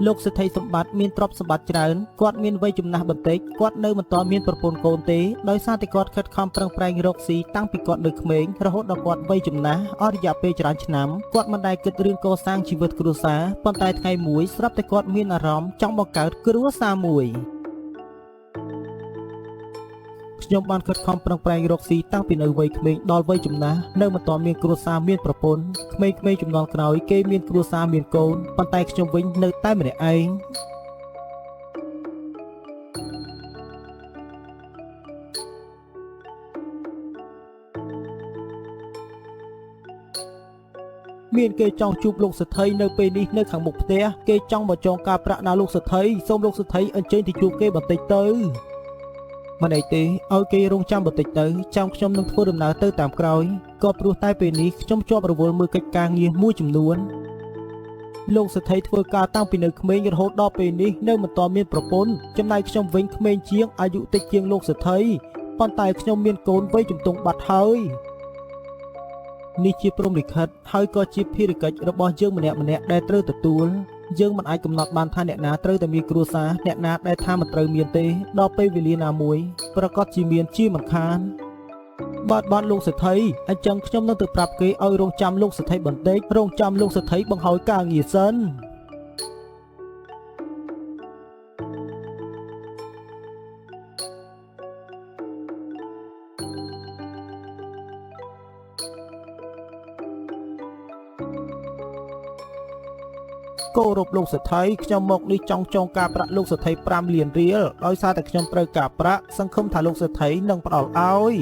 លោកសេដ្ឋីសម្បត្តិមានទ្រព្យសម្បត្តិច្រើនគាត់មានវ័យចំណាស់បន្តិចគាត់នៅមិនទាន់មានប្រពន្ធកូនទេដោយសារតែគាត់ខិតខំប្រឹងប្រែងរកស៊ីតាំងពីគាត់នៅក្មេងរហូតដល់គាត់វ័យចំណាស់អស់រយៈពេលច្រើនឆ្នាំគាត់មិនដែលគិតរឿងកសាងជីវិតគ្រួសារប៉ុន្តែថ្ងៃមួយស្រាប់តែគាត់មានអារម្មណ៍ចង់បង្កើតគ្រួសារមួយខ្ញុំបានខិតខំប្រឹងប្រែងរកស៊ីតាំងពីនៅវ័យក្មេងដល់វ័យចំណាស់នៅមិនទាន់មានគ្រួសារមានប្រពន្ធក្មេងៗជំនាន់ក្រោយគេមានគ្រួសារមានកូនប៉ុន្តែខ្ញុំវិញនៅតែម្នាក់ឯងមានគេចង់ជួបលោកសេដ្ឋីនៅពេលនេះនៅខាងមុខផ្ទះគេចង់មកចងការប្រាក់ដល់លោកសេដ្ឋីសូមលោកសេដ្ឋីអញ្ជើញទៅជួបគេបន្តិចទៅមិនអីទេឲ្យគេរងចាំបន្តិចទៅចាំខ្ញុំនឹងធ្វើដំណើរទៅតាមក្រោយក៏ព្រោះតែពេលនេះខ្ញុំជាប់រវល់មើលកិច្ចការងារមួយចំនួនលោកសេដ្ឋីធ្វើការតាំងពីនៅក្មេងរហូតដល់ពេលនេះនៅមិនទាន់មានប្រពន្ធចំណែកខ្ញុំវិញក្មេងជាងអាយុតិចជាងលោកសេដ្ឋីប៉ុន្តែខ្ញុំមានកូនវ័យជំទង់បាត់ហើយនេះជាព្រហ្មលិខិតហើយក៏ជាភារកិច្ចរបស់យើងម្នាក់ៗដែលត្រូវទទួលយើងមិនអាចកំណត់បានថាអ្នកណាត្រូវតែមានគ្រួសារអ្នកណាដែលថាមិនត្រូវមានទេដល់ពេលវេលាណាមួយប្រកាសជាមានជាមិនខានបាទលោកសេដ្ឋីអញ្ចឹងខ្ញុំនឹងទៅប្រាប់គេឲ្យរងចាំលោកសេដ្ឋីបន្តិចរងចាំលោកសេដ្ឋីបង្ហើយការងារសិនគោរពលោកសេដ្ឋីខ្ញុំមកនេះចង់ចងការប្រាក់លោកសេដ្ឋី5លានរៀលដោយសារតែខ្ញុំត្រូវការប្រាក់សង្ឃឹមថាលោកសេដ្ឋីនឹងផ្ដល់ឲ្យ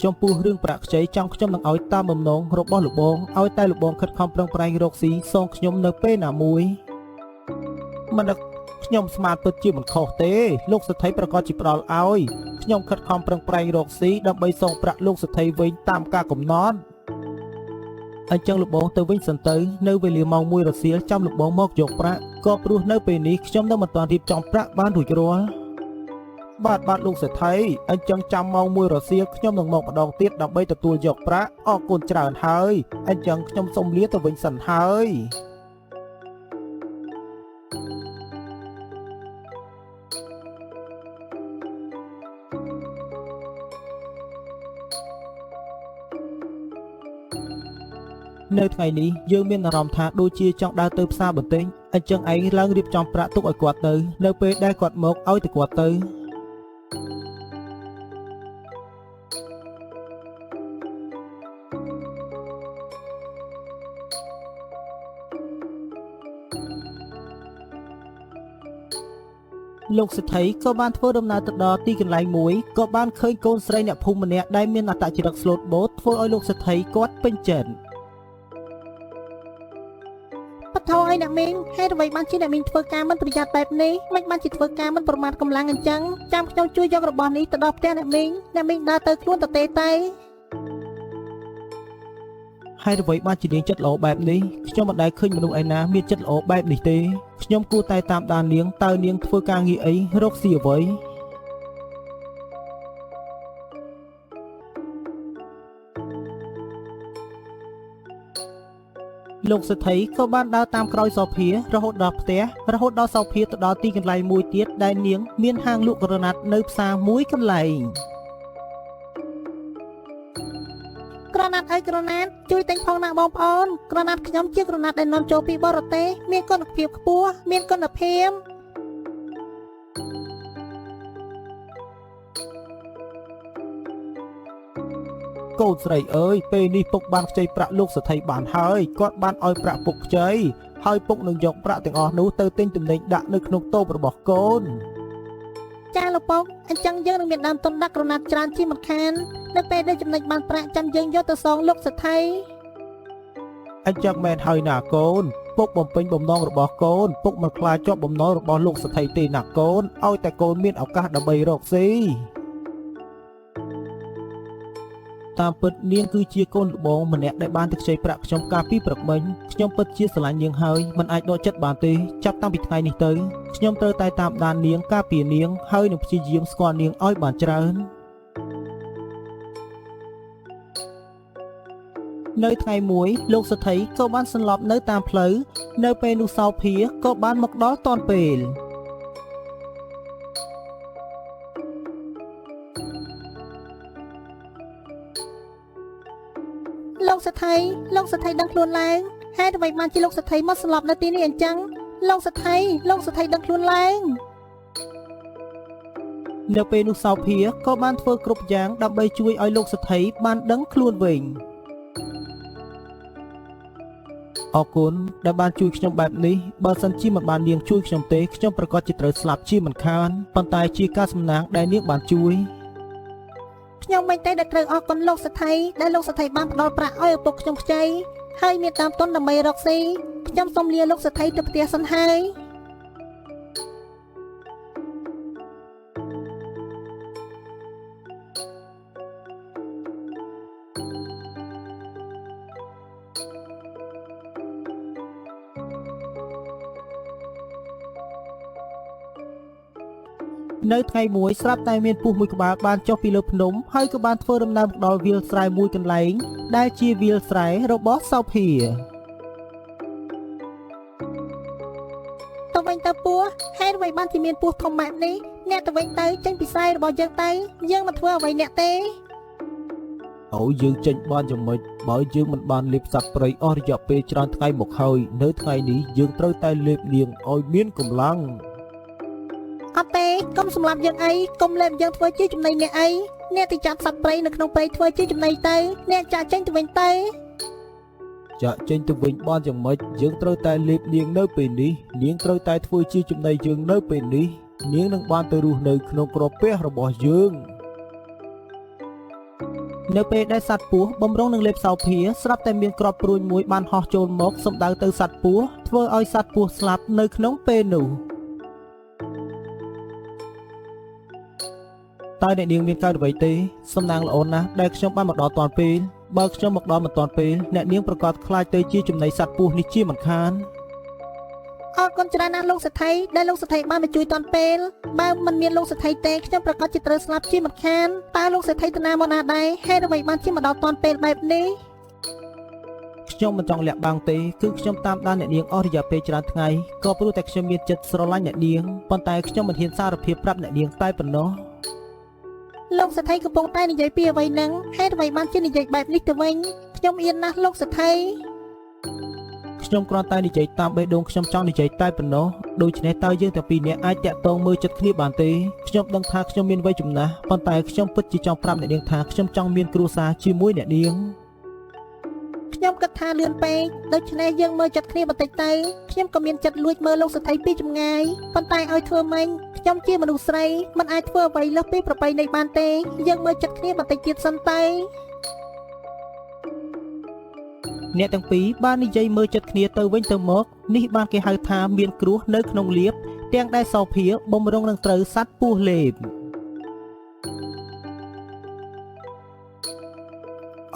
ចំពោះរឿងប្រាក់ខ្ចីចង់ខ្ញុំនឹងឲ្យតាមបំណងរបស់លោកបងឲ្យតែលោកបងខិតខំប្រឹងប្រែងរកស៊ីសងខ្ញុំនៅពេលណាមួយមិនដឹកខ្ញុំស្មានពិតជាមិនខុសទេលោកសេដ្ឋីប្រកាសជាផ្ដល់ឲ្យខ្ញុំខិតខំប្រឹងប្រែងរកស៊ីដើម្បីសងប្រាក់លោកសេដ្ឋីវិញតាមការកំណត់អញ្ចឹងលោកបងទៅវិញសិនទៅនៅវេលាម៉ោង1រសៀលចាំលោកបងមកយកប្រាក់ក៏ព្រោះនៅពេលនេះខ្ញុំនៅមិនទាន់រៀបចំប្រាក់បានរួចរាល់បាទលោកសេដ្ឋីអញ្ចឹងចាំម៉ោង1រសៀលខ្ញុំនឹងមកម្ដងទៀតដើម្បីទទួលយកប្រាក់អរគុណច្រើនហើយអញ្ចឹងខ្ញុំសូមលាទៅវិញសិនហើយនៅថ្ងៃនេះយើងមានអារម្មណ៍ថាដូចជាចង់ដើរទៅផ្សារបន្តិចអញ្ចឹងឯងឡើងរៀបចំប្រាក់ទុកឲ្យគាត់ទៅនៅពេលដែលគាត់មកឲ្យតែគាត់ទៅលោកសេដ្ឋីក៏បានធ្វើដំណើរទៅដល់ទីកន្លែងមួយក៏បានឃើញកូនស្រីអ្នកភូមិម្នាក់ដែលមានអត្តចរិតស្លូតបូតធ្វើឲ្យលោកសេដ្ឋីគាត់ពេញចិត្តបថោឲ្យអ្នកមីងហេតុអ្វីបានជាអ្នកមីងធ្វើការមិនប្រយ័ត្នបែបនេះមិនបានជាធ្វើការមិនប្រមាថកម្លាំងអញ្ចឹងចាំខ្ញុំជួយយករបស់នេះទៅដល់ផ្ទះអ្នកមីងអ្នកមីងដើរទៅខ្លួនតទេទៅហេតុអ្វីបានជានាងចិត្តល្អបែបនេះខ្ញុំមិនដែលឃើញមនុស្សឯណាមានចិត្តល្អបែបនេះទេខ្ញុំគួរតែតាមដាននាងតើនាងធ្វើការងារអីរកស៊ីអ្វីលោកសេដ្ឋីក៏បានដើរតាមក្រោយសោភារហូតដល់ផ្ទះរហូតដល់សោភាទៅដល់ទីកន្លែងមួយទៀតដែលនាងមានហាងលក់ក្រណាត់នៅផ្សារមួយកន្លែងក្រណាត់អើយក្រណាត់ជួយទិញផងណាបងប្អូនក្រណាត់ខ្ញុំជាក្រណាត់ដែលនាំចូលពីបរទេសមានគុណភាពខ្ពស់មានគុណភាព កូនស្រីអើយពេលនេះពុកបានខ្ចីប្រាក់លោកសេដ្ឋីបានហើយគាត់បានឲ្យប្រាក់ពុកខ្ចីហើយពុកនឹងយកប្រាក់ទាំងអស់នោះទៅទិញទំនិញដាក់នៅក្នុងតូបរបស់កូនចាលោកពុកអញ្ចឹងយើងនឹងមានដើមទុនដាក់ក្រណាត់ច្រើនជាមិនខាននៅពេលដែលចំណេញបានប្រាក់ចាំយើងយកទៅសងលោកសេដ្ឋីអញ្ចឹងមែនហើយណាកូនពុកបំពេញបំណងរបស់កូនពុកមិនខ្លាចជាប់បំណុលរបស់លោកសេដ្ឋីទេណាកូនឲ្យតែកូនមានឱកាសដើម្បីរកស៊ីតាមពិតនាងគឺជាកូនលបងម្នាក់ដែលបានទៅខ្ចីប្រាក់ខ្ញុំកាលពីព្រឹកមិញខ្ញុំពិតជាស្រឡាញ់នាងហើយមិនអាចដកចិត្តបានទេចាប់តាំងពីថ្ងៃនេះទៅខ្ញុំត្រូវតែតាមដាននាងការពារនាងហើយនឹងព្យាយាមស្គាល់នាងឲ្យបានច្រើន នៅថ្ងៃមួយលោកសេដ្ឋីក៏បានសន្លប់នៅតាមផ្លូវនៅពេលនោះសោភាក៏បានមកដល់ទាន់ពេល លោកសេដ្ឋីលោកសេដ្ឋីដឹងខ្លួនឡើងហេតុអ្វីបានជាលោកសេដ្ឋីមកស្លាប់នៅទីនេះអញ្ចឹងលោកសេដ្ឋីលោកសេដ្ឋីដឹងខ្លួនឡើង នៅពេលនោះសោភាក៏បានធ្វើគ្រប់យ៉ាងដើម្បីជួយឲ្យលោកសេដ្ឋីបានដឹងខ្លួនវិញអរគុណដែលបានជួយខ្ញុំបែបនេះបើសិនជាមិនបាននាងជួយខ្ញុំទេខ្ញុំប្រកាសជាត្រូវស្លាប់ជាមិនខានប៉ុន្តែជាការសំណាងដែលនាងបានជួយ ខ្ញុំមិនទេដែលត្រូវអរគុណលោកសេដ្ឋីដែលលោកសេដ្ឋីបានផ្ដល់ប្រាក់ឲ្យឪពុកខ្ញុំខ្ចីហើយមានតាមទុនដើម្បីរកស៊ីខ្ញុំសូមលាលោកសេដ្ឋីទៅផ្ទះសិនហើយ នៅថ្ងៃមួយស្រាប់តែមានពស់មួយក្បាលបានចុះពីលើភ្នំហើយក៏បានធ្វើដំណើរមកដល់វាលស្រែមួយកន្លែងដែលជាវាលស្រែរបស់សោភា ទៅវិញទៅពស់ហេតុអ្វីបានជាមានពស់ធំបែបនេះអ្នកទៅវិញទៅចេញពីស្រែរបស់យើងទៅយើងមិនធ្វើអ្វីអ្នកទេ អូយើងចេញបានយ៉ាងម៉េចបើយើងមិនបានលេបសត្វព្រៃអស់រយៈពេលច្រើនថ្ងៃមកហើយនៅថ្ងៃនេះយើងត្រូវតែលេបនាងឲ្យមានកម្លាំង អត់ទេកុំសម្លាប់យើងអីកុំលេបយើងធ្វើជាចំណីអ្នកអីអ្នកទៅចាប់សត្វព្រៃនៅក្នុងព្រៃធ្វើជាចំណីទៅអ្នកចាក់ចេញទៅវិញទៅ ចាក់ចេញទៅវិញបានយ៉ាងម៉េចយើងត្រូវតែលេបនាងនៅពេលនេះនាងត្រូវតែធ្វើជាចំណីយើងនៅពេលនេះនាងនឹងបានទៅរស់នៅក្នុងក្រពះរបស់យើងនៅពេលដែលសត្វពស់បំរុងនឹងលេបសោភាស្រាប់តែមានក្របព្រួញមួយបានហោះចូលមកសម្ដៅទៅសត្វពស់ធ្វើឲ្យសត្វពស់ស្លាប់នៅក្នុងពេលនោះតើអ្នកនាងមានកើតអ្វីទេសំណាងល្អណាស់ដែលខ្ញុំបានមកដល់ទាន់ពេលបើខ្ញុំមកដល់មិនទាន់ពេលអ្នកនាងប្រកាសខ្លាចទៅជាចំណីសត្វពស់នេះជាមិនខាន អរគុណច្រើនណាស់លោកសេដ្ឋីដែលលោកសេដ្ឋីបានមកជួយទាន់ពេលបើមិនមានលោកសេដ្ឋីទេខ្ញុំប្រកាសជាត្រូវស្លាប់ជាមិនខានតើលោកសេដ្ឋីទៅណាមកណាដែរហេតុអ្វីបានជាមកដល់ទាន់ពេលបែបនេះ ខ្ញុំមិនចង់លាក់បាំងទេគឺខ្ញុំតាមដានអ្នកនាងអស់រយៈពេលច្រើនថ្ងៃក៏ព្រោះតែខ្ញុំមានចិត្តស្រឡាញ់អ្នកនាងប៉ុន្តែខ្ញុំមិនហ៊ានសារភាពប្រាប់អ្នកនាងតែប៉ុណ្ណោះ លោកសេដ្ឋីកំពុងតែនិយាយពីអ្វីហ្នឹងហេតុអ្វីបានជានិយាយបែបនេះទៅវិញខ្ញុំអៀនណាស់លោកសេដ្ឋី ខ្ញុំគ្រាន់តែនិយាយតាមបេះដូងខ្ញុំចង់និយាយតែប៉ុណ្ណោះដូច្នេះតើយើងទាំងពីរនាក់អាចតាក់ទងមើលចិត្តគ្នាបានទេខ្ញុំដឹងថាខ្ញុំមានវ័យចំណាស់ប៉ុន្តែខ្ញុំពិតជាចង់ប្រាប់អ្នកនាងថាខ្ញុំចង់មានគ្រួសារជាមួយអ្នកនាង ខ្ញុំគិតថាលឿនពេកដូច្នេះយើងមើលចិត្តគ្នាបន្តិចទៅខ្ញុំក៏មានចិត្តលួចមើលលោកសេដ្ឋីពីចម្ងាយប៉ុន្តែឲ្យធ្វើម៉េចខ្ញុំជាមនុស្សស្រីមិនអាចធ្វើអ្វីលើសពីប្រពៃណីបានទេយើងមើលចិត្តគ្នាបន្តិចទៀតសិនទៅ អ្នកទាំងពីរបាននិយាយមើលចិត្តគ្នាទៅវិញទៅមកនេះបានគេហៅថាមានគ្រោះនៅក្នុងលៀបទាំងដែលសោភាបំរុងនឹងត្រូវសត្វពស់លេប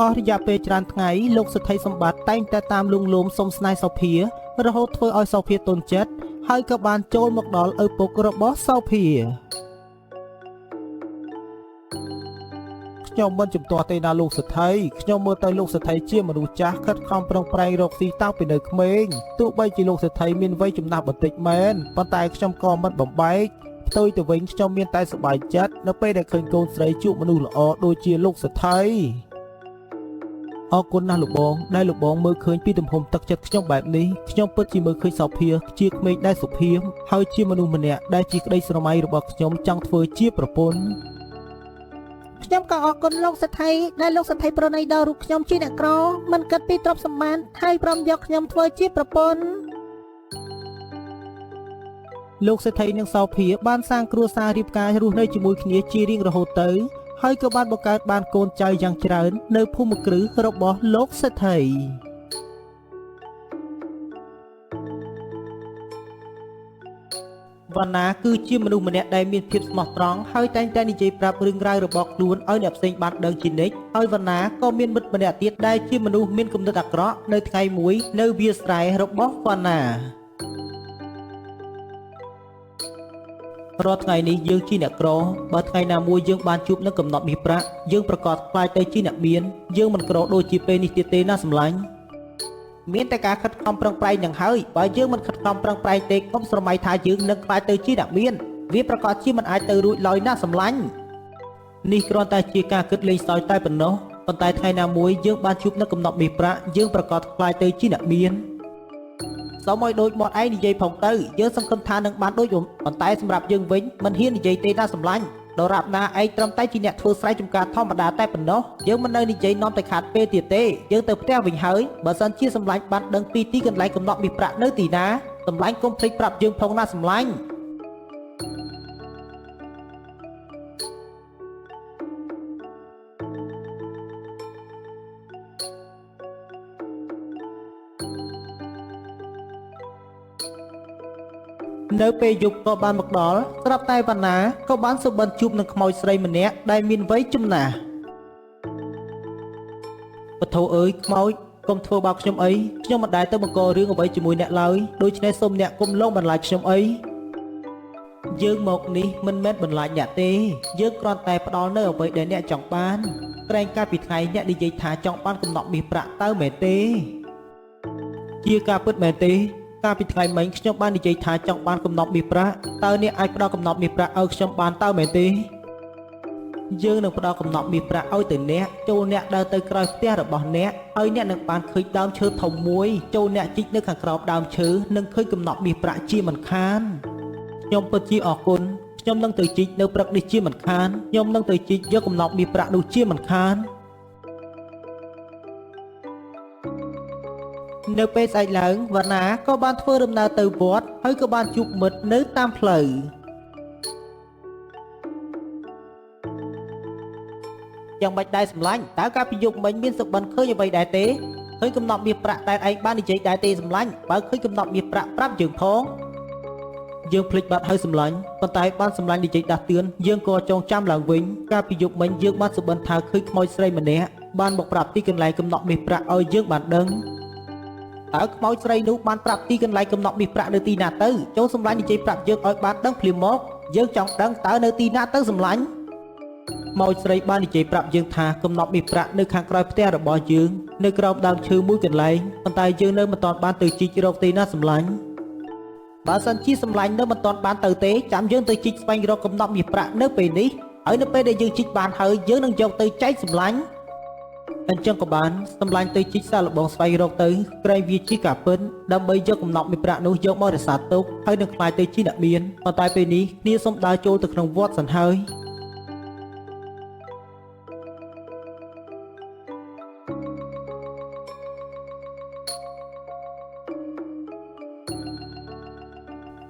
អស់រយៈពេលច្រើនថ្ងៃលោកសេដ្ឋីសម្បត្តិតែងតែតាមលួងលោមសុំស្នេហ៍សោភារហូតធ្វើឲ្យសោភាទន់ចិត្តហើយក៏បានចូលមកដល់ឪពុករបស់សោភាខ្ញុំមិនជំទាស់ទេណាលោកសេដ្ឋីខ្ញុំមើលទៅលោកសេដ្ឋីជាមនុស្សចាស់ខិតខំប្រឹងប្រែងរកស៊ីតាំងពីនៅក្មេងទោះបីជាលោកសេដ្ឋីមានវ័យចំណាស់បន្តិចមែនប៉ុន្តែខ្ញុំក៏មិនបំបែកផ្ទុយទៅវិញខ្ញុំមានតែសប្បាយចិត្តនៅពេលដែលឃើញកូនស្រីជួបមនុស្សល្អដូចជាលោកសេដ្ឋីអរគុណណាស់លោកបងដែលលោកបងមើលឃើញពីទំហំទឹកចិត្តខ្ញុំបែបនេះខ្ញុំពិតជាមើលឃើញសោភាជាក្មេងដែលសុភាពហើយជាមនុស្សម្នាក់ដែលជាក្តីស្រមៃរបស់ខ្ញុំចង់ធ្វើជាប្រពន្ធ ខ្ញុំក៏អរគុណលោកសេដ្ឋីដែលលោកសេដ្ឋីប្រណីដល់រូបខ្ញុំជាអ្នកក្រមិនគិតពីទ្រព្យសម្បត្តិហើយព្រមយកខ្ញុំធ្វើជាប្រពន្ធ លោកសេដ្ឋីនិងសោភាបានសាងគ្រួសាររៀបការរស់នៅជាមួយគ្នាជារៀងរហូតទៅហើយក៏បានបង្កើតបានកូនចៅយ៉ាងច្រើននៅភូមិគ្រឹះរបស់លោកសេដ្ឋីវណ្ណាគឺជាមនុស្សម្នាក់ដែលមានភាពស្មោះត្រង់ហើយតែងតែនិយាយប្រាប់រឿងរ៉ាវរបស់ខ្លួនឲ្យអ្នកផ្សេងបានដឹងជានិច្ចហើយវណ្ណាក៏មានមិត្តម្នាក់ទៀតដែលជាមនុស្សមានគំនិតអាក្រក់នៅថ្ងៃមួយនៅវាលស្រែរបស់វណ្ណា រាល់ថ្ងៃនេះយើងជាអ្នកក្របើថ្ងៃណាមួយយើងបានជួបនឹងកំណត់មាសប្រាក់យើងប្រកាសខ្លាចទៅជាអ្នកមានយើងមិនក្រដូចជាពេលនេះទៀតទេណាសម្លាញ់មានតែការខិតខំប្រឹងប្រែងនឹងហើយបើយើងមិនខិតខំប្រឹងប្រែងទេកុំស្រមៃថាយើងនឹងខ្លាចទៅជាអ្នកមានវាប្រកាសជាមិនអាចទៅរួចឡើយណាសម្លាញ់នេះគ្រាន់តែជាការគិតលេងសើចតែប៉ុណ្ណោះប៉ុន្តែថ្ងៃណាមួយយើងបានជួបនឹងកំណត់មាសប្រាក់យើងប្រកាសខ្លាចទៅជាអ្នកមានសូមឲ្យដូចមាត់ឯងនិយាយផងទៅយើងសង្ឃឹមថានឹងបានដូចប៉ុន្តែសម្រាប់យើងវិញមិនហ៊ាននិយាយទេណាសម្លាញ់ដរាបណាឯងត្រឹមតែជាអ្នកធ្វើស្រែចម្ការធម្មតាតែប៉ុណ្ណោះយើងមិននៅនិយាយនាំតែខាតពេលទៀតទេយើងទៅផ្ទះវិញហើយបើសិនជាសម្លាញ់បានដឹងពីទីកន្លែងកំណត់មាសប្រាក់នៅទីណាសម្លាញ់កុំភ្លេចប្រាប់យើងផងណាសម្លាញ់នៅពេលយប់ក៏បានមកដល់ស្រាប់តែវណ្ណាក៏បានសុបិនជួបនឹងខ្មោចស្រីម្នាក់ដែលមានវ័យចំណាស់ពធអើយខ្មោចកុំធ្វើបាបខ្ញុំអីខ្ញុំមិនដែលទៅបង្ករឿងអ្វីជាមួយអ្នកឡើយដូច្នេះសូមអ្នកកុំលងបន្លាចខ្ញុំអីយើងមកនេះមិនមែនបន្លាចអ្នកទេយើងគ្រាន់តែផ្ដល់នៅអ្វីដែលអ្នកចង់បានក្រែងកាលពីថ្ងៃអ្នកនិយាយថាចង់បានកំណត់មាសប្រាក់តើមែនទេជាការពិតមែនទេកាលពីថ្ងៃមិញខ្ញុំបាននិយាយថាចង់បានកំណត់មាសប្រាក់តើអ្នកអាចផ្ដល់កំណត់មាសប្រាក់ឲ្យខ្ញុំបានតើមែនទេយើងនឹងផ្ដល់កំណត់មាសប្រាក់ឲ្យទៅអ្នកចូលអ្នកដើរទៅក្រោយផ្ទះរបស់អ្នកហើយអ្នកនឹងបានឃើញដើមឈើធំមួយចូលអ្នកជីកនៅខាងក្រោមដើមឈើនឹងឃើញកំណត់មាសប្រាក់ជាមិនខានខ្ញុំពិតជាអរគុណខ្ញុំនឹងទៅជីកនៅព្រឹកនេះជាមិនខានខ្ញុំនឹងទៅជីកយកកំណត់មាសប្រាក់នោះជាមិនខាននៅពេលស្អែកឡើងវណ្ណាក៏បានធ្វើដំណើរទៅវត្តហើយក៏បានជួបមិត្តនៅតាមផ្លូវយ៉ាងម៉េចដែរសម្លាញ់តើកាលពីយប់មិញមានសុបិនឃើញអ្វីដែរទេឃើញកំណត់មាសប្រាក់តែឯងបាននិយាយដែរទេសម្លាញ់បើឃើញកំណត់មាសប្រាក់ប្រាប់យើងផងយើងភ្លេចបាត់ហើយសម្លាញ់ប៉ុន្តែបានសម្លាញ់និយាយដាស់តឿនយើងក៏ចងចាំឡើងវិញកាលពីយប់មិញយើងបានសុបិនថាឃើញខ្មោចស្រីម្នាក់បានមកប្រាប់ទីកន្លែងកំណត់មាសប្រាក់ឲ្យយើងបានដឹងតើខ្មោចស្រីនោះបានប្រាប់ទីកន្លែងកំណត់មាសប្រាក់នៅទីណាទៅចូលសម្លាញ់និយាយប្រាប់យើងឲ្យបានដឹងភ្លាមមកយើងចង់ដឹងតើនៅទីណាទៅសម្លាញ់ខ្មោចស្រីបាននិយាយប្រាប់យើងថាកំណត់មាសប្រាក់នៅខាងក្រោយផ្ទះរបស់យើងនៅក្រោមដើមឈើមួយកន្លែងប៉ុន្តែយើងនៅមិនទាន់បានទៅជីករកទីណាសម្លាញ់បើសិនជាសម្លាញ់នៅមិនទាន់បានទៅទេចាំយើងទៅជីកស្វែងរកកំណត់មាសប្រាក់នៅពេលនេះហើយនៅពេលដែលយើងជីកបានហើយយើងនឹងយកទៅចែកសម្លាញ់អញ្ចឹងក៏បានសម្លាញ់ទៅជីកសាកល្បងស្វែងរកទៅក្រែងវាជាការពិតដើម្បីយកកំណត់មាសប្រាក់នោះយកមករក្សាទុកហើយនឹងក្លាយទៅជាអ្នកមានប៉ុន្តែពេលនេះគ្នាសូមដើរចូលទៅក្នុងវត្តសិនហើយ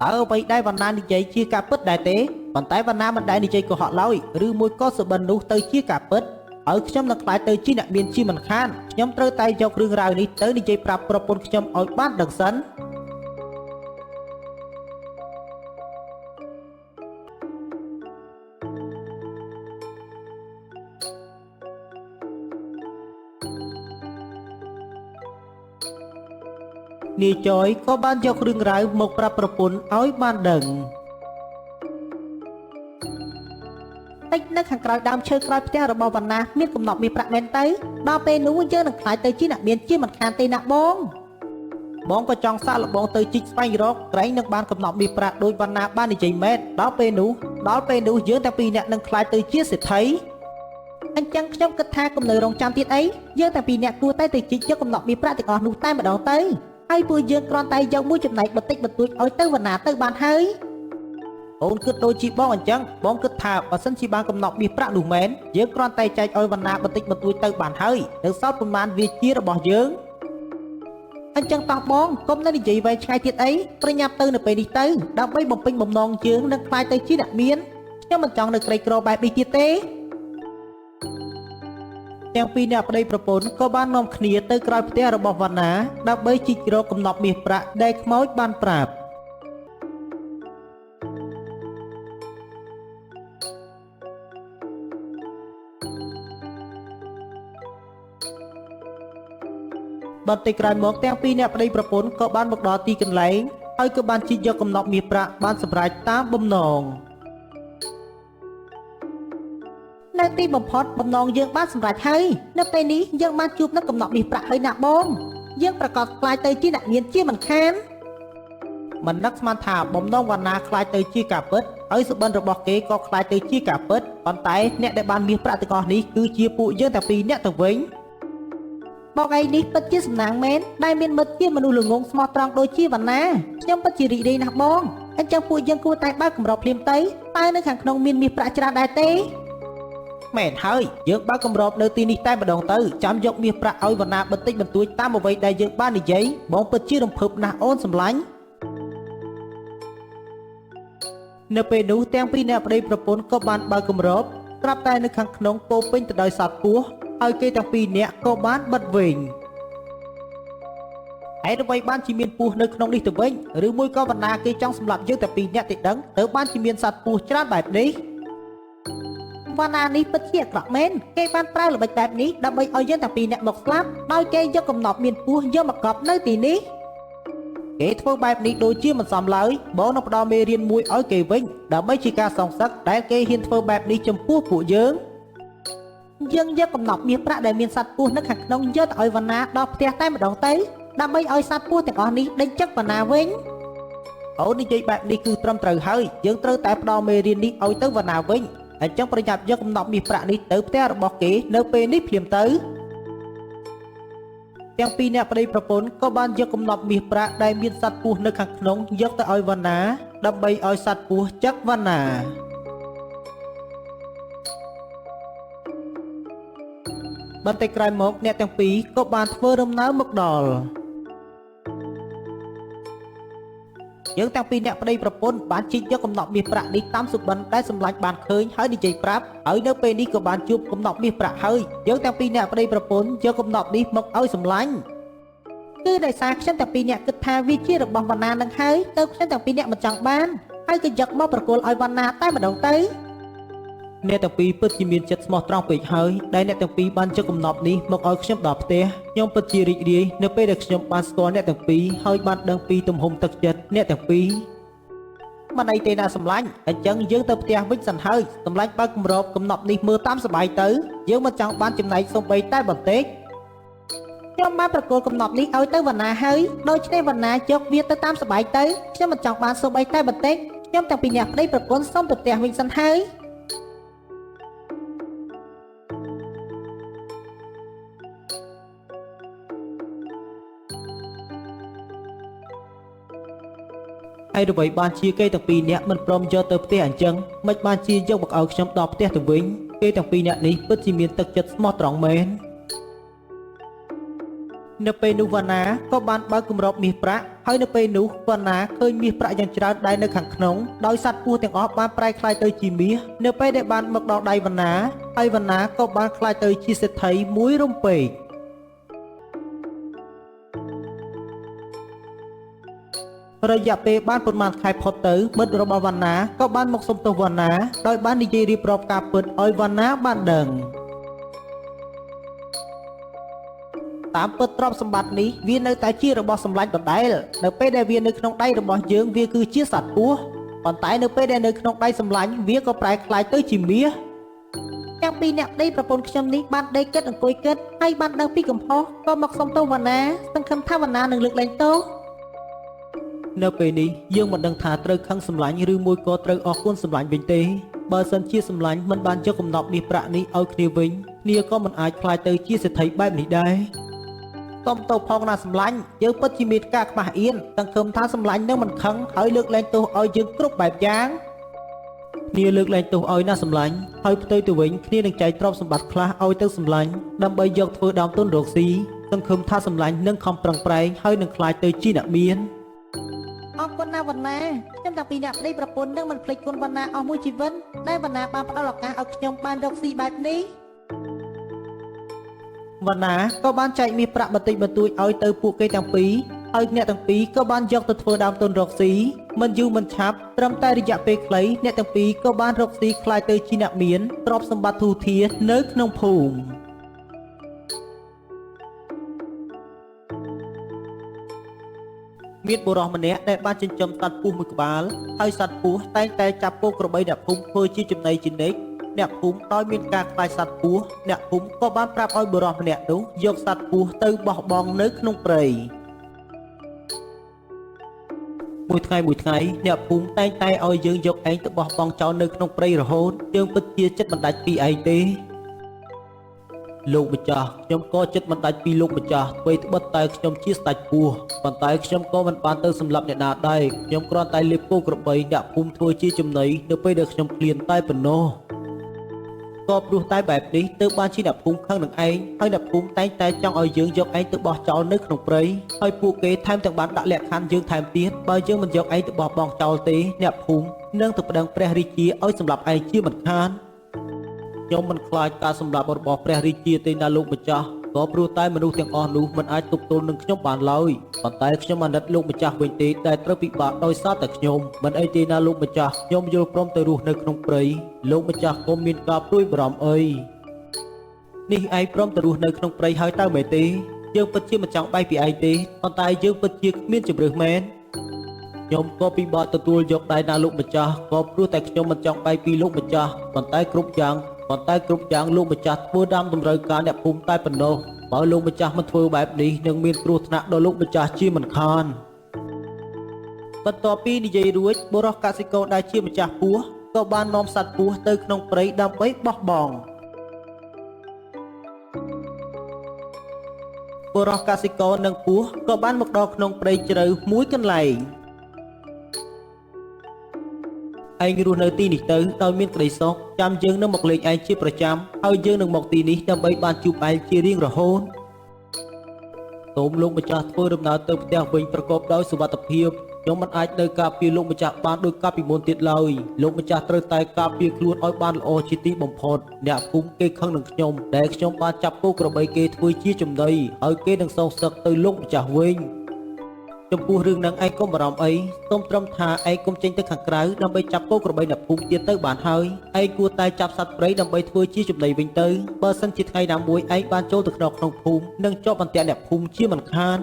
តើអ្វីដែលវណ្ណានិយាយជាការពិតដែរទេប៉ុន្តែវណ្ណាមិនដែលនិយាយកុហកឡើយឬមួយក៏សុបិននោះទៅជាការពិតហើយខ្ញុំនឹងក្លាយទៅជាអ្នកមានជាមិនខានខ្ញុំត្រូវតែយករឿងរ៉ាវនេះទៅនិយាយប្រាប់ប្រពន្ធខ្ញុំឲ្យបានដឹងសិននាយចយក៏បានយករឿងរ៉ាវមកប្រាប់ប្រពន្ធឲ្យបានដឹងតិចនៅខាងក្រោយដើមឈើក្រោយផ្ទះរបស់វណ្ណាមានកំណត់មាសប្រាក់មែនទៅដល់ពេលនោះយើងនឹងក្លាយទៅជាអ្នកមានជាមិនខានទេណាបងបងក៏ចង់សាកល្បងទៅជីកស្វែងរកក្រែងនឹងបានកំណត់មាសប្រាក់ដោយវណ្ណាបាននិយាយមែនដល់ពេលនោះយើងទាំងពីរអ្នកនឹងក្លាយទៅជាសេដ្ឋីអញ្ចឹងខ្ញុំគិតថាកុំនៅរងចាំទៀតអីយើងទាំងពីរអ្នកគួរតែទៅជីកយកកំណត់មាសប្រាក់ទាំងអស់នោះតែម្ដងទៅហើយពួកយើងគ្រាន់តែយកមួយចំណែកបន្តិចបន្តួចឲ្យទៅវណ្ណាទៅបានហើយអូនគិតដូចជាបងអញ្ចឹងបងគិតថាបើសិនជាបានកំណត់មាសប្រាក់នោះមែនយើងគ្រាន់តែចែកឲ្យវណ្ណាបន្តិចបន្តួចទៅបានហើយនៅសល់ប្រមាណវាជារបស់យើងអញ្ចឹងតោះបងកុំនៅនិយាយវែងឆ្ងាយទៀតអីប្រញាប់ទៅនៅពេលនេះទៅដើម្បីបំពេញបំណងយើងនឹងក្លាយទៅជាអ្នកមានខ្ញុំមិនចង់នៅក្រីក្របែបនេះទៀតទេទាំងពីរអ្នកប្តីប្រពន្ធក៏បាននាំគ្នាទៅក្រោយផ្ទះរបស់វណ្ណាដើម្បីជីករកកំណត់មាសប្រាក់ដែលខ្មោចបានប្រាប់បន្តិចក្រោយមកទាំងពីរអ្នកប្តីប្រពន្ធក៏បានមកដល់ទីកន្លែងហើយក៏បានជីកយកកំណត់មាសប្រាក់បានសម្រេចតាមបំណង។ នៅទីបំផុតបំណងយើងបានសម្រេចហើយនៅពេលនេះយើងបានជួបនឹងកំណប់មាសប្រាក់ហើយណាបងយើងប្រកាសក្លាយទៅជាអ្នកមានជាមិនខាន មិននឹកស្មានថាបំណងវណ្ណាក្លាយទៅជាការពិតហើយសុបិនរបស់គេក៏ក្លាយទៅជាការពិតប៉ុន្តែអ្នកដែលបានមាសប្រាក់ទាំងអស់នេះគឺជាពួកយើងតែពីរអ្នកទៅវិញ បងឯងនេះពិតជាសំណាងមែនដែលមានមិត្តជាមនុស្សល្ងងស្មោះត្រង់ដូចជាវណ្ណាខ្ញុំពិតជារីករាយណាស់បងអញ្ចឹងពួកយើងគួរតែបើកកម្របភ្លាមទៅតើនៅខាងក្នុងមានមាសប្រាក់ច្រើនដែរទេ មែនហើយយើងបើកកម្របនៅទីនេះតែម្ដងទៅចាំយកមាសប្រាក់ឲ្យវណ្ណាបន្តិចបន្តួចតាមអ្វីដែលយើងបាននិយាយបងពិតជារំភើបណាស់អូនសម្លាញ់នៅពេលនោះទាំងពីរអ្នកប្តីប្រពន្ធក៏បានបើកកម្របស្រាប់តែនៅខាងក្នុងពោពេញទៅដោយសត្វពស់ហើយគេទាំងពីរអ្នកក៏បានបិទវិញហេតុអ្វីបានជាមានពស់នៅក្នុងនេះទៅវិញឬមួយក៏វណ្ណាគេចង់សម្លាប់យើងតែពីរអ្នកទេដឹងទៅបានជាមានសត្វពស់ច្រើនបែបនេះ វណ្ណានេះពិតជាអាក្រក់មែនគេបានប្រើល្បិចបែបនេះដើម្បីឲ្យយើងទាំងពីរអ្នកមកស្លាប់ដោយគេយកកំណប់មានពស់យកមកកប់នៅទីនេះ គេធ្វើបែបនេះដូចជាមិនសមឡើយបងនឹងផ្ដល់មេរៀនមួយឲ្យគេវិញដើម្បីជាការសងសឹកដែលគេហ៊ានធ្វើបែបនេះចំពោះពួកយើង យើងយកកំណប់មាសប្រាក់ដែលមានសត្វពស់នៅខាងក្នុងយកទៅឲ្យវណ្ណាដល់ផ្ទះតែម្ដងទៅដើម្បីឲ្យសត្វពស់ទាំងអស់នេះដេញចឹកវណ្ណាវិញ អូននិយាយបែបនេះគឺត្រឹមត្រូវហើយយើងត្រូវតែផ្ដល់មេរៀននេះឲ្យទៅវណ្ណាវិញអញ្ចឹងប្រញាប់យកកំណប់មាសប្រាក់នេះទៅផ្ទះរបស់គេនៅពេលនេះភ្លាមទៅទាំងពីរអ្នកប្តីប្រពន្ធក៏បានយកកំណប់មាសប្រាក់ដែលមានសត្វពស់នៅខាងក្នុងយកទៅឲ្យវណ្ណាដើម្បីឲ្យសត្វពស់ចឹកវណ្ណាបន្តិចក្រោយមកអ្នកទាំងពីរក៏បានធ្វើដំណើរមកដល់យើងទាំងពីរអ្នកប្តីប្រពន្ធបានជីកយកកំណប់មាសប្រាក់នេះតាមសុបិនដែលសម្លាញ់បានឃើញហើយនិយាយប្រាប់ហើយនៅពេលនេះក៏បានជួបកំណប់មាសប្រាក់ហើយយើងទាំងពីរអ្នកប្តីប្រពន្ធយកកំណប់នេះមកឲ្យសម្លាញ់ គឺដោយសារខ្ញុំទាំងពីរអ្នកគិតថាវាជារបស់វណ្ណានឹងហើយទៅខ្ញុំទាំងពីរអ្នកមិនចង់បានហើយក៏យកមកប្រគល់ឲ្យវណ្ណាតែម្ដងទៅ អ្នកទាំងពីរពិតជាមានចិត្តស្មោះត្រង់ពេកហើយដែលអ្នកទាំងពីរបានយកកំណប់នេះមកឲ្យខ្ញុំដល់ផ្ទះខ្ញុំពិតជារីករាយនៅពេលដែលខ្ញុំបានស្គាល់អ្នកទាំងពីរហើយបានដឹងពីទំហំទឹកចិត្តអ្នកទាំងពីរមិនអីទេណាសម្លាញ់អញ្ចឹងយើងទៅផ្ទះវិញសិនហើយសម្លាញ់បើកគម្របកំណប់នេះមើលតាមសប្បាយទៅយើងមិនចង់បានចំណែកសូម្បីតែបន្តិច ខ្ញុំបានប្រគល់កំណប់នេះឲ្យទៅវណ្ណាហើយដូច្នេះវណ្ណាយកវាទៅតាមសប្បាយទៅខ្ញុំមិនចង់បានសូម្បីតែបន្តិចខ្ញុំទាំងពីរអ្នកប្តីប្រពន្ធសូមទៅផ្ទះវិញសិនហើយ ហើយអ្វីបានជាគេទាំងពីរនាក់មិនព្រមយកទៅផ្ទះអញ្ចឹងមិនបានជាយកមកឲ្យខ្ញុំដល់ផ្ទះទៅវិញគេទាំងពីរនាក់នេះពិតជាមានទឹកចិត្តស្មោះត្រង់មែននៅពេលនោះវណ្ណាក៏បានបើកគម្របមាសប្រាក់ហើយនៅពេលនោះវណ្ណាឃើញមាសប្រាក់យ៉ាងច្រើនដែលនៅខាងក្នុងដោយសត្វពស់ទាំងអស់បានប្រែក្លាយទៅជាមាសនៅពេលដែលបានមកដល់ដៃវណ្ណាហើយវណ្ណាក៏បានក្លាយទៅជាសេដ្ឋីមួយរំពេច រយៈពេលបានប៉ុន្មានខែផុតទៅមិត្តរបស់វណ្ណាក៏បានមកសុំទោសវណ្ណាដោយបាននិយាយរៀបរាប់ការពិតឲ្យវណ្ណាបានដឹងតាមពិតទ្រព្យសម្បត្តិនេះវានៅតែជារបស់សម្លាញ់ដដែលនៅពេលដែលវានៅក្នុងដៃរបស់យើងវាគឺជាសត្វពស់ប៉ុន្តែនៅពេលដែលនៅក្នុងដៃសម្លាញ់វាក៏ប្រែក្លាយទៅជាមាស ទាំងពីរអ្នកប្តីប្រពន្ធខ្ញុំនេះបានដេកគិតអង្គុយគិតហើយបានដឹងពីកំហុសក៏មកសុំទោសវណ្ណាសង្ឃឹមថាវណ្ណានឹងលើកលែងទោស នៅពេលនេះយើងមិនដឹងថាត្រូវខឹងសម្លាញ់ឬមួយក៏ត្រូវអរគុណសម្លាញ់វិញទេបើសិនជាសម្លាញ់មិនបានយកកំណប់មាសប្រាក់នេះឲ្យគ្នាវិញគ្នាក៏មិនអាចក្លាយទៅជាសេដ្ឋីបែបនេះដែរសុំទោសផងណាសម្លាញ់យើងពិតជាមានការខ្មាស់អៀនសង្ឃឹមថាសម្លាញ់នឹងមិនខឹងហើយលើកលែងទោសឲ្យយើងគ្រប់បែបយ៉ាងគ្នាលើកលែងទោសឲ្យណាសម្លាញ់ហើយផ្ទុយទៅវិញគ្នានឹងចែកទ្រព្យសម្បត្តិខ្លះឲ្យទៅសម្លាញ់ដើម្បីយកធ្វើដើមទុនរកស៊ីសង្ឃឹមថាសម្លាញ់នឹងខំប្រឹងប្រែងហើយនឹងក្លាយទៅជាអ្នកមាន អរគុណណាវណ្ណាខ្ញុំតាំងពីអ្នកប្តីប្រពន្ធនឹងមិនភ្លេចគុណវណ្ណាអស់មួយជីវិតដែលវណ្ណាបានផ្ដល់ឱកាសឲ្យខ្ញុំបានរកស៊ីបែបនេះ វណ្ណាក៏បានចែកមាសប្រាក់បន្តិចបន្តួចឲ្យទៅពួកគេទាំងពីរហើយអ្នកទាំងពីរក៏បានយកទៅធ្វើដើមទុនរកស៊ីមិនយូរមិនឆាប់ត្រឹមតែរយៈពេលខ្លីអ្នកទាំងពីរក៏បានរកស៊ីក្លាយទៅជាអ្នកមានទ្រព្យសម្បត្តិធូរធារនៅក្នុងភូមិមានបុរសម្នាក់ដែលបានចិញ្ចឹមសត្វពស់មួយក្បាលហើយសត្វពស់តែងតែចាប់គោក្របីអ្នកភូមិធ្វើជាចំណីជានិច្ច អ្នកភូមិដោយមានការខ្លាចសត្វពស់អ្នកភូមិក៏បានប្រាប់ឲ្យបុរសម្នាក់នោះយកសត្វពស់ទៅបោះបង់នៅក្នុងព្រៃមួយថ្ងៃមួយថ្ងៃអ្នកភូមិតែងតែឲ្យយើងយកឯងទៅបោះបង់ចោលនៅក្នុងព្រៃរហូតយើងពិតជាចិត្តមិនដាច់ពីឯងទេលោកម្ចាស់ខ្ញុំក៏ចិត្តមិនដាច់ពីលោកម្ចាស់អ្វីត្បិតតែខ្ញុំជាស្ដេចពស់ប៉ុន្តែខ្ញុំក៏មិនបានទៅសម្លាប់អ្នកណាដែរខ្ញុំគ្រាន់តែលេបគោក្របីអ្នកភូមិធ្វើជាចំណីនៅពេលដែលខ្ញុំឃ្លានតែប៉ុណ្ណោះក៏ព្រោះតែបែបនេះទើបបានជាអ្នកភូមិខឹងនឹងឯងហើយអ្នកភូមិតែងតែចង់ឲ្យយើងយកឯងទៅបោះចោលនៅក្នុងព្រៃហើយពួកគេថែមទាំងបានដាក់លក្ខខណ្ឌយើងថែមទៀតបើយើងមិនយកឯងទៅបោះបង់ចោលទេអ្នកភូមិនឹងទៅប្តឹងព្រះរាជាឲ្យសម្លាប់ឯងជាមិនខានខ្ញុំមិនខ្លាចការសម្លាប់របស់ព្រះរាជាទេណាលោកម្ចាស់ក៏ព្រោះតែមនុស្សទាំងអស់នោះមិនអាចទប់ទល់នឹងខ្ញុំបានឡើយប៉ុន្តែខ្ញុំអាណិតលោកម្ចាស់វិញទេដែលត្រូវពិបាកដោយសារតែខ្ញុំមិនអីទេណាលោកម្ចាស់ខ្ញុំយល់ព្រមទៅរស់នៅក្នុងព្រៃលោកម្ចាស់កុំមានការព្រួយបារម្ភអីនេះឯងព្រមទៅរស់នៅក្នុងព្រៃហើយតើមែនទេយើងពិតជាមិនចង់បែកពីឯងទេប៉ុន្តែយើងពិតជាគ្មានជម្រើសមែនខ្ញុំក៏ពិបាកទទួលយកដែរណាលោកម្ចាស់ក៏ព្រោះតែខ្ញុំមិនចង់បែកពីលោកម្ចាស់ប៉ុន្តែគ្រប់យ៉ាងលោកម្ចាស់ធ្វើតាមតម្រូវការអ្នកភូមិតែប៉ុណ្ណោះបើលោកម្ចាស់មិនធ្វើបែបនេះនឹងមានគ្រោះថ្នាក់ដល់លោកម្ចាស់ជាមិនខានបន្ទាប់ពីនិយាយរួចបុរសកសិករដែលជាម្ចាស់ពស់ក៏បាននាំសត្វពស់ទៅក្នុងព្រៃដើម្បីបោះបង់បុរសកសិករនិងពស់ក៏បានមកដល់ក្នុងព្រៃជ្រៅមួយកន្លែងឯងរស់នៅទីនេះទៅដោយមានក្តីសុខចាំយើងនឹងមកលេងឯងជាប្រចាំហើយយើងនឹងមកទីនេះដើម្បីបានជួបឯងជារៀងរហូតសូមលោកម្ចាស់ធ្វើដំណើរទៅផ្ទះវិញប្រកបដោយសុវត្ថិភាពខ្ញុំមិនអាចនៅការពារលោកម្ចាស់បានដូចកាលពីមុនទៀតឡើយលោកម្ចាស់ត្រូវតែការពារខ្លួនឲ្យបានល្អជាទីបំផុតអ្នកភូមិគេខឹងនឹងខ្ញុំដែលខ្ញុំបានចាប់គោក្របីគេធ្វើជាចំណីហើយគេនឹងសងសឹកទៅលោកម្ចាស់វិញចំពោះរឿងនឹងឯងកុំបារម្ភអីសូមត្រឹមថាឯងកុំចេញទៅខាងក្រៅដើម្បីចាប់គោក្របីអ្នកភូមិទៀតទៅបានហើយឯងគួរតែចាប់សត្វព្រៃដើម្បីធ្វើជាចំណីវិញទៅបើសិនជាថ្ងៃណាមួយឯងបានចូលទៅក្នុងភូមិនឹងជាប់អន្ទាក់អ្នកភូមិជាមិនខាន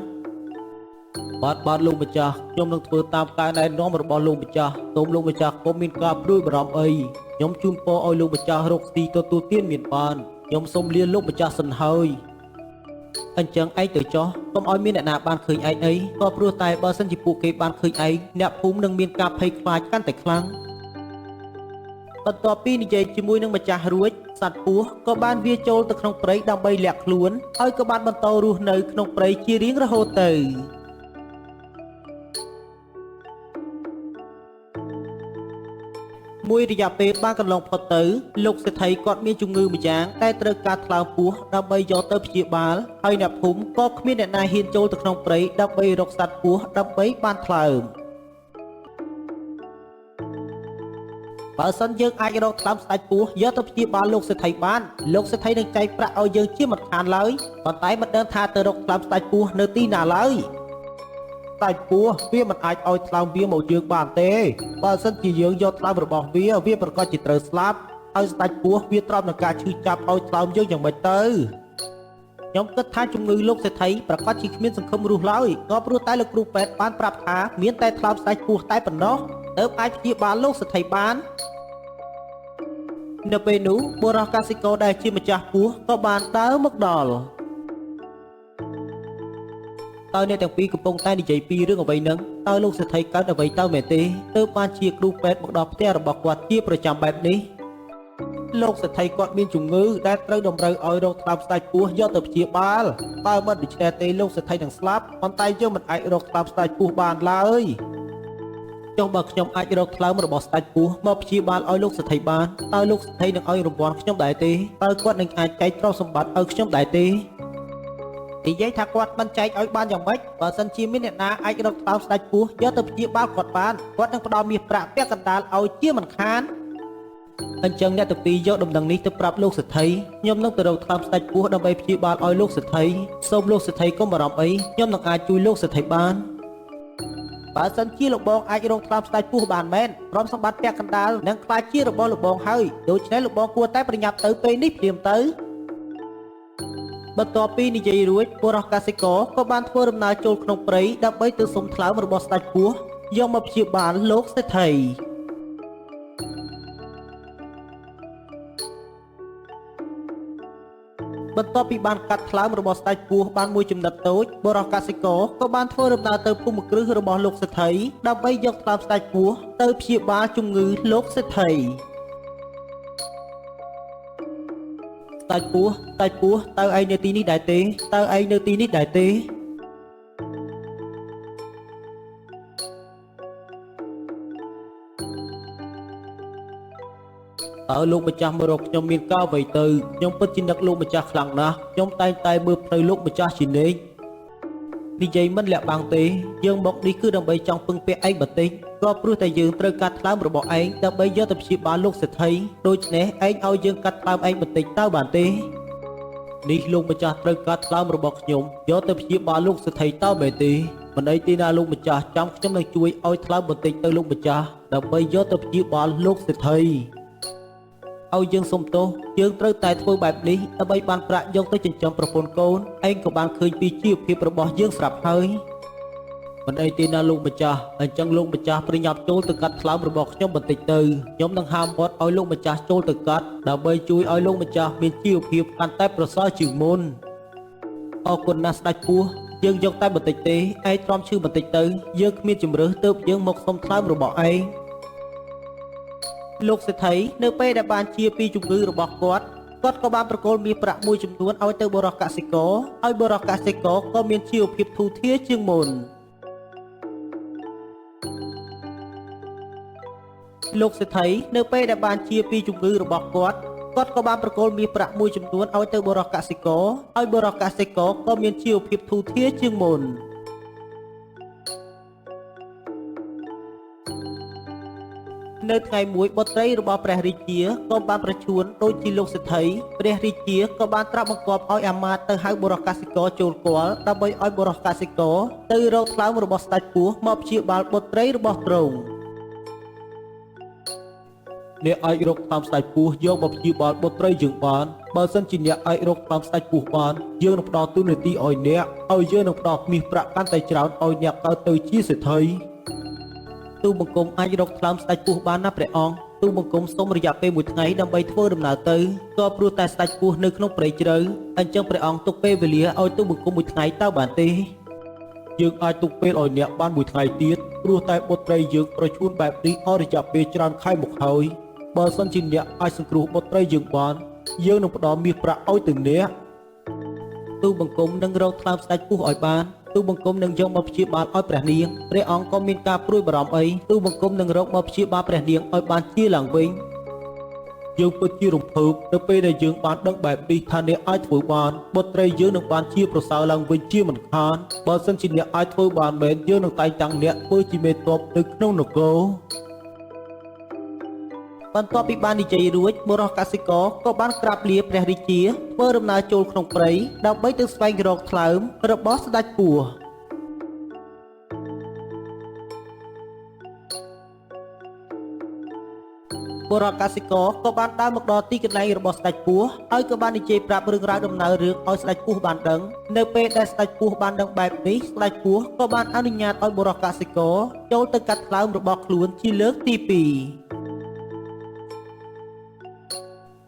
បាទលោកម្ចាស់ខ្ញុំនឹងធ្វើតាមការណែនាំរបស់លោកម្ចាស់សូមលោកម្ចាស់កុំមានការព្រួយបារម្ភអីខ្ញុំជូនពរឲ្យលោកម្ចាស់រកស៊ីទទួលទានមានបានខ្ញុំសូមលាលោកម្ចាស់សិនហើយអញ្ចឹងឯងទៅចោះកុំឲ្យមានអ្នកណាបានឃើញឯងអីក៏ព្រោះតែបើសិនជាពួកគេបានឃើញឯងអ្នកភូមិនឹងមានការភ័យខ្លាចកាន់តែខ្លាំងបន្ទាប់ពីនិយាយជាមួយនឹងម្ចាស់រួចសត្វពស់ក៏បានវាចូលទៅក្នុងព្រៃដើម្បីលាក់ខ្លួនហើយក៏បានបន្តរស់នៅក្នុងព្រៃជារៀងរហូតទៅមួយរយៈពេលបានកន្លងផុតទៅលោកសេដ្ឋីគាត់មានជំងឺម្យ៉ាងតែត្រូវការថ្លើមពោះដើម្បីយកទៅព្យាបាលហើយអ្នកភូមិក៏គ្មានអ្នកណាហ៊ានចូលទៅក្នុងព្រៃដើម្បីរកសត្វពស់ដើម្បីបានថ្លើមបើសិនយើងអាចរកថ្លើមស្ដេចពស់យកទៅព្យាបាលលោកសេដ្ឋីបានលោកសេដ្ឋីនឹងចែកប្រាក់ឲ្យយើងជាមិនខានឡើយប៉ុន្តែមិនដឹងថាទៅរកថ្លើមស្ដេចពស់នៅទីណាឡើយស្ដេចពស់វាមិនអាចឲ្យថ្លើមវាមកយើងបានទេបើសិនជាយើងយកថ្លើមរបស់វាវាប្រកាសជាត្រូវស្លាប់ហើយស្ដេចពស់វាទ្រាំនឹងការឈឺចាប់ឲ្យថ្លើមយើងយ៉ាងម៉េចទៅខ្ញុំគិតថាជំងឺលោកសេដ្ឋីប្រកាសជាគ្មានសង្ឃឹមរស់ឡើយក៏ព្រោះតែលោកគ្រូពេទ្យបានប្រាប់ថាមានតែថ្លើមស្ដេចពស់តែប៉ុណ្ណោះទើបអាចព្យាបាលលោកសេដ្ឋីបាននៅពេលនោះបុរសកសិករដែលជាម្ចាស់ពស់ក៏បានដើរមកដល់តើអ្នកទាំងពីរកំពុងតែនិយាយពីរឿងអ្វីនឹងតើលោកសេដ្ឋីកើតអ្វីទៅមែនទេទើបបានជាគ្រូពេទ្យមកដល់ផ្ទះរបស់គាត់ជាប្រចាំបែបនេះលោកសេដ្ឋីគាត់មានជំងឺដែលត្រូវតម្រូវឲ្យរកថ្លើមស្ដេចពស់យកទៅព្យាបាលបើមិនដូច្នេះទេលោកសេដ្ឋីនឹងស្លាប់ប៉ុន្តែយើងមិនអាចរកថ្លើមស្ដេចពស់បានឡើយចុះបើខ្ញុំអាចរកថ្លើមរបស់ស្ដេចពស់មកព្យាបាលឲ្យលោកសេដ្ឋីបានតើលោកសេដ្ឋីនឹងឲ្យរង្វាន់ខ្ញុំដែរទេតើគាត់នឹងអាចចែកទ្រព្យសម្បត្តិឲ្យខ្ញុំដែរទេនិយាយថាគាត់មិនចែកឲ្យបានយ៉ាងម៉េចបើសិនជាមានអ្នកណាអាចរកថ្លើមស្ដេចពស់យកទៅព្យាបាលគាត់បានគាត់នឹងផ្ដល់មាសប្រាក់ពាក់កណ្ដាលឲ្យជាមិនខានអញ្ចឹងអ្នកទាំងពីរយកដំណឹងនេះទៅប្រាប់លោកសេដ្ឋីខ្ញុំនឹងទៅរកថ្លើមស្ដេចពស់ដើម្បីព្យាបាលឲ្យលោកសេដ្ឋីសូមលោកសេដ្ឋីកុំបារម្ភអីខ្ញុំនឹងអាចជួយលោកសេដ្ឋីបានបើសិនជាលោកបងអាចរកថ្លើមស្ដេចពស់បានមែនព្រមសម្បត្តិពាក់កណ្ដាលនឹងក្លាយជារបស់លោកបងហើយដូច្នេះលោកបងគួរតែប្រញាប់ទៅពេលនេះភ្លាមទៅបន្ទាប់ពីនិយាយរួចបុរសកសិករក៏បានធ្វើដំណើរចូលក្នុងព្រៃដើម្បីទៅសុំថ្លើមរបស់ស្ដេចពស់យកមកព្យាបាលលោកសេដ្ឋី បន្ទាប់ពីបានកាត់ថ្លើមរបស់ស្ដេចពស់បានមួយចំណិតតូចបុរសកសិករក៏បានធ្វើដំណើរទៅភូមិគ្រឹះរបស់លោកសេដ្ឋីដើម្បីយកថ្លើមស្ដេចពស់ទៅព្យាបាលជំងឺលោកសេដ្ឋីស្ដេចពស់ស្ដេចពស់តើឯងនៅទីនេះដែរទេតើឯងនៅទីនេះដែរទេតើលោកម្ចាស់មករកខ្ញុំមានការអ្វីទៅខ្ញុំពិតជានឹកលោកម្ចាស់ខ្លាំងណាស់ខ្ញុំតែងតែមើលផ្លូវលោកម្ចាស់ជានិច្ចនិយាយមិនលាក់បាំងទេយើងមកនេះគឺដើម្បីចង់ពឹងពាក់ឯងបន្តិចក៏ព្រោះតែយើងត្រូវកាត់ថ្លើមរបស់ឯងដើម្បីយកទៅព្យាបាលលោកសេដ្ឋីដូច្នេះឯងឲ្យយើងកាត់ថ្លើមឯងបន្តិចតើបានទេនេះលោកម្ចាស់ត្រូវកាត់ថ្លើមរបស់ខ្ញុំយកទៅព្យាបាលលោកសេដ្ឋីតើមែនទេមិនអីទេណាលោកម្ចាស់ចាំខ្ញុំនឹងជួយឲ្យថ្លើមបន្តិចទៅលោកម្ចាស់ដើម្បីយកទៅព្យាបាលលោកសេដ្ឋីឲ្យយើងសុំទោសយើងត្រូវតែធ្វើបែបនេះដើម្បីបានប្រាក់យកទៅចិញ្ចឹមប្រពន្ធកូនឯងក៏បានឃើញពីជីវភាពរបស់យើងស្រាប់ហើយមិនអីទេណាលោកម្ចាស់អញ្ចឹងលោកម្ចាស់ប្រញាប់ចូលទៅកាត់ថ្លើមរបស់ខ្ញុំបន្តិចទៅខ្ញុំនឹងហាមមាត់ឲ្យលោកម្ចាស់ចូលទៅកាត់ដើម្បីជួយឲ្យលោកម្ចាស់មានជីវភាពកាន់តែប្រសើរជាងមុនអរគុណណាស់ស្ដេចពស់យើងយកតែបន្តិចទេឯងទ្រាំឈឺបន្តិចទៅយើងគ្មានជម្រើសទើបយើងមកសុំថ្លើមរបស់ឯងលោកសេដ្ឋីនៅពេលដែលបានជាពីជំងឺរបស់គាត់គាត់ក៏បានប្រគល់មាសប្រាក់មួយចំនួនឲ្យទៅបុរសកសិករហើយបុរសកសិករក៏មានជីវភាពធូរធារជាងមុនលោកសេដ្ឋីនៅពេលដែលបានជាពីជំងឺរបស់គាត់គាត់ក៏បានប្រគល់មាសប្រាក់មួយចំនួនឲ្យទៅបុរសកសិករហើយបុរសកសិករក៏មានជីវភាពធូរធារជាងមុននៅថ្ងៃមួយបុត្រីរបស់ព្រះរាជាក៏បានប្រឈួនដូចជាលោកសេដ្ឋីព្រះរាជាក៏បានត្រាស់បង្គាប់ឲ្យអាមាត្យទៅហៅបុរសកសិករចូលគាល់ដើម្បីឲ្យបុរសកសិករទៅរកថ្លើមរបស់ស្ដេចពស់មកព្យាបាលបុត្រីរបស់ទ្រង់អ្នកអាចរកថ្លើមស្ដេចពស់យកមកព្យាបាលបុត្រីយើងបានបើសិនជាអ្នកអាចរកថ្លើមស្ដេចពស់បានយើងនឹងផ្ដល់ទូនាទីឲ្យអ្នកឲ្យយើងនឹងផ្ដល់មាសប្រាក់កាន់តែច្រើនឲ្យអ្នកកើតទៅជាសេដ្ឋីទូបង្គំអាចរកថ្លើមស្ដេចពស់បានណាព្រះអង្គទូបង្គំសូមរយៈពេលមួយថ្ងៃដើម្បីធ្វើដំណើរទៅក៏ព្រោះតែស្ដេចពស់នៅក្នុងព្រៃជ្រៅអញ្ចឹងព្រះអង្គទុកពេលវេលាឲ្យទូបង្គំមួយថ្ងៃតើបានទេយើងអាចទុកពេលឲ្យអ្នកបានមួយថ្ងៃទៀតព្រោះតែបុត្រីយើងប្រឈួនបែបនេះអស់រយៈពេលច្រើនខែមកហើយបើសិនជាអ្នកអាចសង្គ្រោះបុត្រីយើងបានយើងនឹងផ្ដល់មាសប្រាក់ឲ្យទៅអ្នកទូបង្គំនឹងរកថ្លើមស្ដេចពស់ឲ្យបានទូបង្គំនឹងយកមកព្យាបាលឲ្យព្រះនាងព្រះអង្គក៏មានការព្រួយបារម្ភអីទូបង្គំនឹងរកមកព្យាបាលព្រះនាងឲ្យបានជាឡើងវិញយើងពិតជារំភើបនៅពេលដែលយើងបានដឹងបែបនេះថាអ្នកអាចធ្វើបានបុត្រីយើងនឹងបានជាប្រសើរឡើងវិញជាមិនខានបើសិនជាអ្នកអាចធ្វើបានមែនយើងនឹងតែងតាំងអ្នកធ្វើជាមេទ័ពនៅក្នុងនគរបន្ទាប់ពីបាននិយាយរួចបុរសកសិករក៏បានក្រាបលាព្រះរាជាធ្វើដំណើរចូលក្នុងព្រៃដើម្បីទៅស្វែងរកថ្លើមរបស់ស្ដេចពស់បុរសកសិករក៏បានដើរមកដល់ទីកន្លែងរបស់ស្ដេចពស់ហើយក៏បាននិយាយប្រាប់រឿងរ៉ាវដំណើររឿងឲ្យស្ដេចពស់បានដឹងនៅពេលដែលស្ដេចពស់បានដឹងបែបនេះស្ដេចពស់ក៏បានអនុញ្ញាតឲ្យបុរសកសិករចូលទៅកាត់ថ្លើមរបស់ខ្លួនជាលើកទី2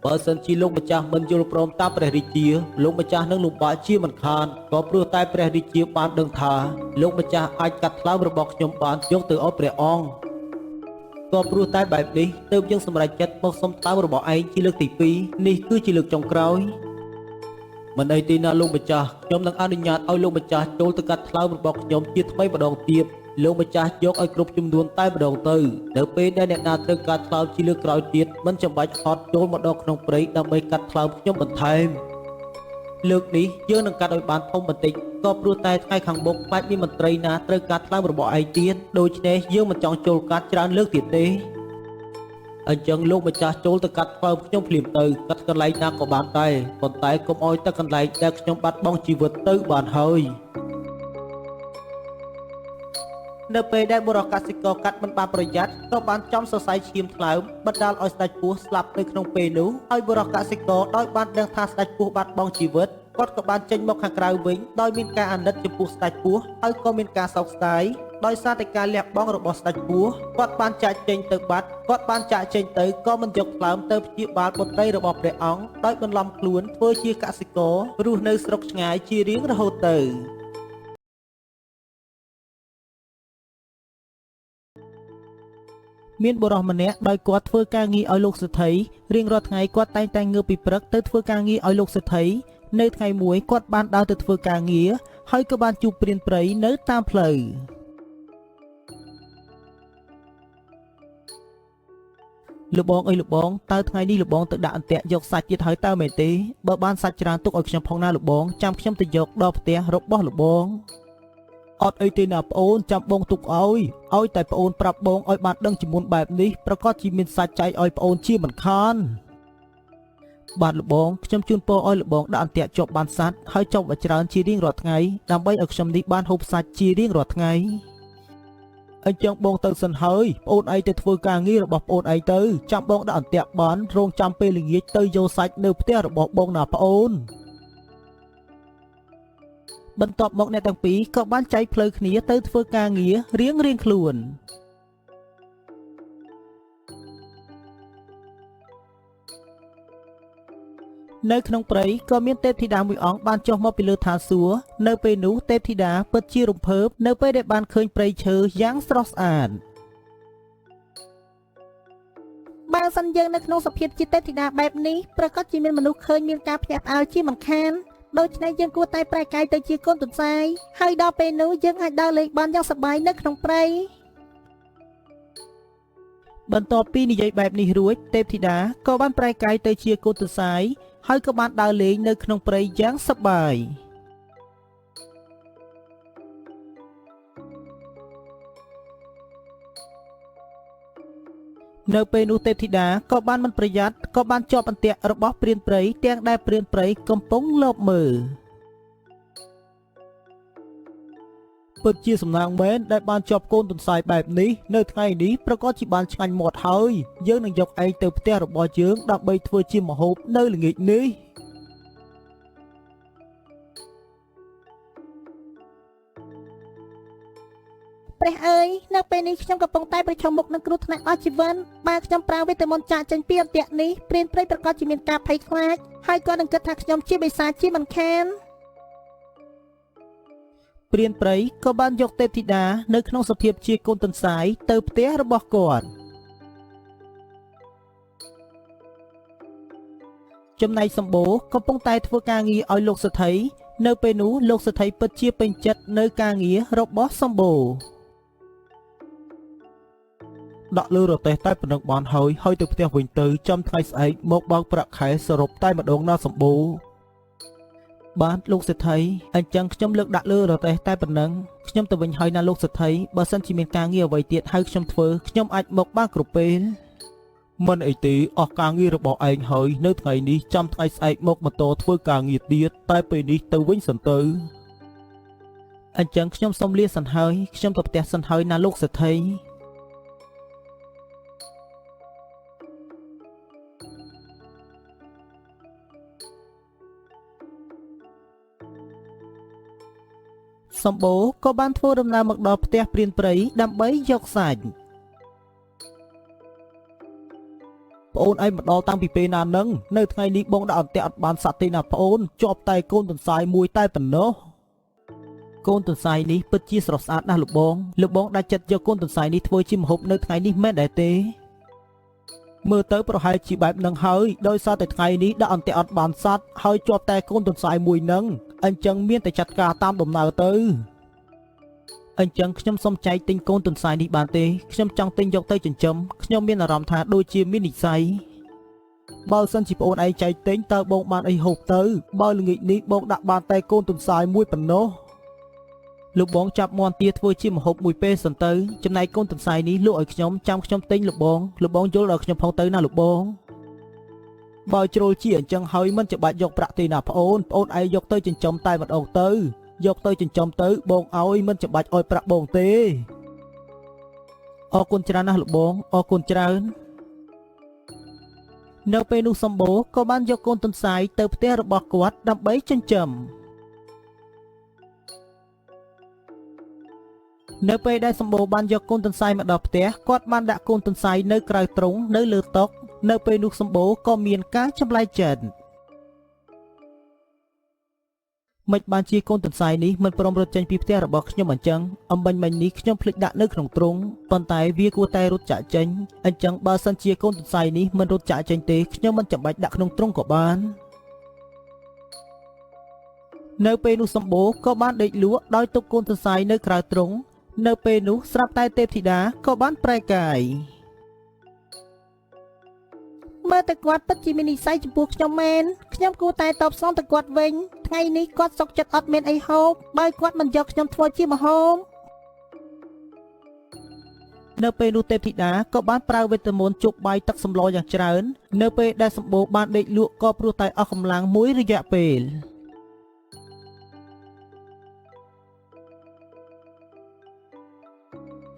បើសិនជាលោកម្ចាស់មិនយល់ព្រមតាមព្រះរាជាលោកម្ចាស់នឹងលំបាកជាមិនខានក៏ព្រោះតែព្រះរាជាបានដឹងថាលោកម្ចាស់អាចកាត់ថ្លើមរបស់ខ្ញុំបានយកទៅឲ្យព្រះអង្គក៏ព្រោះតែបែបនេះទើបយើងសម្រេចចិត្តមកសុំថ្លើមរបស់ឯងជាលើកទី2នេះគឺជាលើកចុងក្រោយមិនអីទេណាលោកម្ចាស់ខ្ញុំនឹងអនុញ្ញាតឲ្យលោកម្ចាស់ចូលទៅកាត់ថ្លើមរបស់ខ្ញុំជាថ្មីម្ដងទៀតលោកម្ចាស់យកឲ្យគ្រប់ចំនួនតែម្ដងទៅនៅពេលដែលអ្នកណាត្រូវកាត់ថ្លើមជាលើកក្រោយទៀតមិនចាំបាច់ហត់ចូលមកដល់ក្នុងព្រៃដើម្បីកាត់ថ្លើមខ្ញុំបន្ថែមលើកនេះយើងនឹងកាត់ឲ្យបានធំបន្តិចក៏ព្រោះតែថ្ងៃខាងមុខបាច់មានមន្ត្រីណាត្រូវកាត់ថ្លើមរបស់ឯងទៀតដូច្នេះយើងមិនចង់ចូលកាត់ច្រើនលើកទៀតទេអញ្ចឹងលោកម្ចាស់ចូលទៅកាត់ថ្លើមខ្ញុំភ្លាមទៅកាត់កន្លែងណាក៏បានដែរប៉ុន្តែកុំឲ្យតែកន្លែងដែលខ្ញុំបាត់បង់ជីវិតទៅបានហើយនៅពេលដែលបុរសកសិករកាត់មិនបានប្រយ័ត្នក៏បានចំសរសៃឈាមថ្លើមបណ្ដាលឲ្យស្ដេចពស់ស្លាប់នៅក្នុងពេលនោះហើយបុរសកសិករដោយបានដឹងថាស្ដេចពស់បាត់បង់ជីវិតគាត់ក៏បានចេញមកខាងក្រៅវិញដោយមានការអាណិតចំពោះស្ដេចពស់ហើយក៏មានការសោកស្ដាយ ដោយសារតែការលះបង់របស់ស្ដេចពស់គាត់បានចាកចេញទៅបាត់គាត់បានចាកចេញទៅក៏មិនយកថ្លើមទៅព្យាបាលបុត្រីរបស់ព្រះអង្គដោយបន្លំខ្លួនធ្វើជាកសិកររស់នៅស្រុកឆ្ងាយជារៀងរហូតទៅមានបុរសម្នាក់ដោយគាត់ធ្វើការងារឲ្យលោកសេដ្ឋីរៀងរាល់ថ្ងៃគាត់តែងតែងើបពីព្រឹកទៅធ្វើការងារឲ្យលោកសេដ្ឋីនៅថ្ងៃមួយគាត់បានដើរទៅធ្វើការងារហើយក៏បានជួបព្រានព្រៃនៅតាមផ្លូវលោកបងអើយលោកបងតើថ្ងៃនេះលោកបងទៅដាក់អន្ទាក់យកសាច់ទៀតហើយតើមែនទេបើបានសាច់ច្រើនទុកឲ្យខ្ញុំផងណាលោកបងចាំខ្ញុំទៅយកដល់ផ្ទះរបស់លោកបងអត់អីទេណាប្អូនចាំបងទុកឲ្យឲ្យតែប្អូនប្រាប់បងឲ្យបានដឹងជាមុនបែបនេះប្រកាសជាមានសាច់ចែកឲ្យប្អូនជាមិនខានបាទលោកបងខ្ញុំជូនពរឲ្យលោកបងដាក់អន្ទាក់ជាប់បានសាច់ហើយជាប់ឲ្យច្រើនជារៀងរាល់ថ្ងៃដើម្បីឲ្យខ្ញុំនេះបានហូបសាច់ជារៀងរាល់ថ្ងៃអញ្ចឹងបងទៅសិនហើយប្អូនឯងទៅធ្វើការងាររបស់ប្អូនឯងទៅចាំបងដាក់អន្ទាក់បានរងចាំពេលល្ងាចទៅយកសាច់នៅផ្ទះរបស់បងណាប្អូនបន្ទាប់មកអ្នកទាំងពីរក៏បានចែកផ្លូវគ្នាទៅធ្វើការងាររៀងៗខ្លួននៅក្នុងព្រៃក៏មានទេពធីតាមួយអង្គបានចុះមកពីលើឋានសួគ៌នៅពេលនោះទេពធីតាពិតជារំភើបនៅពេលដែលបានឃើញព្រៃឈើយ៉ាងស្រស់ស្អាតបើសិនយើងនៅក្នុងសភាពជាទេពធីតាបែបនេះប្រកាសជាមានមនុស្សឃើញមានការភ្ញាក់ផ្អើលជាមិនខានដូច្នេះយើងគួរតែប្រែកាយទៅជាកូនទន្សាយហើយដល់ពេលនោះយើងអាចដើរលេងបានយ៉ាងសប្បាយនៅក្នុងព្រៃបន្ទាប់ពីនិយាយបែបនេះរួចទេពធីតាក៏បានប្រែកាយទៅជាកូនទន្សាយហើយក៏បានដើរលេងនៅក្នុងព្រៃយ៉ាងសប្បាយនៅពេលនោះទេពធីតាក៏បានមិនប្រយ័ត្នក៏បានជាប់អន្ទាក់របស់ព្រានព្រៃទាំងដែលព្រានព្រៃកំពុងលបមើលពិតជាសំណាងមែនដែលបានជាប់កូនទន្សាយបែបនេះនៅថ្ងៃនេះប្រកាសជាបានឆ្ងាញ់មាត់ហើយយើងនឹងយកឯងទៅផ្ទះរបស់យើងដើម្បីធ្វើជាម្ហូបនៅល្ងាចនេះ ព្រះអើយនៅពេលនេះខ្ញុំកំពុងតែប្រឈមមុខនឹងគ្រោះថ្នាក់អស់ជីវិតបើខ្ញុំប្រើវេទមន្តចាកចេញពីអន្ទាក់នេះព្រានព្រៃប្រកាសជាមានការភ័យខ្លាចហើយក៏នឹងគិតថាខ្ញុំជាបិសាចជាមិនខានព្រានព្រៃក៏បានយកទេពធីតានៅក្នុងសភាពជាកូនទន្សាយទៅផ្ទះរបស់គាត់ចំណែកសម្បូរកំពុងតែធ្វើការងារឲ្យលោកសេដ្ឋីនៅពេលនោះលោកសេដ្ឋីពិតជាពេញចិត្តនៅការងាររបស់សម្បូរដាក់លើរទេះតែប៉ុណ្ណឹងបានហើយហើយទៅផ្ទះវិញទៅចាំថ្ងៃស្អែកមកបើកប្រាក់ខែសរុបតែម្ដងណាសម្បូរបាទលោកសេដ្ឋីអញ្ចឹងខ្ញុំលើកដាក់លើរទេះតែប៉ុណ្ណឹងខ្ញុំទៅវិញហើយណាលោកសេដ្ឋីបើសិនជាមានការងារអ្វីទៀតហើយខ្ញុំធ្វើខ្ញុំអាចមកបានគ្រប់ពេលមិនអីទេអស់ការងាររបស់ឯងហើយនៅថ្ងៃនេះចាំថ្ងៃស្អែកមកបន្តធ្វើការងារទៀតតែពេលនេះទៅវិញសិនទៅអញ្ចឹងខ្ញុំសូមលាសិនហើយខ្ញុំទៅផ្ទះសិនហើយណាលោកសេដ្ឋីសម្បូរក៏បានធ្វើដំណើរមកដល់ផ្ទះព្រានព្រៃដើម្បីយកសាច់ប្អូនឯងមកដល់តាំងពីពេលណានឹងនៅថ្ងៃនេះបងដាក់អន្ទាក់អត់បានសត្វទេណាប្អូនជាប់តែកូនទន្សាយមួយតែប៉ុណ្ណោះកូនទន្សាយនេះពិតជាស្រស់ស្អាតណាស់លោកបងលោកបងដាច់ចិត្តយកកូនទន្សាយនេះធ្វើជាម្ហូបនៅថ្ងៃនេះមែនដែរទេមើលទៅប្រហែលជាបែបនឹងហើយដោយសារតែថ្ងៃនេះដាក់អន្ទាក់អត់បានសត្វហើយជាប់តែកូនទន្សាយមួយនឹងអញ្ចឹងមានតែចាត់ការតាមដំណើរទៅអញ្ចឹងខ្ញុំសូមចែកទិញកូនទន្សាយនេះបានទេខ្ញុំចង់ទិញយកទៅចិញ្ចឹមខ្ញុំមានអារម្មណ៍ថាដូចជាមាននិស្ស័យបើសិនជាប្អូនឯងចែកទិញតើបងបានអីហូបទៅបើល្ងាចនេះបងដាក់បានតែកូនទន្សាយមួយប៉ុណ្ណោះលោកបងចាប់មាន់ទាធ្វើជាម្ហូបមួយពេលសិនទៅចំណែកកូនទន្សាយនេះលក់ឲ្យខ្ញុំចាំខ្ញុំទិញលោកបងលោកបងយល់ដល់ខ្ញុំផងទៅណាលោកបងបើជ្រុលជាអញ្ចឹងហើយមិនច្បាច់យកប្រាក់ទេណាប្អូនប្អូនឯងយកទៅចិញ្ចឹមតែម្ដងទៅយកទៅចិញ្ចឹមទៅបងឲ្យមិនច្បាច់ឲ្យប្រាក់បងទេអរគុណច្រើនណាស់លោកបងអរគុណច្រើននៅពេលនោះសម្បូរក៏បានយកកូនទន្សាយទៅផ្ទះរបស់គាត់ដើម្បីចិញ្ចឹម នៅពេលដែលសម្បូរបានយកកូនទន្សាយមកដល់ផ្ទះគាត់បានដាក់កូនទន្សាយនៅក្រៅទ្រុងនៅលើតុនៅពេលនោះសម្បូរក៏មានការចម្លែកចិត្តមិនបានជាកូនទន្សាយនេះមិនព្រមរត់ចេញពីផ្ទះរបស់ខ្ញុំអញ្ចឹងអំបញ្ញមិញនេះខ្ញុំភ្លេចដាក់នៅក្នុងទ្រុងប៉ុន្តែវាគួរតែរត់ចាក់ចេញអញ្ចឹងបើសិនជាកូនទន្សាយនេះមិនរត់ចាក់ចេញទេខ្ញុំមិនចាំបាច់ដាក់ក្នុងទ្រុងក៏បាននៅពេលនោះសម្បូរក៏បានដេកលក់ដោយទុកកូនទន្សាយនៅក្រៅទ្រុងនៅពេលនោះស្រាប់តែទេពធីតាក៏បានប្រែកាយ មើលតែគាត់ពិតជាមាននិស្ស័យចំពោះខ្ញុំមែនខ្ញុំគួរតែតបស្នងទៅគាត់វិញថ្ងៃនេះគាត់សុខចិត្តអត់មានអីហូបបើគាត់មិនយកខ្ញុំធ្វើជាម្ហូប នៅពេលនោះទេពធីតាក៏បានប្រើវេទមន្តជប់បាយទឹកសម្លយ៉ាងច្រើននៅពេលដែលសម្បូរបានដេកលក់ក៏ព្រោះតែអស់កម្លាំងមួយរយៈពេល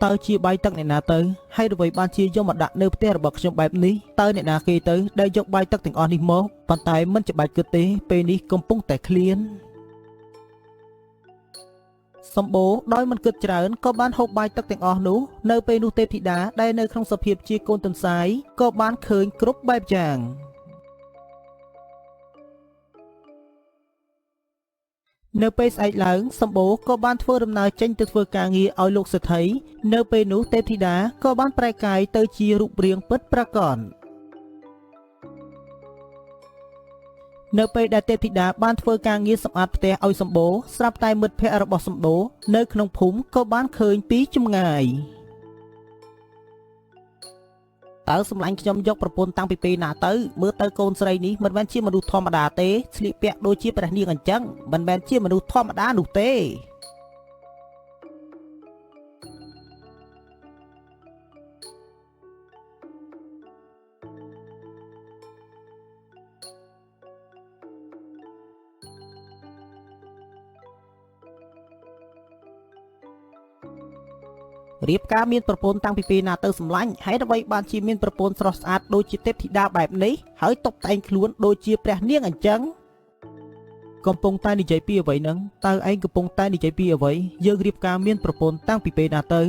តើជាបាយទឹកអ្នកណាទៅហើយអ្វីបានជាយកមកដាក់នៅផ្ទះរបស់ខ្ញុំបែបនេះតើអ្នកណាគេទៅដែលយកបាយទឹកទាំងអស់នេះមកប៉ុន្តែមិនច្បាច់គិតទេពេលនេះកំពុងតែឃ្លានសម្បូរដោយមិនគិតច្រើនក៏បានហូបបាយទឹកទាំងអស់នោះនៅពេលនោះទេពធីតាដែលនៅក្នុងសភាពជាកូនទន្សាយក៏បានឃើញគ្រប់បែបយ៉ាងនៅពេលស្អែកឡើងសម្បូរក៏បានធ្វើដំណើរចេញទៅធ្វើការងារឲ្យលោកសេដ្ឋីនៅពេលនោះទេពធីតាក៏បានប្រែកាយទៅជារូបរាងពិតប្រាកដនៅពេលដែលទេពធីតាបានធ្វើការងារសម្អាតផ្ទះឲ្យសម្បូរស្រាប់តែមិត្តភក្តិរបស់សម្បូរនៅក្នុងភូមិក៏បានឃើញពីចម្ងាយតើសម្លាញ់ខ្ញុំយកប្រពន្ធតាំងពីពេលណាទៅមើលទៅកូនស្រីនេះមិនមែនជាមនុស្សធម្មតាទេស្លៀកពាក់ដូចជាព្រះនាងអញ្ចឹងមិនមែនជាមនុស្សធម្មតានោះទេរៀបការមានប្រពន្ធតាំងពីពេលណាទៅសម្លាញ់ហើយអ្វីបានជាមានប្រពន្ធស្រស់ស្អាតដូចជាទេពធីតាបែបនេះហើយតុបតែងខ្លួនដូចជាព្រះនាងអញ្ចឹងកំពុងតែនិយាយពីអ្វីហ្នឹងតើឯងកំពុងតែនិយាយពីអ្វីយើងរៀបការមានប្រពន្ធតាំងពីពេលណាទៅ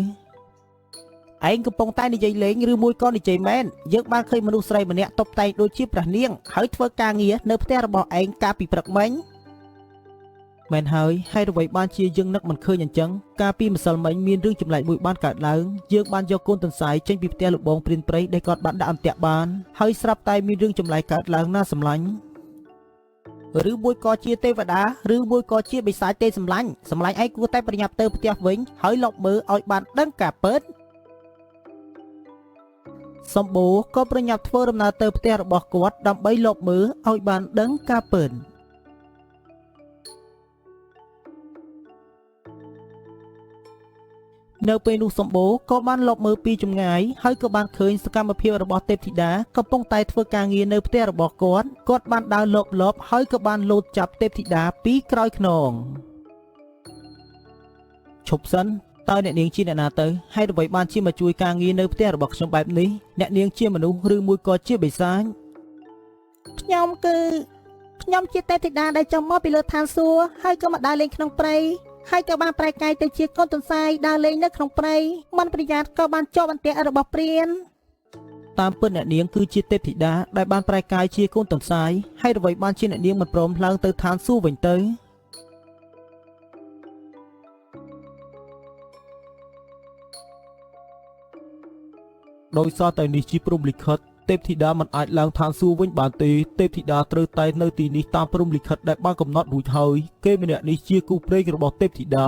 ឯងកំពុងតែនិយាយលេងឬមួយក៏និយាយមែនយើងបានឃើញមនុស្សស្រីម្នាក់តុបតែងដូចជាព្រះនាងហើយធ្វើការងារនៅផ្ទះរបស់ឯងកាលពីព្រឹកមិញមែនហើយហើយអ្វីបានជាយើងនឹកមិនឃើញអញ្ចឹងកាលពីម្សិលមិញមានរឿងចម្លែកមួយបានកើតឡើងយើងបានយកកូនទន្សាយចេញពីផ្ទះលោកបងព្រានព្រៃដែលគាត់បានដាក់អន្ទាក់បានហើយស្រាប់តែមានរឿងចម្លែកកើតឡើងណាសម្លាញ់ឬមួយក៏ជាទេវតាឬមួយក៏ជាបិសាចទេសម្លាញ់សម្លាញ់ឯងគួរតែប្រញាប់ទៅផ្ទះវិញហើយលបមើលឲ្យបានដឹងការពិតសម្បូរក៏ប្រញាប់ធ្វើដំណើរទៅផ្ទះរបស់គាត់ដើម្បីលបមើលឲ្យបានដឹងការពិតនៅពេលនោះសម្បូរក៏បានលបមើលពីចម្ងាយហើយក៏បានឃើញសកម្មភាពរបស់ទេពធីតាកំពុងតែធ្វើការងារនៅផ្ទះរបស់គាត់គាត់បានដើរលបលបហើយក៏បានលោតចាប់ទេពធីតាពីក្រោយខ្នងឈប់សិនតើអ្នកនាងជាអ្នកណាទៅហើយអ្វីបានជាមកជួយការងារនៅផ្ទះរបស់ខ្ញុំបែបនេះអ្នកនាងជាមនុស្សឬមួយក៏ជាបិសាចខ្ញុំជាទេពធីតាដែលចុះមកពីលើឋានសួគ៌ហើយក៏មកដើរលេងក្នុងព្រៃហើយក៏បានប្រែកាយទៅជាកូនទន្សាយដើរលេងនៅក្នុងព្រៃមិនប្រយ័ត្នក៏បានជាប់អន្ទាក់របស់ព្រានតាមពិតអ្នកនាងគឺជាទេពធីតាដែលបានប្រែកាយជាកូនទន្សាយហើយអ្វីបានជាអ្នកនាងមិនព្រមឡើងទៅឋានសួគ៌វិញទៅដោយសារតែនេះជាព្រហ្មលិខិតទេពធីតាមិនអាចឡើងឋានសួគ៌វិញបានទេទេពធីតាត្រូវតែនៅទីនេះតាមព្រហ្មលិខិតដែលបានកំណត់រួចហើយគេម្នាក់នេះជាគូព្រេងរបស់ទេពធីតា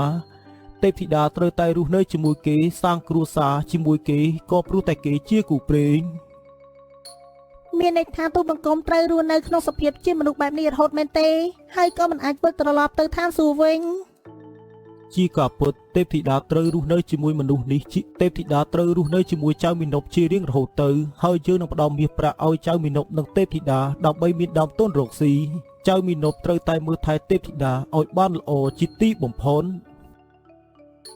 ទេពធីតាត្រូវតែរស់នៅជាមួយគេសាងគ្រួសារជាមួយគេក៏ព្រោះតែគេជាគូព្រេងមានន័យថាទូបង្គំត្រូវរស់នៅក្នុងសភាពជាមនុស្សបែបនេះរហូតមែនទេហើយក៏មិនអាចវិលត្រឡប់ទៅឋានសួគ៌វិញជាការពិតទេពធីតាត្រូវរស់នៅជាមួយមនុស្សនេះទេពធីតាត្រូវរស់នៅជាមួយចៅមីនប់ជារៀងរហូតទៅហើយយើងនឹងផ្ដល់មាសប្រាក់ឲ្យចៅមីនប់និងទេពធីតាដើម្បីមានដើមទុនរកស៊ីចៅមីនប់ត្រូវតែមើលថែទេពធីតាឲ្យបានល្អជាទីបំផុត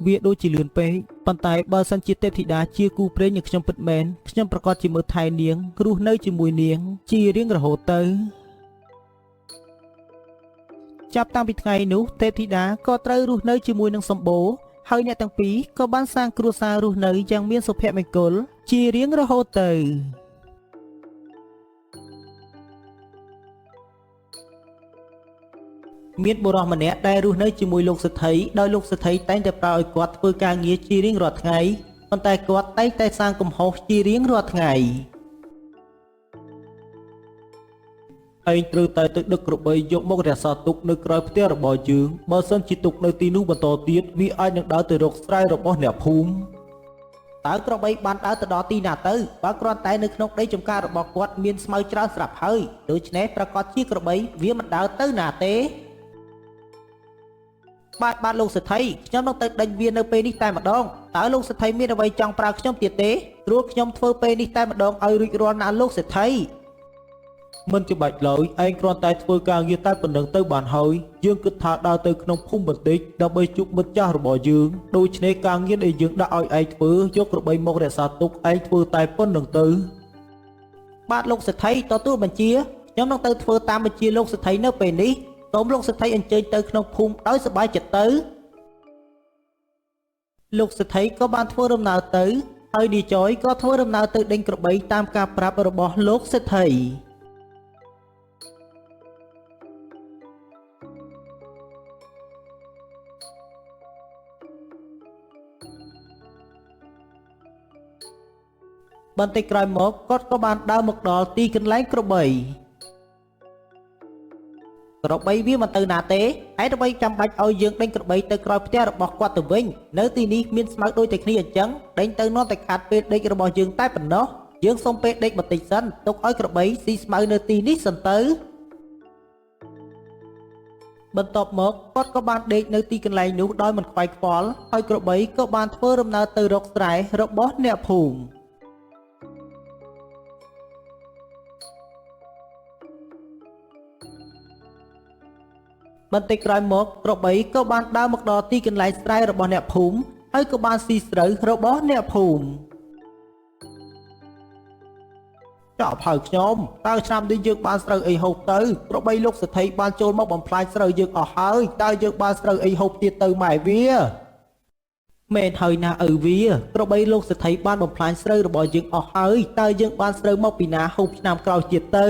វាដូចជាលឿនពេកប៉ុន្តែបើសិនជាទេពធីតាជាគូព្រេងនឹងខ្ញុំពិតមែនខ្ញុំប្រកាសជាមើលថែនាងរស់នៅជាមួយនាងជារៀងរហូតទៅចាប់តាំងពីថ្ងៃនោះទេពធីតាក៏ត្រូវរស់នៅជាមួយនឹងសម្បូរ ហើយអ្នកទាំងពីរក៏បានសាងគ្រួសាររស់នៅយ៉ាងមានសុភមង្គលជារៀងរហូតទៅ មានបុរសម្នាក់ដែលរស់នៅជាមួយលោកសេដ្ឋីដោយលោកសេដ្ឋីតែងតែប្រើឲ្យគាត់ធ្វើការងារជារៀងរាល់ថ្ងៃប៉ុន្តែគាត់តែងតែសាងកំហុសជារៀងរាល់ថ្ងៃឯងត្រូវតែទៅដឹកក្របីយកមករក្សាទុកនៅក្រោយផ្ទះរបស់យើងបើសិនជាទុកនៅទីនោះបន្តទៀតវាអាចនឹងដើរទៅរកស្រែរបស់អ្នកភូមិតើក្របីបានដើរទៅដល់ទីណាទៅបើគ្រាន់តែនៅក្នុងដីចម្ការរបស់គាត់មានស្មៅច្រើនស្រាប់ហើយដូច្នេះប្រកាសជាក្របីវាមិនដើរទៅណាទេបាទបាទលោកសេដ្ឋីខ្ញុំនឹងទៅដេញវានៅពេលនេះតែម្ដងតើលោកសេដ្ឋីមានអ្វីចង់ប្រើខ្ញុំទៀតទេព្រោះខ្ញុំធ្វើពេលនេះតែម្ដងឲ្យរួចរាល់ណាលោកសេដ្ឋីមិនច្បាច់ឡើយឯងគ្រាន់តែធ្វើការងារតែប៉ុណ្្នឹងទៅបានហើយយើងគិតថាដើរទៅក្នុងភូមិបន្តិចដើម្បីជួបមិត្តចាស់របស់យើងដូច្នេះការងារដែលយើងដាក់ឲ្យឯងធ្វើយកក្របីមករក្សាទុកឯងធ្វើតែប៉ុណ្្នឹងទៅបាទលោកសេដ្ឋីទទួលបញ្ជាខ្ញុំនឹងទៅធ្វើតាមបញ្ជាលោកសេដ្ឋីនៅពេលនេះសូមលោកសេដ្ឋីអញ្ជើញទៅក្នុងភូមិដោយសប្បាយចិត្តទៅលោកសេដ្ឋីក៏បានធ្វើដំណើរទៅហើយនាយចយក៏ធ្វើដំណើរទៅដេញក្របីតាមការប្រាប់របស់លោកសេដ្ឋីបន្តិចក្រោយមកគាត់ក៏បានដើរមកដល់ទីកន្លែងក្របីក្របីវាមិនទៅណាទេហេតុអ្វីចាំបាច់ឲ្យយើងដេញក្របីទៅក្រោយផ្ទះរបស់គាត់ទៅវិញនៅទីនេះមានស្មៅដូចតែគ្នាអញ្ចឹងដេញទៅនាំតែខាត់ពេលដេករបស់យើងតែប៉ុណ្ណោះយើងសុំពេលដេកបន្តិចសិនទុកឲ្យក្របីស៊ីស្មៅនៅទីនេះសិនទៅបន្ទាប់មកគាត់ក៏បានដេកនៅទីកន្លែងនោះដោយមិនខ្វាយខ្វល់ហើយក្របីក៏បានធ្វើដំណើរទៅរកស្រែរបស់អ្នកភូមិបន្តិចក្រោយមកក្របីក៏បានដើរមកដល់ទីកន្លែងស្រែរបស់អ្នកភូមិហើយក៏បានស៊ីស្រូវរបស់អ្នកភូមិចាប់ហើយខ្ញុំតើឆ្នាំនេះយើងបានស្រូវអីហូបទៅក្របីលោកសេដ្ឋីបានចូលមកបំផ្លាញស្រូវយើងអស់ហើយតើយើងបានស្រូវអីហូបទៀតទៅម៉ែវាមែនហើយណាឪវាក្របីលោកសេដ្ឋីបានបំផ្លាញស្រូវរបស់យើងអស់ហើយតើយើងបានស្រូវមកពីណាហូបឆ្នាំក្រោយទៀតទៅ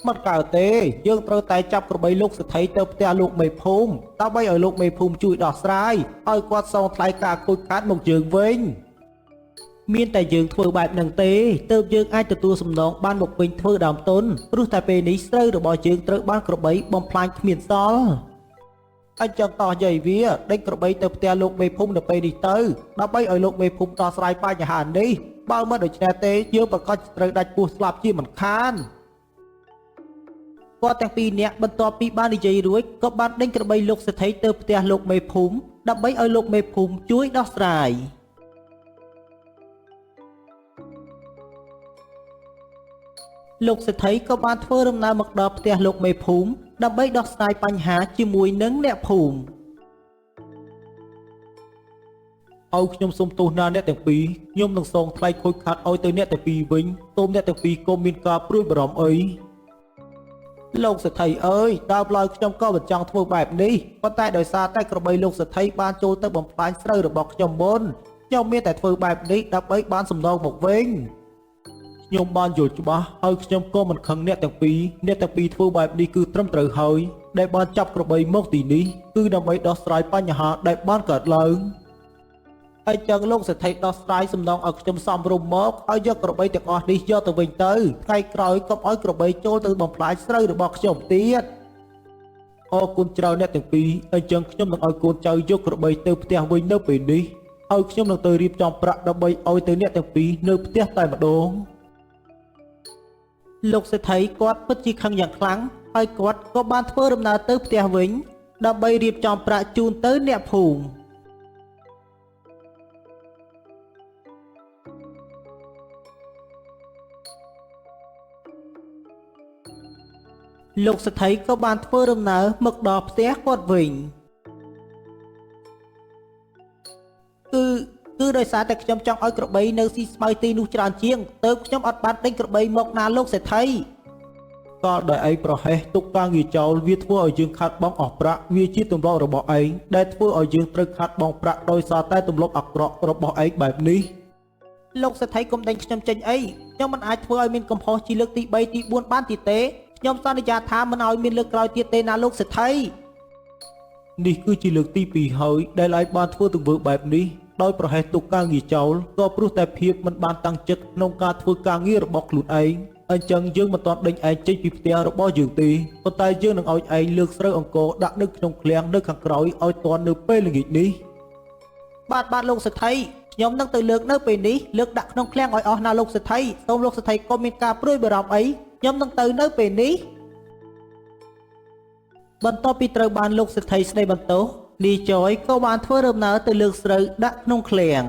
មិនកើតទេយើងត្រូវតែចាប់ក្របីលោកសេដ្ឋីទៅផ្ទះលោកមេភូមិដើម្បីឲ្យលោកមេភូមិជួយដោះស្រាយឲ្យគាត់សងថ្លៃការខូចខាតមកយើងវិញមានតែយើងធ្វើបែបហ្នឹងទេទើបយើងអាចទទួលសំណងបានមកវិញធ្វើដើមទុនព្រោះតែពេលនេះស្រូវរបស់យើងត្រូវបានក្របីបំផ្លាញគ្មានសល់អញ្ចឹងតោះយាយវាដេញក្របីទៅផ្ទះលោកមេភូមិនៅពេលនេះទៅដើម្បីឲ្យលោកមេភូមិដោះស្រាយបញ្ហានេះបើមិនដូច្នេះទេយើងប្រកាសត្រូវដាច់ពោះស្លាប់ជាមិនខានគាត់ទាំងពីរនាក់បន្ទាប់ពីបាននិយាយរួចក៏បានដេញក្របីលោកសេដ្ឋីទៅផ្ទះលោកមេភូមិដើម្បីឲ្យលោកមេភូមិជួយដោះស្រាយលោកសេដ្ឋីក៏បានធ្វើដំណើរមកដល់ផ្ទះលោកមេភូមិដើម្បីដោះស្រាយបញ្ហាជាមួយនឹងអ្នកភូមិឲ្យខ្ញុំសូមទោសណាអ្នកទាំងពីរខ្ញុំនឹងសងថ្លៃខូចខាតឲ្យទៅអ្នកទាំងពីរវិញសូមអ្នកទាំងពីរកុំមានការព្រួយបារម្ភអីលោកសេដ្ឋីអើយដើមឡើយខ្ញុំក៏មិនចង់ធ្វើបែបនេះប៉ុន្តែដោយសារតែក្របីលោកសេដ្ឋីបានចូលទៅបំផ្លាញស្រូវរបស់ខ្ញុំមុនខ្ញុំមានតែធ្វើបែបនេះដើម្បីបានសំណងមកវិញខ្ញុំបានយល់ច្បាស់ហើយខ្ញុំក៏មិនខឹងអ្នកទាំងពីរអ្នកទាំងពីរធ្វើបែបនេះគឺត្រឹមត្រូវហើយដែលបានចាប់ក្របីមកទីនេះគឺដើម្បីដោះស្រាយបញ្ហាដែលបានកើតឡើងហើយចឹងលោកសេដ្ឋីដោះស្រាយសំណងឲ្យខ្ញុំសមរម្យមកឲ្យយកក្របីទាំងអស់នេះយកទៅវិញទៅថ្ងៃក្រោយកុំឲ្យក្របីចូលទៅបំផ្លាញស្រូវរបស់ខ្ញុំទៀតអរគុណច្រើនអ្នកទាំងពីរអញ្ចឹងខ្ញុំនឹងឲ្យកូនចៅយកក្របីទៅផ្ទះវិញនៅពេលនេះហើយខ្ញុំនឹងទៅរៀបចំប្រាក់ដើម្បីឲ្យទៅអ្នកទាំងពីរនៅផ្ទះតែម្ដងលោកសេដ្ឋីគាត់ពិតជាខឹងយ៉ាងខ្លាំងហើយគាត់ក៏បានធ្វើដំណើរទៅផ្ទះវិញដើម្បីរៀបចំប្រាក់ជូនទៅអ្នកភូមិលោកសេដ្ឋីក៏បានធ្វើដំណើរមកដល់ផ្ទះគាត់វិញគឺដោយសារតែខ្ញុំចង់ឲ្យក្របីនៅស៊ីស្មៅទីនោះច្រើនជាងទើបខ្ញុំអត់បានដេញក្របីមកណាលោកសេដ្ឋី កាលដែលឯងប្រហែសទុកការងារចោលវាធ្វើឲ្យយើងខាតបង់អស់ប្រាក់វាជាទម្លាប់របស់ឯងដែលធ្វើឲ្យយើងត្រូវខាតបង់ប្រាក់ដោយសារតែទម្លាប់អាក្រក់របស់ឯងបែបនេះលោកសេដ្ឋីកុំដេញខ្ញុំចេញអីខ្ញុំមិនអាចធ្វើឲ្យមានកំហុសជាលើកទី3ទី4បានទៀតទេខ្ញុំសន្យាថាមិនឲ្យមានលើកក្រោយទៀតទេណាលោកសេដ្ឋីនេះគឺជាលើកទី2ហើយដែលឯងបានធ្វើទង្វើបែបនេះដោយប្រហែសទុកការងារចោលក៏ព្រោះតែភាពមិនបានតាំងចិត្តក្នុងការធ្វើការងាររបស់ខ្លួនឯងអញ្ចឹងយើងមិនទាន់ដេញឯងចេញពីផ្ទះរបស់យើងទេប៉ុន្តែយើងនឹងឲ្យឯងលើកស្រូវអង្ករដាក់នៅក្នុងឃ្លាំងនៅខាងក្រោយឲ្យទាន់នៅពេលល្ងាចនេះបាទលោកសេដ្ឋីខ្ញុំនឹងទៅលើកនៅពេលនេះលើកដាក់ក្នុងឃ្លាំងឲ្យអស់ណាលោកសេដ្ឋីសូមលោកសេដ្ឋីកុំមានការព្រួយបារម្ភអីខ្ញុំនឹងទៅនៅពេលនេះបន្ទាប់ពីត្រូវបានលោកសេដ្ឋីស្ដីបន្ទោសលីចយក៏បានធ្វើដំណើរទៅលើកស្រូវដាក់ក្នុងឃ្លាំង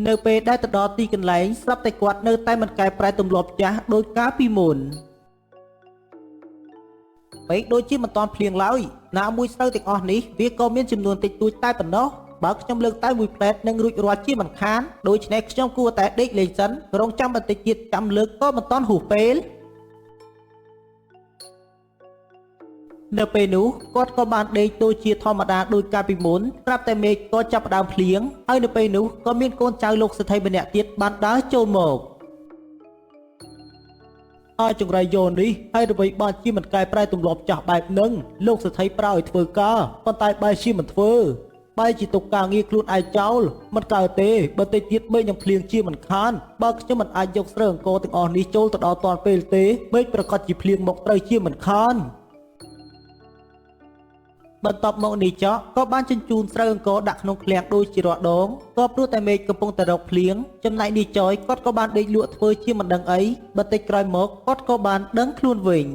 នៅពេលដែលទៅដល់ទីកន្លែងស្រាប់តែគាត់នៅតែមិនកែប្រែទម្លាប់ចាស់ដោយកាលពីមុនពេកដូចជាមិនទាន់ភ្លៀងឡើយណាមួយស្រូវទាំងអស់នេះវាក៏មានចំនួនតិចតួចតែប៉ុណ្ណោះបើខ្ញុំលើកតែមួយផ្លែតនឹងរួចរាល់ជាមិនខានដូច្នេះខ្ញុំគួរតែដេកលេងសិនរងចាំបន្តិចទៀតចាំលើកក៏មិនទាន់ហួសពេលនៅពេលនោះគាត់ក៏បានដេកដូចជាធម្មតាដោយកាលពីមុនស្រាប់តែមេឃក៏ចាប់ផ្ដើមភ្លៀងហើយនៅពេលនោះក៏មានកូនចៅលោកសេដ្ឋីម្នាក់ទៀតបានដើរចូលមកឲ្យចង្រៃយោនេះហើយអ្វីបានជាមិនកែប្រែទម្លាប់ចាស់បែបនឹងលោកសេដ្ឋីប្រើឲ្យធ្វើការប៉ុន្តែបែរជាមិនធ្វើបែរជាទុកការងារខ្លួនឯងចោលមិនកើតទេបើតិចទៀតមេឃនឹងភ្លៀងជាមិនខានបើខ្ញុំមិនអាចយកស្រូវអង្ករទាំងអស់នេះចូលទៅដល់ទាន់ពេលទេមេឃប្រកាសជាភ្លៀងមកត្រូវជាមិនខានបន្ទាប់មកនេះចកក៏បានជញ្ជូនស្រូវអង្ករដាក់ក្នុងឃ្លាំងដូចជារាល់ដងក៏ព្រោះតែមេឃកំពុងតែរកភ្លៀងចំណែកនេះចយគាត់ក៏បានដេកលក់ធ្វើជាមិនដឹងអីបន្តិចក្រោយមកគាត់ក៏បានដឹងខ្លួនវិញ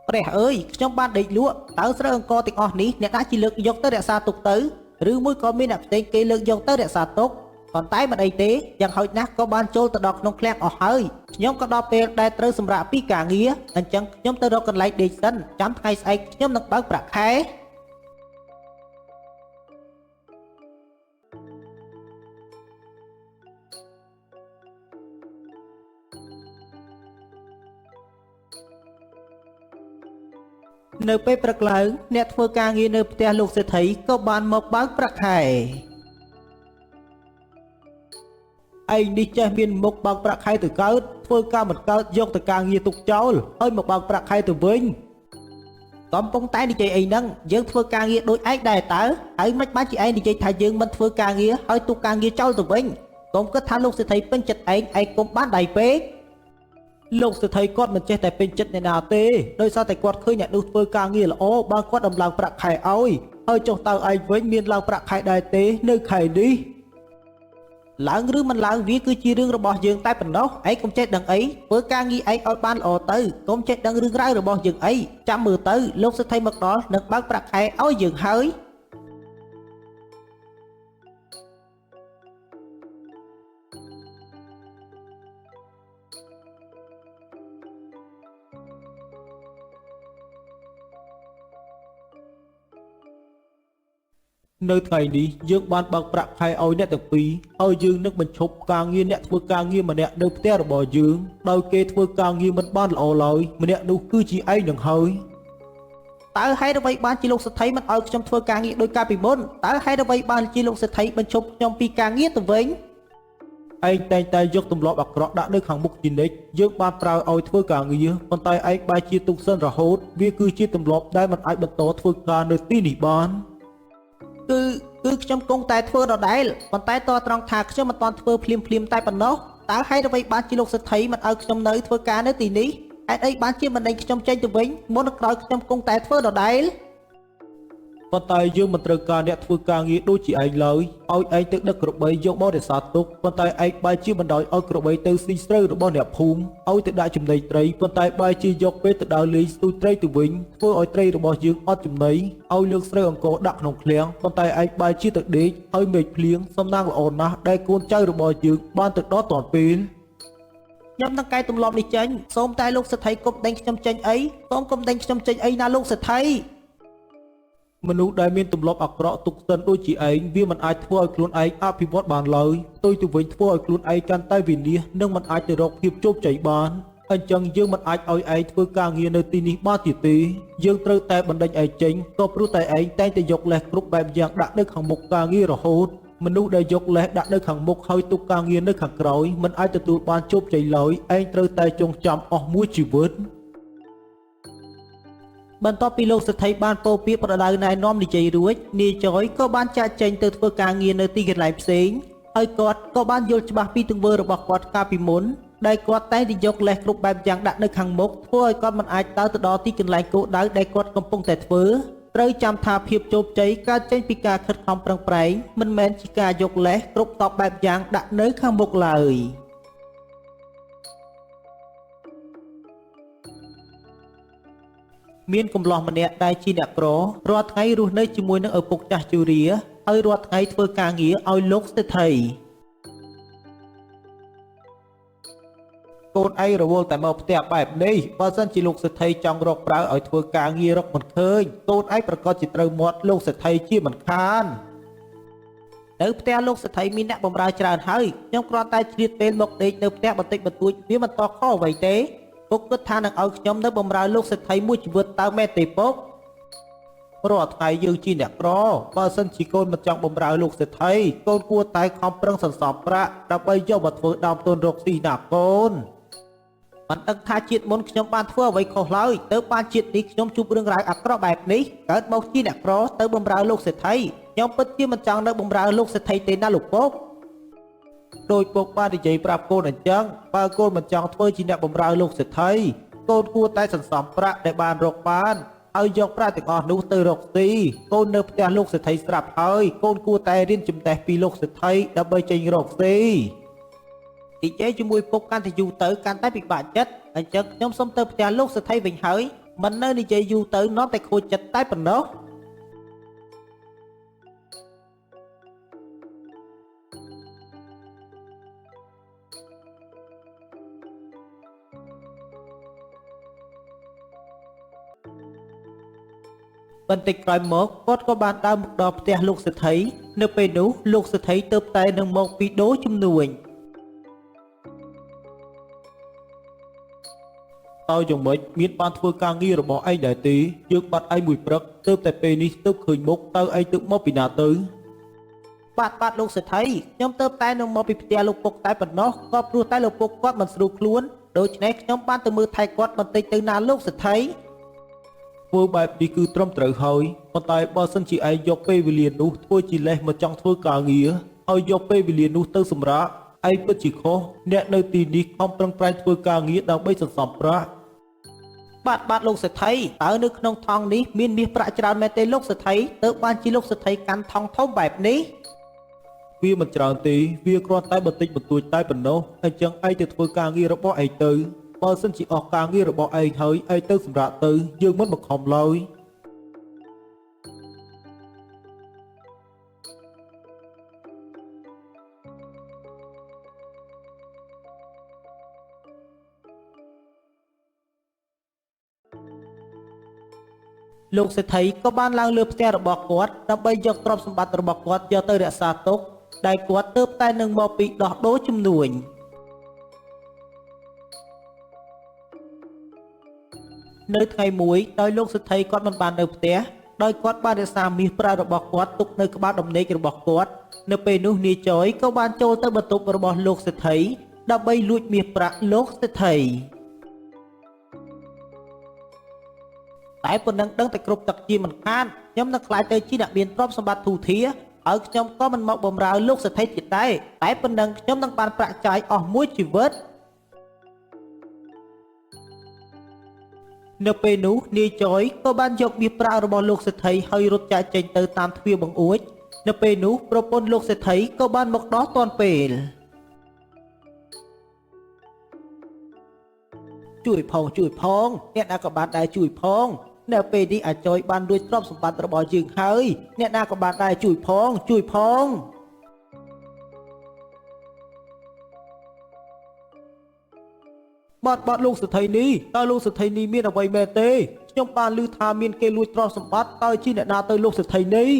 ព្រះអើយខ្ញុំបានដេកលក់តើស្រូវអង្ករទាំងអស់នេះអ្នកណាជាលើកយកទៅរក្សាទុកទៅឬមួយក៏មានអ្នកផ្សេងគេលើកយកទៅរក្សាទុកប៉ុន្តែមិនអីទេយ៉ាងហោចណាស់ក៏បានចូលទៅដល់ក្នុងឃ្លាំងអស់ហើយខ្ញុំក៏ដល់ពេលដែលត្រូវសម្រាកពីការងារអញ្ចឹងខ្ញុំទៅរកកន្លែងដេកសិនចាំថ្ងៃស្អែកខ្ញុំនឹងបើកប្រាក់ខែនៅពេលព្រឹកឡើងអ្នកធ្វើការងារនៅផ្ទះលោកសេដ្ឋីក៏បានមកបើកប្រាក់ខែឯងនេះចេះមានមុខបើកប្រាក់ខែទៅកើតធ្វើការមិនកើតយកទៅការងារទុកចោលហើយមកបើកប្រាក់ខែទៅវិញកំពុងតែនិយាយអីហ្នឹងយើងធ្វើការងារដូចឯងដែរតើហើយមិនបានជាឯងនិយាយថាយើងមិនធ្វើការងារហើយទុកការងារចោលទៅវិញកុំគិតថាលោកសេដ្ឋីពេញចិត្តឯងឯងកុំបានដៃពេកលោកសេដ្ឋីគាត់មិនចេះតែពេញចិត្តអ្នកណាទេដោយសារតែគាត់ឃើញអ្នកនោះធ្វើការងារល្អបើគាត់ដំឡើងប្រាក់ខែឲ្យហើយចុះតើឯងវិញមានឡើងប្រាក់ខែដែរទេនៅខែនេះឡើងឬមិនឡើងវាគឺជារឿងរបស់យើងតែប៉ុណ្ណោះឯងកុំចេះដឹងអីធ្វើការងារឯងឲ្យបានល្អទៅកុំចេះដឹងរឿងរ៉ាវរបស់យើងអីចាំមើលទៅលោកសេដ្ឋីមកដល់នឹងបើកប្រាក់ខែឲ្យយើងហើយនៅថ្ងៃនេះយើងបានបើកប្រាក់ខែឲ្យអ្នកទាំងពីរហើយយើងនឹងបញ្ឈប់ការងារអ្នកធ្វើការងារម្នាក់នៅផ្ទះរបស់យើងដោយគេធ្វើការងារមិនបានល្អឡើយម្នាក់នោះគឺជាឯងនឹងហើយតើហេតុអ្វីបានជាលោកសេដ្ឋីមិនឲ្យខ្ញុំធ្វើការងារដោយកាលពីមុនតើហេតុអ្វីបានជាលោកសេដ្ឋីបញ្ឈប់ខ្ញុំពីការងារទៅវិញឯងតែងតែយកទម្លាប់អាក្រក់ដាក់នៅខាងមុខជានិច្ចយើងបានប្រើឲ្យធ្វើការងារប៉ុន្តែឯងបែរជាទុកសិនរហូតវាគឺជាទម្លាប់ដែលមិនអាចបន្តធ្វើការនៅទីនេះបានគឺខ្ញុំគង់តែធ្វើដដែលប៉ុន្តែតត្រង់ថាខ្ញុំមិនទាន់ធ្វើភ្លាមៗតែប៉ុណ្ណោះតើហេតុអ្វីបានជាលោកសេដ្ឋីមិនឲ្យខ្ញុំនៅធ្វើការនៅទីនេះហេតុអីបានជាមិនដេញខ្ញុំចេញទៅវិញមុនក្រោយខ្ញុំគង់តែធ្វើដដែលប៉ុន្តែយើងមិនត្រូវការអ្នកធ្វើការងារដូចជាឯងឡើយឲ្យឯងទៅដឹកក្របីយកមករក្សាទុកប៉ុន្តែឯងបែរជាបណ្ដោយឲ្យក្របីទៅស៊ីស្រូវរបស់អ្នកភូមិឲ្យទៅដាក់ចំណីត្រីប៉ុន្តែបែរជាយកពេលទៅដើរលេងស្ទូចត្រីទៅវិញធ្វើឲ្យត្រីរបស់យើងអត់ចំណីឲ្យលើកស្រូវអង្ករដាក់ក្នុងឃ្លាំងប៉ុន្តែឯងបែរជាទៅដេកឲ្យមេឃភ្លៀងសំណាងល្អណាស់ដែលកូនចៅរបស់យើងបានទៅដល់ទាន់ពេលខ្ញុំនឹងកែទម្លាប់នេះចេញសូមតែលោកសេដ្ឋីកុំដេញខ្ញុំចេញអីសូមកុំដេញខ្ញុំចេញអីណាលោកសេដ្ឋី មនុស្សដែលមានទម្លាប់អាក្រក់ទុកសិនដូចជាឯងវាមិនអាចធ្វើឲ្យខ្លួនឯងអភិវឌ្ឍបានឡើយផ្ទុយទៅវិញធ្វើឲ្យខ្លួនឯងកាន់តែវិនាសនិងមិនអាចទៅរកភាពជោគជ័យបានអញ្ចឹងយើងមិនអាចឲ្យឯងធ្វើការងារនៅទីនេះបានទៀតទេយើងត្រូវតែបណ្ដេញឯងចេញក៏ព្រោះតែឯងតែងតែយកលេសគ្រប់បែបយ៉ាងដាក់នៅខាងមុខការងាររហូតមនុស្សដែលយកលេសដាក់នៅខាងមុខហើយទុកការងារនៅខាងក្រោយមិនអាចទទួលបានជោគជ័យឡើយឯងត្រូវតែចងចាំអស់មួយជីវិត បន្ទាប់ពីលោកសេដ្ឋីបានពោលពាក្យប្រដៅណែនាំនិយាយរួចនាយចយក៏បានចាកចេញទៅធ្វើការងារនៅទីកន្លែងផ្សេងហើយគាត់ក៏បានយល់ច្បាស់ពីទង្វើរបស់គាត់កាលពីមុនដែលគាត់តែងតែយកលេសគ្រប់បែបយ៉ាងដាក់នៅខាងមុខធ្វើឲ្យគាត់មិនអាចដើរទៅដល់ទីកន្លែងគោលដៅដែលគាត់កំពុងតែធ្វើត្រូវចាំថាភាពជោគជ័យកើតចេញពីការខិតខំប្រឹងប្រែងមិនមែនជាការយកលេសគ្រប់តបបែបយ៉ាងដាក់នៅខាងមុខឡើយ មានកំឡោះម្នាក់ដែលជាអ្នកក្ររាល់ថ្ងៃរស់នៅជាមួយនឹងឪពុកចាស់ជរាហើយរាល់ថ្ងៃធ្វើការងារឲ្យលោកសេដ្ឋីកូនឯងរវល់តែមកផ្ទះបែបនេះបើសិនជាលោកសេដ្ឋីចង់រកប្រើឲ្យធ្វើការងាររកមិនឃើញកូនឯងប្រកាសជាត្រូវមាត់លោកសេដ្ឋីជាមិនខាននៅផ្ទះលោកសេដ្ឋីមានអ្នកបម្រើច្រើនហើយខ្ញុំគ្រាន់តែឆ្លៀតពេលមកដេកនៅផ្ទះបន្តិចបន្តួចវាមិនតខុសអ្វីទេពុកគិតថានឹងឲ្យខ្ញុំនៅបម្រើលោកសេដ្ឋីមួយជីវិតតើមែនទេពុករាល់ថ្ងៃយើងជាអ្នកក្របើសិនជាកូនមិនចង់បម្រើលោកសេដ្ឋីកូនគួរតែខំប្រឹងសន្សំប្រាក់ដើម្បីយកមកធ្វើដើមទុនរកស៊ីណាកូនមិនដឹងថាជាតិមុនខ្ញុំបានធ្វើអ្វីខុសឡើយទៅបានជាតិនេះខ្ញុំជួបរឿងរ៉ាវអាក្រក់បែបនេះកើតមកជាអ្នកក្រទៅបម្រើលោកសេដ្ឋីខ្ញុំពិតជាមិនចង់នៅបម្រើលោកសេដ្ឋីទេណាលោកពុកដោយពុកបាននិយាយប្រាប់កូនអញ្ចឹងបើកូនមិនចង់ធ្វើជាអ្នកបម្រើលោកសេដ្ឋីកូនគួរតែសន្សំប្រាក់ដែលបានរកបានហើយយកប្រាក់ទាំងអស់នោះទៅរកស៊ីកូននៅផ្ទះលោកសេដ្ឋីស្រាប់ហើយកូនគួរតែរៀនចំណេះពីលោកសេដ្ឋីដើម្បីចេញរកស៊ីនិយាយជាមួយពុកកាន់តែយូរទៅកាន់តែពិបាកចិត្តអញ្ចឹងខ្ញុំសូមទៅផ្ទះលោកសេដ្ឋីវិញហើយមិននៅនិយាយយូរទៅនាំតែខូចចិត្តតែប៉ុណ្ណោះបន្តិចក្រោយមកគាត់ក៏បានដើរមកដល់ផ្ទះលោកសេដ្ឋីនៅពេលនោះលោកសេដ្ឋីទៅតែនឹងមកពីដូរជំនួញតើយ៉ាងម៉េចមានបានធ្វើការងាររបស់ឯងដែរទេយើងបាត់ឯងមួយព្រឹកទើបតែពេលនេះទើបឃើញមុខតើឯងទើបមកពីណាទៅបាទលោកសេដ្ឋីខ្ញុំទើបតែនឹងមកពីផ្ទះលោកពុកតែប៉ុណ្ណោះក៏ព្រោះតែលោកពុកគាត់មិនស្រួលខ្លួនដូច្នេះខ្ញុំបានទៅមើលថែគាត់បន្តិចទៅណាលោកសេដ្ឋីធ្វើបែបនេះគឺត្រឹមត្រូវហើយប៉ុន្តែបើសិនជាឯងយកពេលវេលានោះធ្វើជាលេសមកចង់ធ្វើការងារហើយយកពេលវេលានោះទៅសម្រាកឯងពិតជាខុសអ្នកនៅទីនេះខំប្រឹងប្រែងធ្វើការងារដើម្បីសន្សំប្រាក់បាទលោកសេដ្ឋីតើនៅក្នុងថង់នេះមានមាសប្រាក់ច្រើនមែនទេលោកសេដ្ឋីទើបបានជាលោកសេដ្ឋីកាន់ថង់ធំបែបនេះវាមិនច្រើនទេវាគ្រាន់តែបន្តិចបន្តួចតែប៉ុណ្ណោះអញ្ចឹងឯងទៅធ្វើការងាររបស់ឯងទៅបើសិនជាអស់ការងាររបស់ឯងហើយឯងទៅសម្រាកទៅយើងមិនបង្ខំឡើយលោកសេដ្ឋីក៏បានឡើងលើផ្ទះរបស់គាត់ដើម្បីយកទ្រព្យសម្បត្តិរបស់គាត់យកទៅរក្សាទុកដែលគាត់ទើបតែនឹងមកពីដោះដូរជំនួញនៅថ្ងៃមួយដោយលោកសេដ្ឋីគាត់មិនបាននៅផ្ទះដោយគាត់បានរក្សាមាសប្រាក់របស់គាត់ទុកនៅក្បាលដំណេករបស់គាត់នៅពេលនោះនាយចយក៏បានចូលទៅបន្ទប់របស់លោកសេដ្ឋីដើម្បីលួចមាសប្រាក់លោកសេដ្ឋីតែប៉ុណ្ណឹងដឹងតែគ្រប់ទឹកជាមិនខានខ្ញុំនឹងក្លាយទៅជាអ្នកមានទ្រព្យសម្បត្តិធូរធារហើយខ្ញុំក៏មិនមកបម្រើលោកសេដ្ឋីទៀតដែរតែប៉ុណ្ណឹងខ្ញុំនឹងបានប្រាក់ចាយអស់មួយជីវិតនៅពេលនោះនាយចយក៏បានយកមាសប្រាក់របស់លោកសេដ្ឋីហើយរត់ចាកចេញទៅតាមទ្វារបង្អួចនៅពេលនោះប្រពន្ធលោកសេដ្ឋីក៏បានមកដល់ទាន់ពេលជួយផងជួយផងអ្នកណាក៏បានដែរជួយផងនៅពេលនេះអាចយបានលួចទ្រព្យសម្បត្តិរបស់យើងហើយអ្នកណាក៏បានដែរជួយផងជួយផងបាទលោកសេដ្ឋីនេះតើលោកសេដ្ឋីនេះមានអ្វីមែនទេ ខ្ញុំបានឮថាមានគេលួចទ្រព្យសម្បត្តិតើជាអ្នកណាទៅលោកសេដ្ឋីនេះ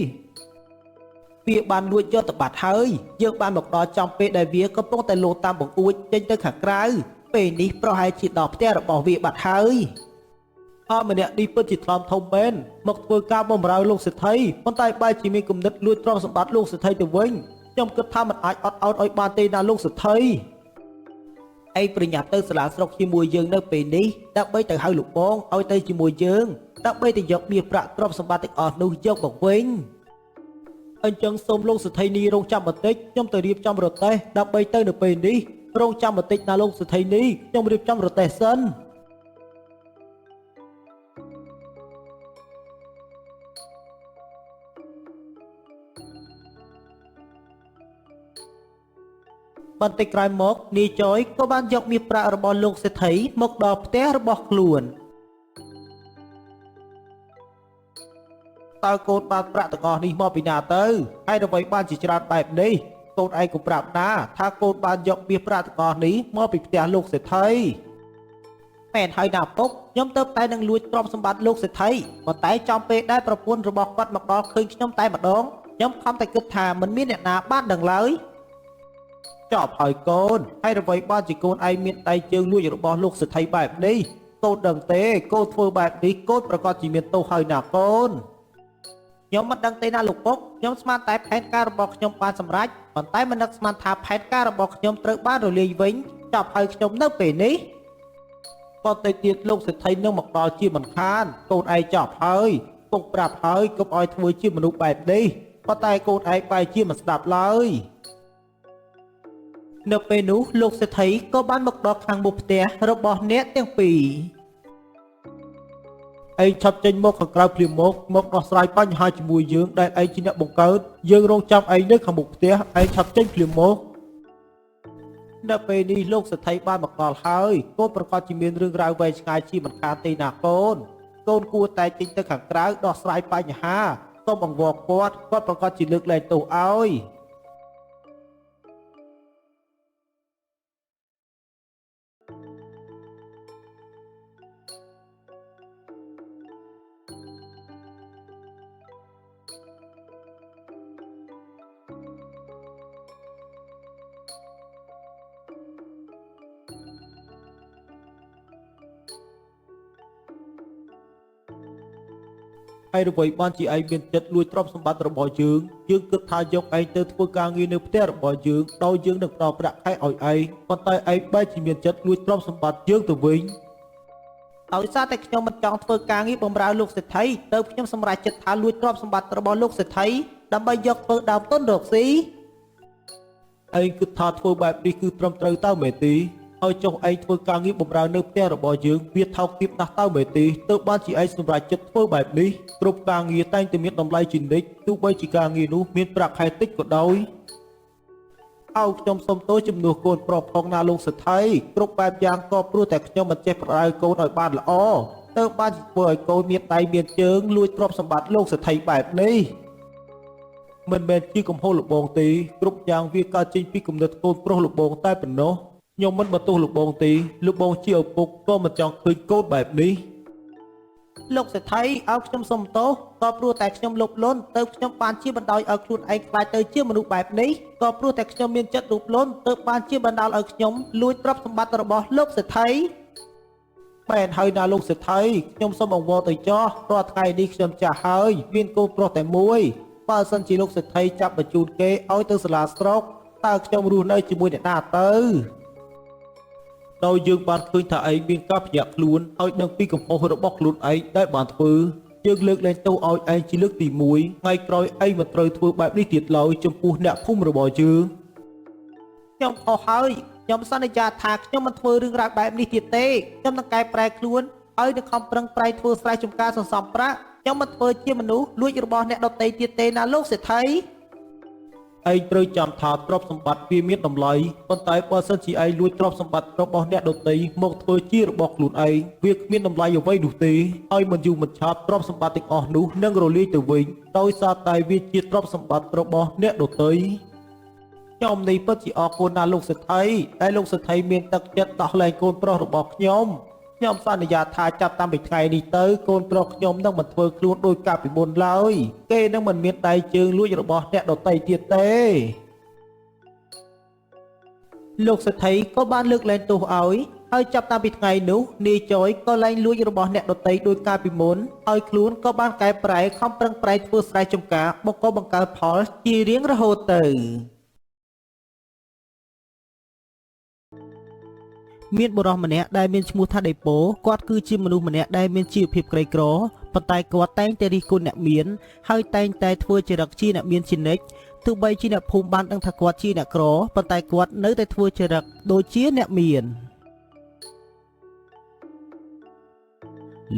វាបានលួចយកទៅបាត់ហើយយើងបានមកដល់ចំពេលដែលវាកំពុងតែលោតតាមបង្អួចចេញទៅខាងក្រៅពេលនេះប្រហែលជាដល់ផ្ទះរបស់វាបាត់ហើយអើម្នាក់នេះពិតជាថ្លំធំមែនមកធ្វើការបម្រើលោកសេដ្ឋីប៉ុន្តែបែរជាមានគំនិតលួចទ្រព្យសម្បត្តិលោកសេដ្ឋីទៅវិញខ្ញុំគិតថាមិនអាចអត់ឱនឲ្យបានទេណាលោកសេដ្ឋីឯងប្រញាប់ទៅសាលាស្រុកជាមួយយើងនៅពេលនេះដើម្បីទៅហៅលោកបងឲ្យទៅជាមួយយើងដើម្បីទៅយកមាសប្រាក់ទ្រព្យសម្បត្តិទាំងអស់នោះយកមកវិញអញ្ចឹងសូមលោកសេដ្ឋីនេះរងចាំបន្តិចខ្ញុំទៅរៀបចំរទេះដើម្បីទៅនៅពេលនេះរងចាំបន្តិចណាលោកសេដ្ឋីនេះខ្ញុំរៀបចំរទេះសិនបន្តិចក្រោយមកនាយចយក៏បានយកមាសប្រាក់របស់លោកសេដ្ឋីមកដល់ផ្ទះរបស់ខ្លួនតើកូនបានប្រាក់ទាំងអស់នេះមកពីណាទៅហើយអ្វីបានជាច្រើនបែបនេះកូនឯងក៏ប្រាប់ណាថាកូនបានយកមាសប្រាក់ទាំងអស់នេះមកពីផ្ទះលោកសេដ្ឋីមែនហើយណាពុកខ្ញុំទៅតែនឹងលួចទ្រព្យសម្បត្តិលោកសេដ្ឋីប៉ុន្តែចំពេលដែលប្រពន្ធរបស់គាត់មកដល់ឃើញខ្ញុំតែម្ដងខ្ញុំខំតែគិតថាមិនមានអ្នកណាបានដឹងឡើយចប់ហើយកូនហើយអ្វីបានជាកូនឯងមានដៃជើងលួចរបស់លោកសេដ្ឋីបែបនេះកូនដឹងទេកូនធ្វើបែបនេះកូនប្រកាសជាមានទោសហើយណាកូនខ្ញុំមិនដឹងទេណាលោកពុកខ្ញុំស្មានតែផែនការរបស់ខ្ញុំបានសម្រេចប៉ុន្តែមិននឹកស្មានថាផែនការរបស់ខ្ញុំត្រូវបានរលាយវិញចប់ហើយខ្ញុំនៅពេលនេះបន្តិចទៀតលោកសេដ្ឋីនឹងមកដល់ជាមិនខានកូនឯងចប់ហើយពុកប្រាប់ហើយកុំឲ្យធ្វើជាមនុស្សបែបនេះប៉ុន្តែកូនឯងបែរជាមិនស្ដាប់ឡើយនៅពេលនោះលោកសេដ្ឋីក៏បានមកដល់ខាងមុខផ្ទះរបស់អ្នកទាំងពីរឯងឆាប់ចេញមកខាងក្រៅភ្លាមមកដោះស្រាយបញ្ហាជាមួយយើងដែលឯងជាអ្នកបង្កើតយើងរងចាំឯងនៅខាងមុខផ្ទះឯងឆាប់ចេញភ្លាមមកនៅពេលនេះលោកសេដ្ឋីបានមកដល់ហើយកូនប្រកាសជាមានរឿងរ៉ាវវែងឆ្ងាយជាមិនខានទេណាកូនកូនគួរតែចេញទៅខាងក្រៅដោះស្រាយបញ្ហាសូមអង្វរគាត់គាត់ប្រកាសជាលើកលែងទោសឲ្យហើយអ្វីបានជាឯងមានចិត្តលួចទ្រព្យសម្បត្តិរបស់យើងយើងគិតថាយកឯងទៅធ្វើការងារនៅផ្ទះរបស់យើងដោយយើងនឹងផ្ដល់ប្រាក់ខែឲ្យឯងប៉ុន្តែឯងបែរជាមានចិត្តលួចទ្រព្យសម្បត្តិយើងទៅវិញដោយសារតែខ្ញុំមិនចង់ធ្វើការងារបម្រើលោកសេដ្ឋីទៅខ្ញុំសម្រេចចិត្តថាលួចទ្រព្យសម្បត្តិរបស់លោកសេដ្ឋីដើម្បីយកធ្វើដើមទុនរកស៊ីឯងគិតថាធ្វើបែបនេះគឺត្រឹមត្រូវតើមែនទេហើយចុះឯងធ្វើការងារបម្រើនៅផ្ទះរបស់យើងវាថោកទាបណាស់តើមែនទេទើបបានជាឯងសម្រេចចិត្តធ្វើបែបនេះគ្រប់ការងារតែងតែមានតម្លៃជានិច្ចទោះបីជាការងារនោះមានប្រាក់ខែតិចក៏ដោយអោខ្ញុំសូមទោសជំនួសកូនប្រុសផងណាលោកសេដ្ឋីគ្រប់បែបយ៉ាងក៏ព្រោះតែខ្ញុំមិនចេះប្រដៅកូនឲ្យបានល្អទើបបានធ្វើឲ្យកូនមានដៃមានជើងលួចទ្រព្យសម្បត្តិលោកសេដ្ឋីបែបនេះមិនមែនជាកំហុសលបងទេគ្រប់យ៉ាងវាកើតចេញពីគំនិតកូនប្រុសលបងតែប៉ុណ្ណោះខ្ញុំមិនបន្ទោសលោកបងទេលោកបងជាឪពុកក៏មិនចង់ឃើញកូនបែបនេះលោកសេដ្ឋីឲ្យខ្ញុំសុំទោសក៏ព្រោះតែខ្ញុំលោភលន់ទៅខ្ញុំបានជាបណ្ដោយឲ្យខ្លួនឯងក្លាយទៅជាមនុស្សបែបនេះក៏ព្រោះតែខ្ញុំមានចិត្តលោភលន់ទៅបានជាបណ្ដាលឲ្យខ្ញុំលួចទ្រព្យសម្បត្តិរបស់លោកសេដ្ឋីមែនហើយណាលោកសេដ្ឋីខ្ញុំសូមអង្វរទៅចោះរាល់ថ្ងៃនេះខ្ញុំចាស់ហើយមានកូនប្រុសតែមួយបើសិនជាលោកសេដ្ឋីចាប់បញ្ជូនគេឲ្យទៅសាលាស្រុកតើខ្ញុំរស់នៅជាមួយអ្នកណាទៅដោយយើងបានឃើញថាឯងមានការភ្ញាក់ខ្លួនឲ្យដឹងពីកំហុសរបស់ខ្លួនឯងដែលបានធ្វើយើងលើកលែងទោសឲ្យឯងជាលើកទី1ថ្ងៃក្រោយឯងមិនត្រូវធ្វើបែបនេះទៀតឡើយចំពោះអ្នកភូមិរបស់យើងខ្ញុំខុសហើយខ្ញុំសន្យាថាខ្ញុំមិនធ្វើរឿងរ៉ាវបែបនេះទៀតទេខ្ញុំនឹងកែប្រែខ្លួនហើយនឹងខំប្រឹងប្រែងធ្វើស្រែចម្ការសន្សំប្រាក់ខ្ញុំមិនធ្វើជាមនុស្សលួចរបស់អ្នកដទៃទៀតទេណាលោកសេដ្ឋីឯងត្រូវចាំថាទ្រព្យសម្បត្តិវាមានតម្លៃប៉ុន្តែបើសិនជាឯងលួចទ្រព្យសម្បត្តិរបស់អ្នកដទៃមកធ្វើជារបស់ខ្លួនឯងវាគ្មានតម្លៃអ្វីនោះទេហើយមិនយូរមិនឆាប់ទ្រព្យសម្បត្តិទាំងអស់នោះនឹងរលាយទៅវិញដោយសារតែវាជាទ្រព្យសម្បត្តិរបស់អ្នកដទៃខ្ញុំនេះពិតជាអរគុណណាស់លោកសេដ្ឋីដែលលោកសេដ្ឋីមានទឹកចិត្តដោះលែងកូនប្រុសរបស់ខ្ញុំ ខ្ញុំសន្យាថាចាប់តាំងពីថ្ងៃនេះទៅកូនប្រុសខ្ញុំនឹងមិនធ្វើខ្លួនដូចកាលពីមុនឡើយគេនឹងមិនមានដៃជើងលួចរបស់អ្នកដទៃទៀតទេលោកសេដ្ឋីក៏បានលើកលែងទោសឲ្យហើយចាប់តាំងពីថ្ងៃនោះនាយចយក៏លែងលួចរបស់អ្នកដទៃដោយកាលពីមុនហើយខ្លួនក៏បានកែប្រែខំប្រឹងប្រែងធ្វើស្រែចម្ការបង្កបង្កើនផលជារៀងរហូតទៅមានបុរសម្នាក់ដែលមានឈ្មោះថាដេប៉ូគាត់គឺជាមនុស្សម្នាក់ដែលមានជីវភាពក្រីក្រប៉ុន្តែគាត់តែងតែរិះគន់អ្នកមានហើយតែងតែធ្វើចរិតជាអ្នកមានជានិច្ចទោះបីជាអ្នកភូមិបានដឹងថាគាត់ជាអ្នកក្រប៉ុន្តែគាត់នៅតែធ្វើចរិតដូចជាអ្នកមាន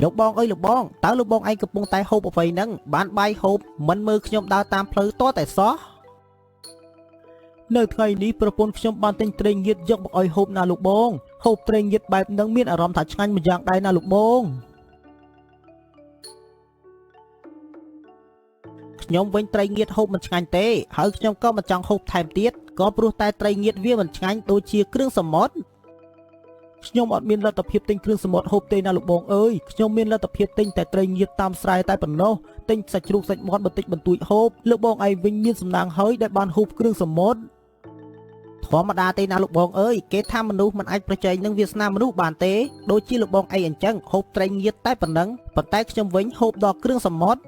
លោកបងអើយលោកបងតើលោកបងឯងកំពុងតែហូបអ្វីហ្នឹងបានបាយហូបមិនមើលខ្ញុំដើរតាមផ្លូវតតែសោះនៅថ្ងៃនេះប្រពន្ធខ្ញុំបានទិញត្រីងៀតយកមកឲ្យហូបណាលោកបងហូបត្រីងៀតបែបហ្នឹងមានអារម្មណ៍ថាឆ្ងាញ់ម្យ៉ាងដែរណាលោកបងខ្ញុំវិញត្រីងៀតហូបមិនឆ្ងាញ់ទេហើយខ្ញុំក៏មិនចង់ហូបថែមទៀតក៏ព្រោះតែត្រីងៀតវាមិនឆ្ងាញ់ដូចជាគ្រឿងសមុទ្រខ្ញុំអត់មានលទ្ធភាពទិញគ្រឿងសមុទ្រហូបទេណាលោកបងអើយខ្ញុំមានលទ្ធភាពទិញតែត្រីងៀតតាមស្រែតែប៉ុណ្ណោះទិញសាច់ជ្រូកសាច់មាន់បន្តិចបន្តួចហូបលោកបងឯងវិញមានសំណាងហើយដែលបានហូបគ្រឿងសមុទ្រធម្មតាទេណាលោកបងអើយគេថាមនុស្សមិនអាចប្រជែងនឹងវាសនាមនុស្សបានទេដូចជាលោកបងឯងអញ្ចឹងហូបត្រីងៀតតែប៉ុណ្ណឹងប៉ុន្តែខ្ញុំវិញហូបដល់គ្រឿងសមុទ្រ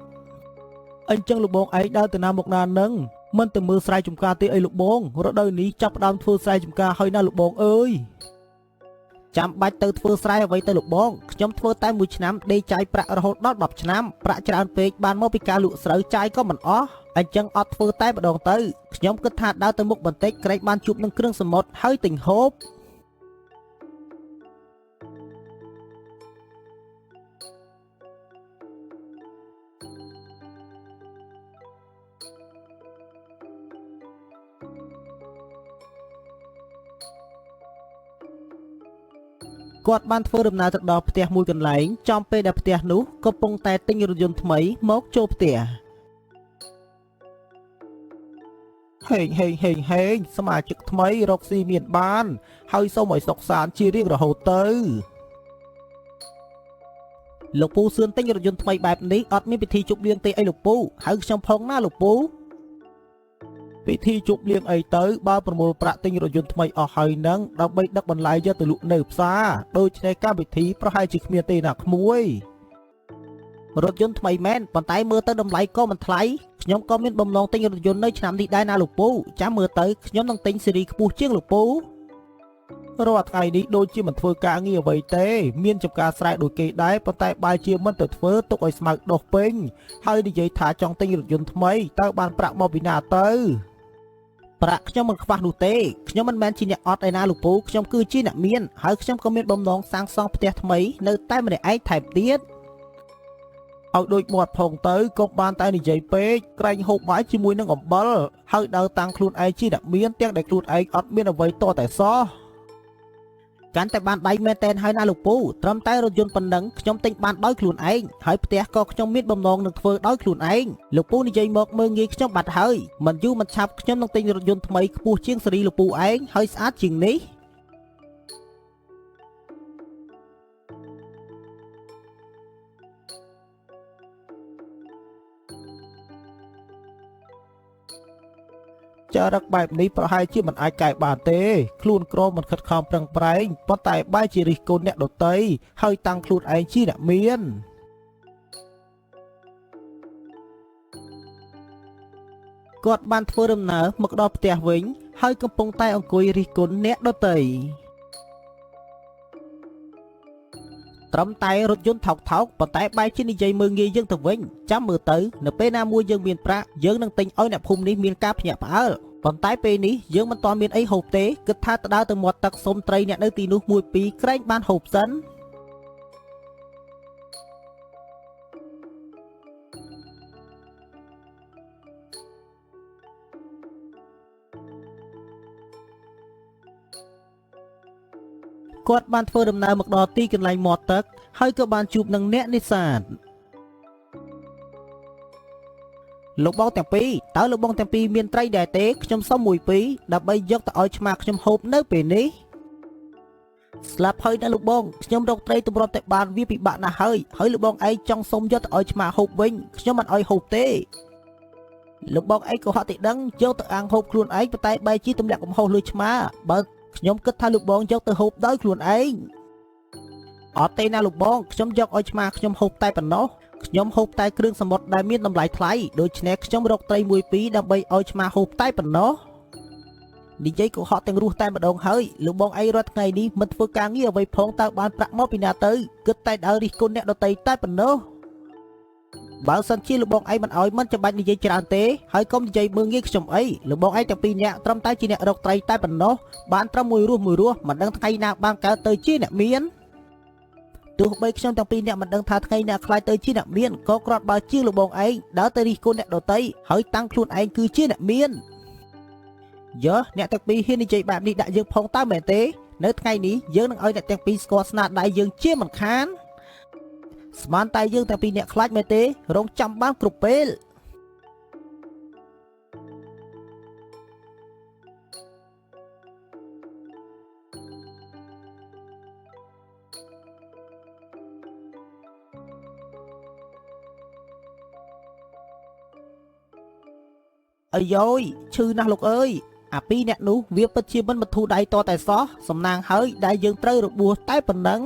អញ្ចឹងលោកបងឯងដើរទៅណាមកណានឹងមិនទៅមើលស្រែចម្ការទេអីលោកបងរដូវនេះចាប់ផ្ដើមធ្វើស្រែចម្ការហើយណាលោកបងអើយចាំបាច់ទៅធ្វើស្រែអ្វីទៅលោកបងខ្ញុំធ្វើតែមួយឆ្នាំដេកចាយប្រាក់រហូតដល់10ឆ្នាំប្រាក់ច្រើនពេកបានមកពីការលក់ស្រូវចាយក៏មិនអស់អញ្ចឹងអត់ធ្វើតែម្ដងទៅខ្ញុំគិតថាដើរទៅមុខបន្តិចក្រែងបានជួបនឹងគ្រឿងសមុទ្រហើយទិញហូបគាត់បានធ្វើដំណើរទៅដល់ផ្ទះមួយកន្លែងចំពេលដែលផ្ទះនោះកំពុងតែទិញរថយន្តថ្មីមកចូលផ្ទះហេងហេងហេងហេងសមាជិកថ្មីរកស៊ីមានបានហើយសូមឲ្យសុខសាន្តជារៀងរហូតទៅលោកពូសឿនទិញរថយន្តថ្មីបែបនេះអត់មានពិធីជប់លៀងទេអីលោកពូហៅខ្ញុំផងណាលោកពូពិធីជប់លៀងអីទៅបើប្រមូលប្រាក់ទិញរថយន្តថ្មីអស់ហើយនឹងដើម្បីដឹកបន្លែយកទៅលក់នៅផ្សារដូច្នេះកម្មវិធីប្រហែលជាគ្មានទេណាក្មួយរថយន្តថ្មីមែនប៉ុន្តែមើលទៅតម្លៃក៏មិនថ្លៃខ្ញុំក៏មានបំណងទិញរថយន្តនៅឆ្នាំនេះដែរណាលោកពូចាំមើលទៅខ្ញុំនឹងទិញស៊េរីខ្ពស់ជាងលោកពូរាល់ថ្ងៃនេះដូចជាមិនធ្វើការងារអ្វីទេមានចំការស្រែដូចគេដែរប៉ុន្តែបែរជាមិនទៅធ្វើទុកឲ្យស្មៅដុះពេញហើយនិយាយថាចង់ទិញរថយន្តថ្មីតើបានប្រាក់មកពីណាទៅប្រាក់ខ្ញុំមិនខ្វះនោះទេខ្ញុំមិនមែនជាអ្នកអត់ឯណាលោកពូខ្ញុំគឺជាអ្នកមានហើយខ្ញុំក៏មានបំណងសាងសង់ផ្ទះថ្មីនៅតែម្នាក់ឯងថែមទៀតឲ្យដូចមាត់ផងទៅក៏បានតែនិយាយពេកក្រែងហូបបាយជាមួយនឹងអំបិលហើយដើរតាំងខ្លួនឯងជាអ្នកមានទាំងដែលខ្លួនឯងអត់មានអ្វីតតែសោះកាន់តែបានដៃមែនតែនហើយណាលោកពូត្រឹមតែរថយន្តប៉ុណ្ណឹងខ្ញុំទិញបានដោយខ្លួនឯងហើយផ្ទះក៏ខ្ញុំមានបំណងនឹងធ្វើដោយខ្លួនឯងលោកពូនិយាយមកមើងងាយខ្ញុំបាត់ហើយមិនយូរមិនឆាប់ខ្ញុំនឹងទិញរថយន្តថ្មីខ្ពស់ជាងសេរីលោកពូឯងហើយស្អាតជាងនេះចរិតបែបនេះប្រហែលជាមិនអាចកែបានទេខ្លួនក្រមិនខិតខំប្រឹងប្រែងប៉ុន្តែបែរជារិះគន់អ្នកដទៃហើយតាំងខ្លួនឯងជាអ្នកមានគាត់បានធ្វើដំណើរមកដល់ផ្ទះវិញហើយកំពុងតែអង្គុយរិះគន់អ្នកដទៃត្រឹមតែរថយន្តថោកថោកប៉ុន្តែបែរជានិយាយមើងងាយយើងទៅវិញចាំមើលទៅនៅពេលណាមួយយើងមានប្រាក់យើងនឹងទិញឲ្យអ្នកភូមិនេះមានការភ្ញាក់ផ្អើលប៉ុន្តែពេលនេះយើងមិនទាន់មានអីហូបទេគិតថាទៅដើរទៅមាត់ទឹកសុំត្រីអ្នកនៅទីនោះមួយពីរក្រែងបានហូបសិនគាត់បានធ្វើដំណើរមកដល់ទីកន្លែងមាត់ទឹកហើយក៏បានជួបនឹងអ្នកនេសាទលោកបងទាំងពីរតើលោកបងទាំងពីរមានត្រីដែរទេខ្ញុំសុំមួយពីរដើម្បីយកទៅឲ្យឆ្មាខ្ញុំហូបនៅពេលនេះ ស្លាប់ហើយណាលោកបងខ្ញុំរកត្រីទម្រាំតែបានវាពិបាកណាស់ហើយហើយលោកបងឯងចង់សុំយកទៅឲ្យឆ្មាហូបវិញខ្ញុំមិនឲ្យហូបទេលោកបងឯងក៏ហត់តែដឹងយកទៅអាំងហូបខ្លួនឯងប៉ុន្តែបែរជាទម្លាក់កំហុសលើឆ្មាបើខ្ញុំគិតថាលោកបងយកទៅហូបដោយខ្លួនឯងអត់ទេណាលោកបងខ្ញុំយកឲ្យឆ្មាខ្ញុំហូបតែប៉ុណ្ណោះខ្ញុំហូបតែគ្រឿងសមុទ្រដែលមានតម្លៃថ្លៃដូច្នេះខ្ញុំរកត្រីមួយពីរដើម្បីឲ្យឆ្មាហូបតែប៉ុណ្ណោះនិយាយកុហកទាំងរស់តែម្ដងហើយលោកបងឯងរាល់ថ្ងៃនេះមិនធ្វើការងារអ្វីផងតើបានប្រាក់មកពីណាទៅគិតតែដើររិះគន់អ្នកដទៃតែប៉ុណ្ណោះបើសិនជាលោកបងឯងមិនអោយមិនចាំបាច់និយាយច្រើនទេហើយកុំនិយាយមើងងាយខ្ញុំអីលោកបងឯងទាំងពីរនាក់ត្រឹមតែជាអ្នករកត្រីតែប៉ុណ្ណោះបានត្រឹមមួយរស់មួយរស់មិនដឹងថ្ងៃណាបានកើតទៅជាអ្នកមានទោះបីខ្ញុំទាំងពីរនាក់មិនដឹងថាថ្ងៃណាខ្លាយទៅជាអ្នកមានក៏គ្រាន់បើជាងលោកបងឯងដើរទៅរិះគន់អ្នកដទៃហើយតាំងខ្លួនឯងគឺជាអ្នកមានយើអ្នកទាំងពីរហ៊ាននិយាយបែបនេះដាក់យើងផងតើមែនទេនៅថ្ងៃនេះយើងនឹងឲ្យអ្នកទាំងពីរស្គាល់ស្នាដៃយើងជាមិនខានស្មានតែយើងទាំងពីរអ្នកខ្លាចមែនទេរងចាំបានគ្រប់ពេលអាយយឈឺណាស់លោកអើយអាពីរអ្នកនោះវាពិតជាមិនបធូរដៃតតែសោះសំណាងហើយដែលយើងត្រូវរបួសតែប៉ុណ្ណឹង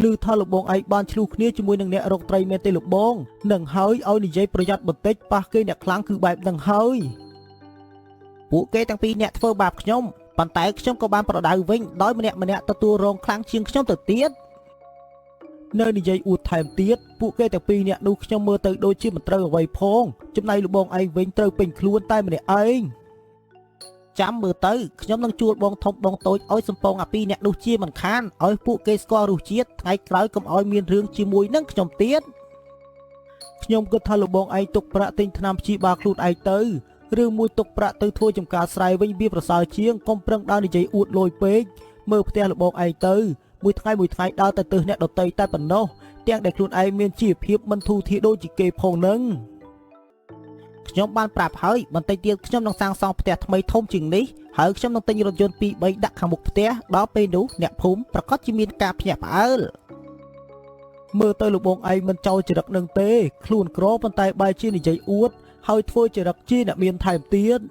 ឮថាលោកបងឯងបានឆ្លោះគ្នាជាមួយនឹងអ្នករកត្រីមែនទេលោកបងនឹងហើយឲ្យនិយាយប្រយ័ត្នបន្តិចប៉ះគេអ្នកខ្លាំងគឺបែបនឹងហើយពួកគេទាំងពីរអ្នកធ្វើបាបខ្ញុំប៉ុន្តែខ្ញុំក៏បានប្រដៅវិញដោយម្នាក់ម្នាក់ទទួលរងខ្លាំងជាងខ្ញុំទៅទៀតនៅនិយាយអួតថែមទៀតពួកគេទាំងពីរអ្នកនោះខ្ញុំមើលទៅដូចជាមិនត្រូវអ្វីផងចំណែកលោកបងឯងវិញត្រូវពេញខ្លួនតែម្នាក់ឯងចាំមើលទៅខ្ញុំនឹងជួលបងធំបងតូចឲ្យសំពងអាពីរអ្នកនោះជាមិនខានឲ្យពួកគេស្គាល់រសជាតិថ្ងៃក្រោយកុំឲ្យមានរឿងជាមួយនឹងខ្ញុំទៀតខ្ញុំគិតថាលោកបងឯងទុកប្រាក់ទិញថ្នាំព្យាបាលខ្លួនឯងទៅឬមួយទុកប្រាក់ទៅធ្វើចំការស្រែវិញវាប្រសើរជាងកុំប្រឹងដើរនិយាយអួតលយពេកមើលផ្ទះលោកបងឯងទៅមួយថ្ងៃមួយថ្ងៃដើរតែទើសអ្នកដទៃតែប៉ុណ្ណោះទាំងដែលខ្លួនឯងមានជីវភាពមិនធូរធារដូចជាគេផងនឹងខ្ញុំបានប្រាប់ហើយបន្តិចទៀតខ្ញុំនឹងសាងសង់ផ្ទះថ្មីធំជាងនេះហើយខ្ញុំនឹងទិញរថយន្ត2 3ដាក់ខាងមុខផ្ទះដល់ពេលនោះអ្នកភូមិប្រកាសជាមានការភ្ញាក់ផ្អើលមើលទៅលោកបងឯងមិនចោលចរិតនឹងទេខ្លួនក្រប៉ុន្តែបែរជានិយាយអួតហើយធ្វើចរិតជាអ្នកមានថែមទៀត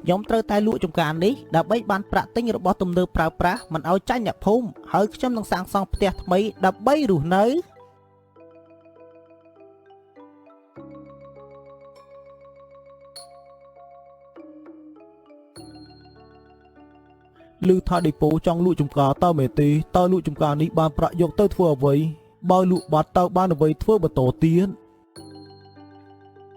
ខ្ញុំត្រូវតែលក់ចំការនេះដើម្បីបានប្រាក់ទិញរបស់ទំនើបប្រើប្រាស់មិនឲ្យចាញ់អ្នកភូមិហើយខ្ញុំនឹងសាងសង់ផ្ទះថ្មីដើម្បីរស់នៅឮថាដេប៉ូចង់លក់ចំការតើមែនទេតើលក់ចំការនេះបានប្រាក់យកទៅធ្វើអ្វីបើលក់បាត់តើបានអ្វីធ្វើបន្តទៀត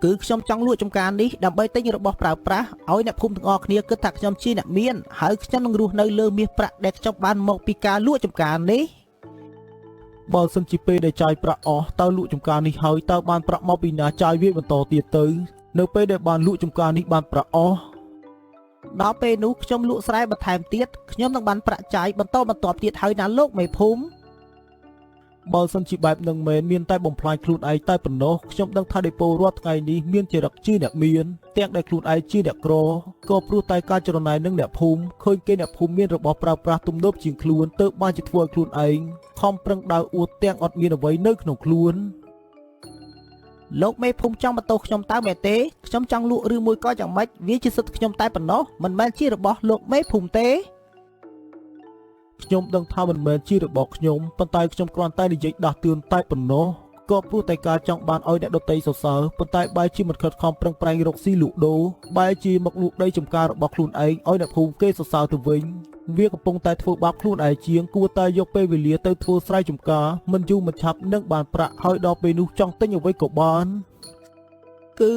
គឺខ្ញុំចង់លក់ចំការនេះដើម្បីទិញរបស់ប្រើប្រាស់ឲ្យអ្នកភូមិទាំងអស់គ្នាគិតថាខ្ញុំជាអ្នកមានហើយខ្ញុំនឹងរស់នៅលើមាសប្រាក់ដែលខ្ញុំបានមកពីការលក់ចំការនេះបើសិនជាពេលដែលចាយប្រាក់អស់តើលក់ចំការនេះហើយតើបានប្រាក់មកពីណាចាយវាបន្តទៀតទៅនៅពេលដែលបានលក់ចំការនេះបានប្រាក់អស់ដល់ពេលនោះខ្ញុំលក់ស្រែបន្ថែមទៀតខ្ញុំនឹងបានប្រាក់ចាយបន្តបន្ទាប់ទៀតហើយណាលោកមេភូមិបើសិនជាបែបនឹងមែនមានតែបំផ្លាញខ្លួនឯងតែប៉ុណ្ណោះខ្ញុំដឹងថាដេប៉ូរាល់ថ្ងៃនេះមានចរិតជាអ្នកមានទាំងដែលខ្លួនឯងជាអ្នកក្រក៏ព្រោះតែការច្រណែននឹងអ្នកភូមិឃើញគេអ្នកភូមិមានរបស់ប្រើប្រាស់ទំនើបជាងខ្លួនទើបបានជាធ្វើឲ្យខ្លួនឯងខំប្រឹងដើរអួតទាំងអត់មានអ្វីនៅក្នុងខ្លួនលោកមេភូមិចង់បន្ទោសខ្ញុំតើមែនទេខ្ញុំចង់លក់ឬមួយក៏យ៉ាងម៉េចវាជាសិទ្ធិខ្ញុំតែប៉ុណ្ណោះមិនមែនជារបស់លោកមេភូមិទេខ្ញុំដឹងថាមិនមែនជារបស់ខ្ញុំប៉ុន្តែខ្ញុំគ្រាន់តែនិយាយដាស់តឿនតែប៉ុណ្ណោះក៏ព្រោះតែការចង់បានឲ្យអ្នកដទៃសរសើរប៉ុន្តែបែរជាមិនខិតខំប្រឹងប្រែងរកស៊ីលក់ដូរបែរជាមកលក់ដីចំការរបស់ខ្លួនឯងឲ្យអ្នកភូមិគេសរសើរទៅវិញវាកំពុងតែធ្វើបាបខ្លួនឯងជាងគួរតែយកពេលវេលាទៅធ្វើស្រែចំការមិនយូរមិនឆាប់នឹងបានប្រាក់ហើយដល់ពេលនោះចង់ទិញអ្វីក៏បានគឺ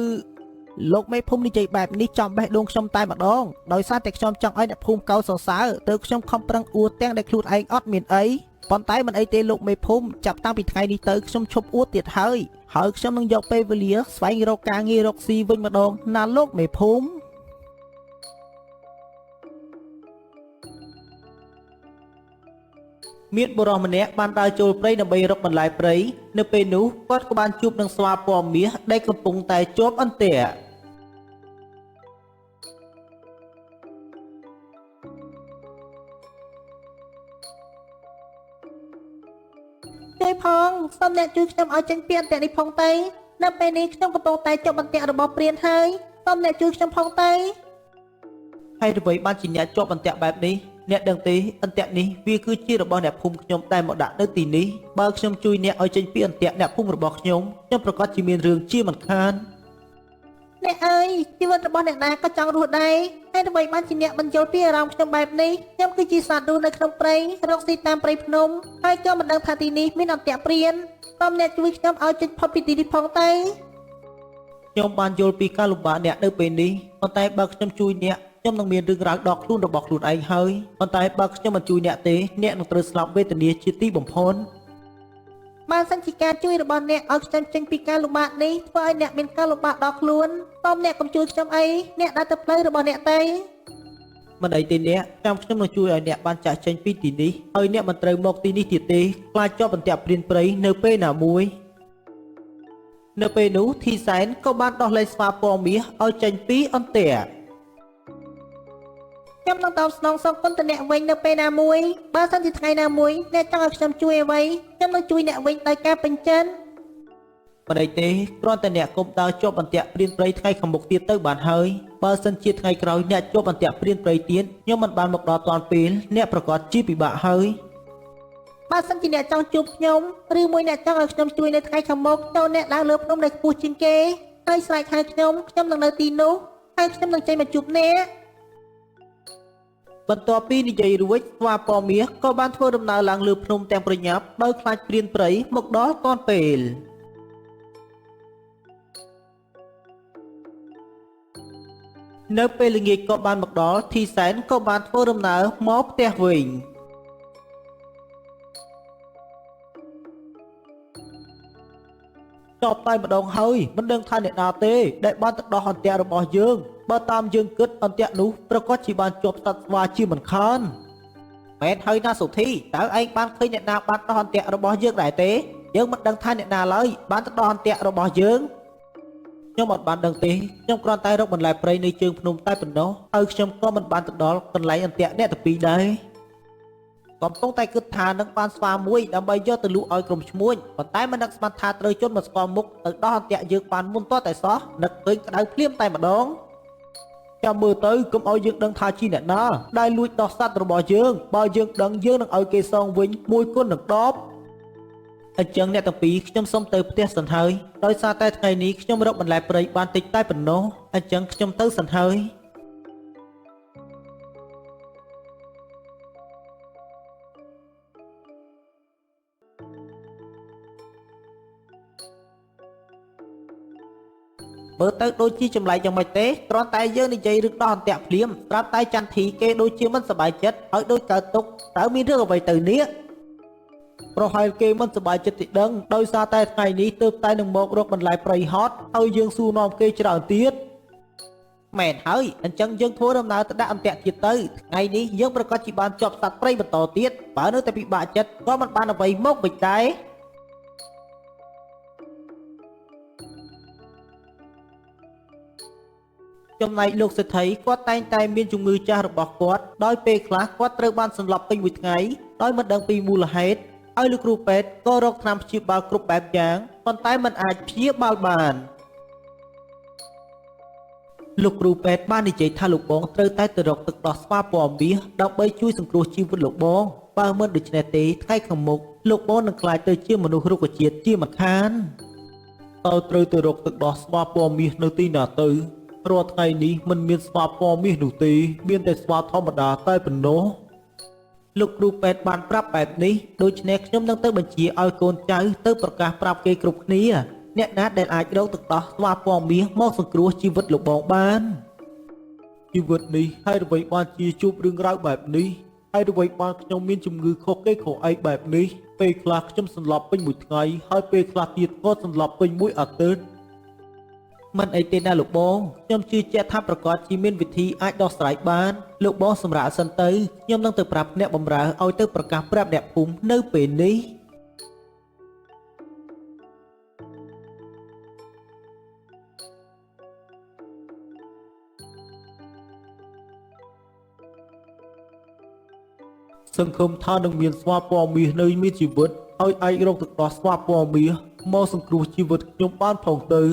លោកមេភូមិនិយាយបែបនេះចំបេះដូងខ្ញុំតែម្ដងដោយសារតែខ្ញុំចង់ឲ្យអ្នកភូមិកោតសរសើរទើបខ្ញុំខំប្រឹងអួតទាំងដែលខ្លួនឯងអត់មានអី ប៉ុន្តែមិនអីទេលោកមេភូមិចាប់តាំងពីថ្ងៃនេះទៅខ្ញុំឈប់អួតទៀតហើយហើយខ្ញុំនឹងយកពេលវេលាស្វែងរកការងាររកស៊ីវិញម្ដងណាលោកមេភូមិមានបុរសម្នាក់បានដើរចូលព្រៃដើម្បីរកបន្លែព្រៃនៅពេលនោះគាត់ក៏បានជួបនឹងស្វាពណ៌មាសដែលកំពុងតែជាប់អន្ទាក់ ជួយផងសូមអ្នកជួយខ្ញុំឲ្យចេញពីអន្ទាក់នេះផងទៅនៅពេលនេះខ្ញុំកំពុងតែជាប់អន្ទាក់របស់ព្រានហើយសូមអ្នកជួយខ្ញុំផងទៅ ហើយអ្វីបានជាអ្នកជាប់អន្ទាក់បែបនេះអ្នកដឹងទេអន្ទាក់នេះវាគឺជារបស់អ្នកភូមិខ្ញុំដែលមកដាក់នៅទីនេះបើខ្ញុំជួយអ្នកឲ្យចេញពីអន្ទាក់អ្នកភូមិរបស់ខ្ញុំខ្ញុំប្រកាសជាមានរឿងជាមិនខាន អ្នកអើយជីវិតរបស់អ្នកណាក៏ចង់រស់ដែរហើយអ្វីបានជាអ្នកមិនយល់ពីអារម្មណ៍ខ្ញុំបែបនេះខ្ញុំគឺជាសត្វរស់នៅក្នុងព្រៃរកស៊ីតាមព្រៃភ្នំហើយក៏មិនដឹងថាទីនេះមានអន្ទាក់ព្រានសូមអ្នកជួយខ្ញុំឲ្យចេញផុតពីទីនេះផងទៅ ខ្ញុំបានយល់ពីការលំបាកអ្នកនៅពេលនេះប៉ុន្តែបើខ្ញុំជួយអ្នកខ្ញុំនឹងមានរឿងរ៉ាវដល់ខ្លួនរបស់ខ្លួនឯងហើយប៉ុន្តែបើខ្ញុំមិនជួយអ្នកទេអ្នកនឹងត្រូវស្លាប់វេទនាជាទីបំផុត បើសិនជាការជួយរបស់អ្នកឲ្យខ្ញុំចេញពីការលំបាកនេះធ្វើឲ្យអ្នកមានការលំបាកដល់ខ្លួនសូមអ្នកកុំជួយខ្ញុំអីអ្នកដើរទៅផ្លូវរបស់អ្នកទៅ មិនអីទេអ្នកចាំខ្ញុំនឹងជួយឲ្យអ្នកបានចាក់ចេញពីទីនេះហើយអ្នកមិនត្រូវមកទីនេះទៀតទេខ្លាចជាប់អន្ទាក់ព្រានព្រៃនៅពេលណាមួយនៅពេលនោះធីសែនក៏បានដោះលែងស្វាពណ៌មាសឲ្យចេញពីអន្ទាក់ ខ្ញុំនឹងតបស្នងសងគុណទៅអ្នកវិញនៅពេលណាមួយបើសិនជាថ្ងៃណាមួយអ្នកចង់ឲ្យខ្ញុំជួយអ្វីខ្ញុំនឹងជួយអ្នកវិញដោយការពេញចិត្ត មិនអីទេគ្រាន់តែអ្នកកុំដើរជាប់អន្ទាក់ព្រានព្រៃថ្ងៃខាងមុខទៀតទៅបានហើយបើសិនជាថ្ងៃក្រោយអ្នកជាប់អន្ទាក់ព្រានព្រៃទៀតខ្ញុំមិនបានមកដល់ទាន់ពេលអ្នកប្រកាសជាពិបាកហើយ បើសិនជាអ្នកចង់ជួបខ្ញុំឬមួយអ្នកចង់ឲ្យខ្ញុំជួយនៅថ្ងៃខាងមុខចូលអ្នកឡើងលើភ្នំដែលខ្ពស់ជាងគេហើយស្រែកហៅខ្ញុំខ្ញុំនឹងនៅទីនោះហើយខ្ញុំនឹងចេញមកជួបអ្នក បន្ទាប់ពីនិយាយរួចស្វាពណ៌មាសក៏បានធ្វើដំណើរឡើងលើភ្នំទាំងប្រញាប់ដោយខ្លាចព្រានព្រៃមកដល់ទាន់ពេលនៅពេលល្ងាចក៏បានមកដល់ធីសែនក៏បានធ្វើដំណើរមកផ្ទះវិញចប់តែម្ដងហើយមិនដឹងថាអ្នកណាទេដែលបានទៅដោះអន្ទាក់របស់យើងបើតាមយើងគិតអន្ទាក់នោះប្រកាសជាបានជាប់សត្វស្វាជាមិនខានមែនហើយណាសុធីតើឯងបានឃើញអ្នកណាបានដោះអន្ទាក់របស់យើងដែរទេយើងមិនដឹងថាអ្នកណាឡើយបានទៅដោះអន្ទាក់របស់យើងខ្ញុំអត់បានដឹងទេខ្ញុំគ្រាន់តែរកបន្លែព្រៃនៅជើងភ្នំតែប៉ុណ្ណោះហើយខ្ញុំក៏មិនបានទៅដល់កន្លែងអន្ទាក់អ្នកទាំងពីរដែរកំពុងតែគិតថានឹងបានស្វាមួយដើម្បីយកទៅលក់ឲ្យក្រុមឈ្មួញប៉ុន្តែមិននឹកស្មានថាត្រូវជនមកស្គាល់មុខទៅដោះអន្ទាក់យើងបានមុនទាល់តែសោះនឹកឃើញក្តៅភ្លាមតែម្ដងចាំមើលទៅកុំឲ្យយើងដឹងថាជាអ្នកណាដែលលួចដោះសត្វរបស់យើងបើយើងដឹងយើងនឹងឲ្យគេសងវិញ1គុណនឹង10អញ្ចឹងអ្នកទាំងពីរខ្ញុំសូមទៅផ្ទះសិនហើយដោយសារតែថ្ងៃនេះខ្ញុំរកបន្លែព្រៃបានតិចតែប៉ុណ្ណោះអញ្ចឹងខ្ញុំទៅសិនហើយមើលទៅដូចជាចម្លែកយ៉ាងម៉េចទេគ្រាន់តែយើងនិយាយរឿងដោះអន្ទាក់ភ្លាមស្រាប់តែចន្ទធីគេដូចជាមិនសប្បាយចិត្តហើយដូចកើតទុកតើមានរឿងអ្វីទៅនេះប្រហែលគេមិនសប្បាយចិត្តទីដឹងដោយសារតែថ្ងៃនេះទើបតែនឹងមករកបន្លែព្រៃហត់ហើយយើងសួរនាំគេច្រើនទៀតមែនហើយអញ្ចឹងយើងធ្វើដំណើរទៅដាក់អន្ទាក់ទៀតទៅថ្ងៃនេះយើងប្រកាសជាបានជាប់សត្វព្រៃបន្តទៀតបើនៅតែពិបាកចិត្តក៏មិនបានអ្វីមកវិញដែរចំណែកលោកសេដ្ឋីគាត់តែងតែមានជំងឺចាស់របស់គាត់ដោយពេលខ្លះគាត់ត្រូវបានសន្លប់ពេញមួយថ្ងៃដោយមិនដឹងពីមូលហេតុហើយលោកគ្រូពេទ្យក៏រកថ្នាំព្យាបាលគ្រប់បែបយ៉ាងប៉ុន្តែមិនអាចព្យាបាលបានលោកគ្រូពេទ្យបាននិយាយថាលោកបងត្រូវតែទៅរកទឹកដោះស្វាពណ៌មាសដើម្បីជួយសង្គ្រោះជីវិតលោកបងបើមិនដូច្នេះទេថ្ងៃខាងមុខលោកបងនឹងក្លាយទៅជាមនុស្សរុក្ខជាតិជាមិនខានតើត្រូវទៅរកទឹកដោះស្វាពណ៌មាសនៅទីណាទៅរាល់ថ្ងៃនេះមិនមានស្វាពណ៌មាសនោះទេមានតែស្វាធម្មតាតែប៉ុណ្ណោះលោកគ្រូពេទ្យបានប្រាប់បែបនេះដូច្នេះខ្ញុំនឹងទៅបញ្ជាឲ្យកូនចៅទៅប្រកាសប្រាប់គេគ្រប់គ្នាអ្នកណាដែលអាចរកទឹកដោះស្វាពណ៌មាសមកសង្គ្រោះជីវិតលោកបងបានជីវិតនេះហើយអ្វីបានជាជួបរឿងរ៉ាវបែបនេះ ហើយអ្វីបានខ្ញុំមានជំងឺខុសគេខុសឯងបែបនេះពេលខ្លះខ្ញុំសន្លប់ពេញមួយថ្ងៃហើយពេលខ្លះទៀតក៏សន្លប់ពេញមួយអាទិត្យមិនអីទេណាលោកបងខ្ញុំជឿជាក់ថាប្រកាសជាមានវិធីអាចដោះស្រាយបានលោកបងសម្រាប់សិនទៅខ្ញុំនឹងទៅប្រាប់អ្នកបម្រើឲ្យទៅប្រកាសប្រាប់អ្នកភូមិនៅពេលនេះសង្ឃឹមថានឹងមានស្វាពណ៌មាសនៅមានជីវិតឲ្យឯងរកទឹកដោះស្វាពណ៌មាសមកសង្គ្រោះជីវិតខ្ញុំបានផងទៅ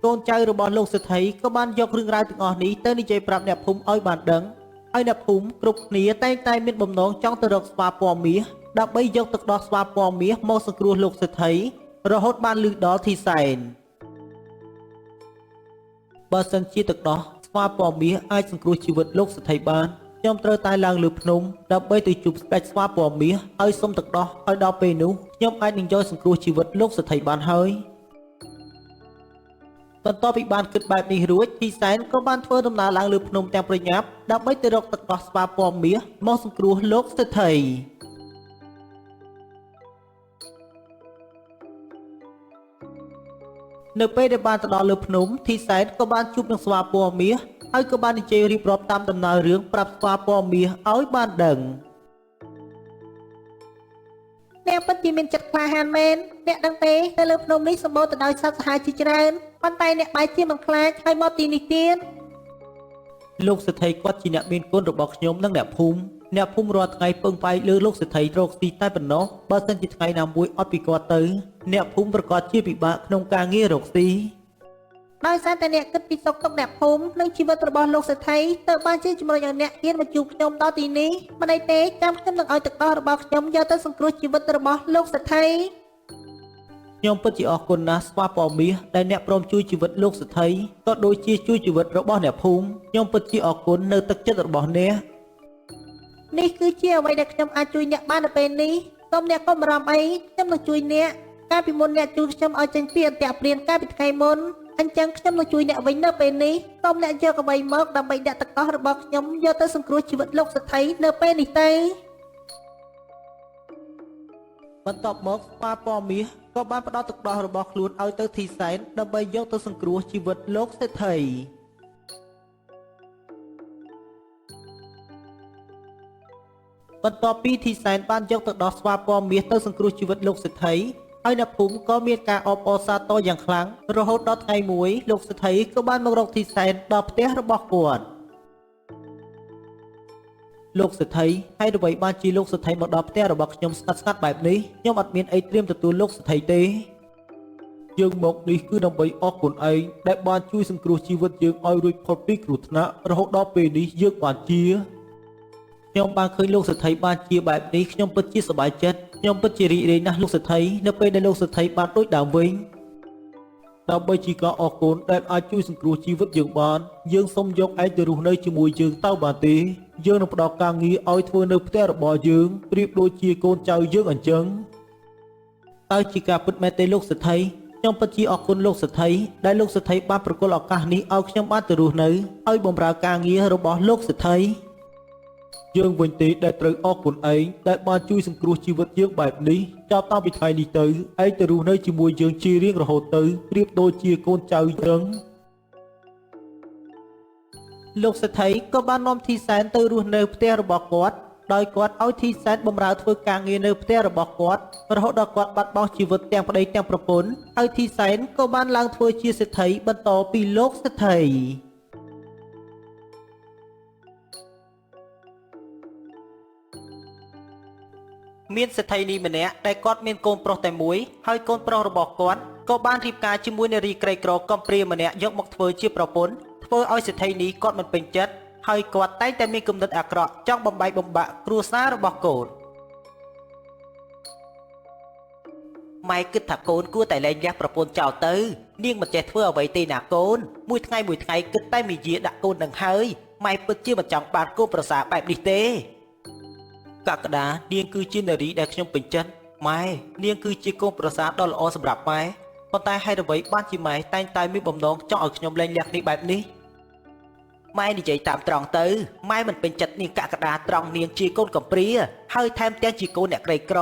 កូនចៅរបស់លោកសេដ្ឋីក៏បានយករឿងរ៉ាវទាំងអស់នេះទៅនិយាយប្រាប់អ្នកភូមិឲ្យបានដឹងហើយអ្នកភូមិគ្រប់គ្នាតែងតែមានបំណងចង់ទៅរកស្វាពណ៌មាសដើម្បីយកទឹកដោះស្វាពណ៌មាសមកសង្គ្រោះលោកសេដ្ឋីរហូតបានលឺដល់ធីសែនបើសិនជាទឹកដោះស្វាពណ៌មាសអាចសង្គ្រោះជីវិតលោកសេដ្ឋីបានខ្ញុំត្រូវតែឡើងលើភ្នំដើម្បីទៅជួបស្ដេចស្វាពណ៌មាសហើយសុំទឹកដោះឲ្យដល់ពេលនោះខ្ញុំអាចនឹងយកសង្គ្រោះជីវិតលោកសេដ្ឋីបានហើយបន្ទាប់ពីបានគិតបែបនេះរួចធីសែនក៏បានធ្វើដំណើរឡើងលើភ្នំទាំងប្រញាប់ដើម្បីទៅរកទឹកដោះស្វាពណ៌មាសមកសង្គ្រោះលោកសេដ្ឋីនៅពេលដែលបានទៅដល់លើភ្នំធីសែនក៏បានជួបនឹងស្វាពណ៌មាសហើយក៏បាននិយាយរៀបរាប់តាមដំណើររឿងប្រាប់ស្វាពណ៌មាសឲ្យបានដឹងអ្នកពិតជាមានចិត្តក្លាហានមែនអ្នកដឹងទេនៅលើភ្នំនេះសម្បូរទៅដោយសត្វសាហាវជាច្រើនប៉ុន្តែអ្នកបែរជាមិនខ្លាចហើយមកទីនេះទៀតលោកសេដ្ឋីគាត់ជាអ្នកមានគុណរបស់ខ្ញុំនិងអ្នកភូមិអ្នកភូមិរាល់ថ្ងៃពឹងផ្អែកលើលោកសេដ្ឋីរកស៊ីតែប៉ុណ្ណោះបើសិនជាថ្ងៃណាមួយអត់ពីគាត់ទៅអ្នកភូមិប្រកាសជាពិបាកក្នុងការងាររកស៊ីដោយសារតែអ្នកគិតពីសុខទុក្ខអ្នកភូមិនិងជីវិតរបស់លោកសេដ្ឋីទៅបានជាជំរុញឲ្យអ្នកហ៊ានមកជួបខ្ញុំដល់ទីនេះមិនអីទេចាំខ្ញុំនឹងឲ្យទឹកដោះរបស់ខ្ញុំយកទៅសង្គ្រោះជីវិតរបស់លោកសេដ្ឋីខ្ញុំពិតជាអរគុណណាស់ស្វាពណ៌មាសដែលអ្នកព្រមជួយជីវិតលោកសេដ្ឋីក៏ដូចជាជួយជីវិតរបស់អ្នកភូមិខ្ញុំពិតជាអរគុណនៅទឹកចិត្តរបស់អ្នកនេះគឺជាអ្វីដែលខ្ញុំអាចជួយអ្នកបាននៅពេលនេះសូមអ្នកកុំបារម្ភអីខ្ញុំនឹងជួយអ្នកកាលពីមុនអ្នកជួយខ្ញុំឲ្យចេញពីអន្ទាក់ព្រានកាលពីថ្ងៃមុនអញ្ចឹងខ្ញុំនឹងជួយអ្នកវិញនៅពេលនេះសូមអ្នកយកអ្វីមកដើម្បីដាក់ទឹកដោះរបស់ខ្ញុំយកទៅសង្គ្រោះជីវិតលោកសេដ្ឋីនៅពេលនេះទៅបន្ទាប់មកស្វាពណ៌មាសក៏បានផ្ដល់ទឹកដោះរបស់ខ្លួនឲ្យទៅធីសែនដើម្បីយកទៅសង្គ្រោះជីវិតលោកសេដ្ឋីបន្ទាប់ពីធីសែនបានយកទឹកដោះស្វាពណ៌មាសទៅសង្គ្រោះជីវិតលោកសេដ្ឋីហើយអ្នកភូមិក៏មានការអបអរសាទរយ៉ាងខ្លាំងរហូតដល់ថ្ងៃមួយលោកសេដ្ឋីក៏បានមករកធីសែនដល់ផ្ទះរបស់គាត់លោកសេដ្ឋីហើយអ្វីបានជាលោកសេដ្ឋីមកដល់ផ្ទះរបស់ខ្ញុំស្ងាត់ស្ងាត់បែបនេះខ្ញុំអត់មានអីត្រៀមទទួលលោកសេដ្ឋីទេយើងមកនេះគឺដើម្បីអរគុណឯងដែលបានជួយសង្គ្រោះជីវិតយើងឲ្យរួចផុតពីគ្រោះថ្នាក់រហូតដល់ពេលនេះយើងបានជាខ្ញុំបានឃើញលោកសេដ្ឋីបានជាបែបនេះខ្ញុំពិតជាសប្បាយចិត្តខ្ញុំពិតជារីករាយណាស់លោកសេដ្ឋីនៅពេលដែលលោកសេដ្ឋីបានដូចដើមវិញដើម្បីជាការអរគុណដែលអាចជួយសង្គ្រោះជីវិតយើងបានយើងសូមយកឯងទៅរស់នៅជាមួយយើងតើបានទេយើងនឹងផ្ដល់ការងារឲ្យធ្វើនៅផ្ទះរបស់យើងប្រៀបដូចជាកូនចៅយើងអញ្ចឹងតើជាការពិតមែនទេលោកសេដ្ឋីខ្ញុំពិតជាអរគុណលោកសេដ្ឋីដែលលោកសេដ្ឋីបានប្រគល់ឱកាសនេះឲ្យខ្ញុំបានទៅរស់នៅឲ្យបម្រើការងាររបស់លោកសេដ្ឋីយើងវិញទេដែលត្រូវអរគុណឯងដែលបានជួយសង្គ្រោះជីវិតយើងបែបនេះចាប់តាំងពីថ្ងៃនេះទៅឯងទៅរស់នៅជាមួយយើងជារៀងរហូតទៅប្រៀបដូចជាកូនចៅយើងលោកសេដ្ឋីក៏បាននាំធីសែនទៅរស់នៅផ្ទះរបស់គាត់ដោយគាត់ឲ្យធីសែនបម្រើធ្វើការងារនៅផ្ទះរបស់គាត់រហូតដល់គាត់បាត់បង់ជីវិតទាំងប្តីទាំងប្រពន្ធហើយធីសែនក៏បានឡើងធ្វើជាសេដ្ឋីបន្តពីលោកសេដ្ឋីមានសេដ្ឋីនេះម្នាក់ដែលគាត់មានកូនប្រុសតែមួយហើយកូនប្រុសរបស់គាត់ក៏បានរៀបការជាមួយនារីក្រីក្រកំព្រាម្នាក់យកមកធ្វើជាប្រពន្ធធ្វើឲ្យសេដ្ឋីនេះគាត់មិនពេញចិត្តហើយគាត់តែងតែមានគំនិតអាក្រក់ចង់បំបែកបំបាក់គ្រួសាររបស់កូនម៉ែគិតថាកូនគួរតែលែងលះប្រពន្ធចោលទៅនាងមិនចេះធ្វើអ្វីទេណាកូនមួយថ្ងៃមួយថ្ងៃគិតតែមាយាដាក់កូននឹងហើយម៉ែពិតជាមិនចង់បានកូនប្រសាបែបនេះទេកក្កដានាងគឺជានារីដែលខ្ញុំពេញចិត្តម៉ែនាងគឺជាកូនប្រសាដ៏ល្អសម្រាប់ម៉ែប៉ុន្តែហេតុអ្វីបានជាម៉ែតែងតែមានបំណងចង់ឲ្យខ្ញុំលែងលះគ្នាបែបនេះ ម៉ែនិយាយតាមត្រង់ទៅម៉ែមិនពេញចិត្តនាងកក្កដាត្រង់នាងជាកូនកំព្រាហើយថែមទាំងជាកូនអ្នកក្រីក្រ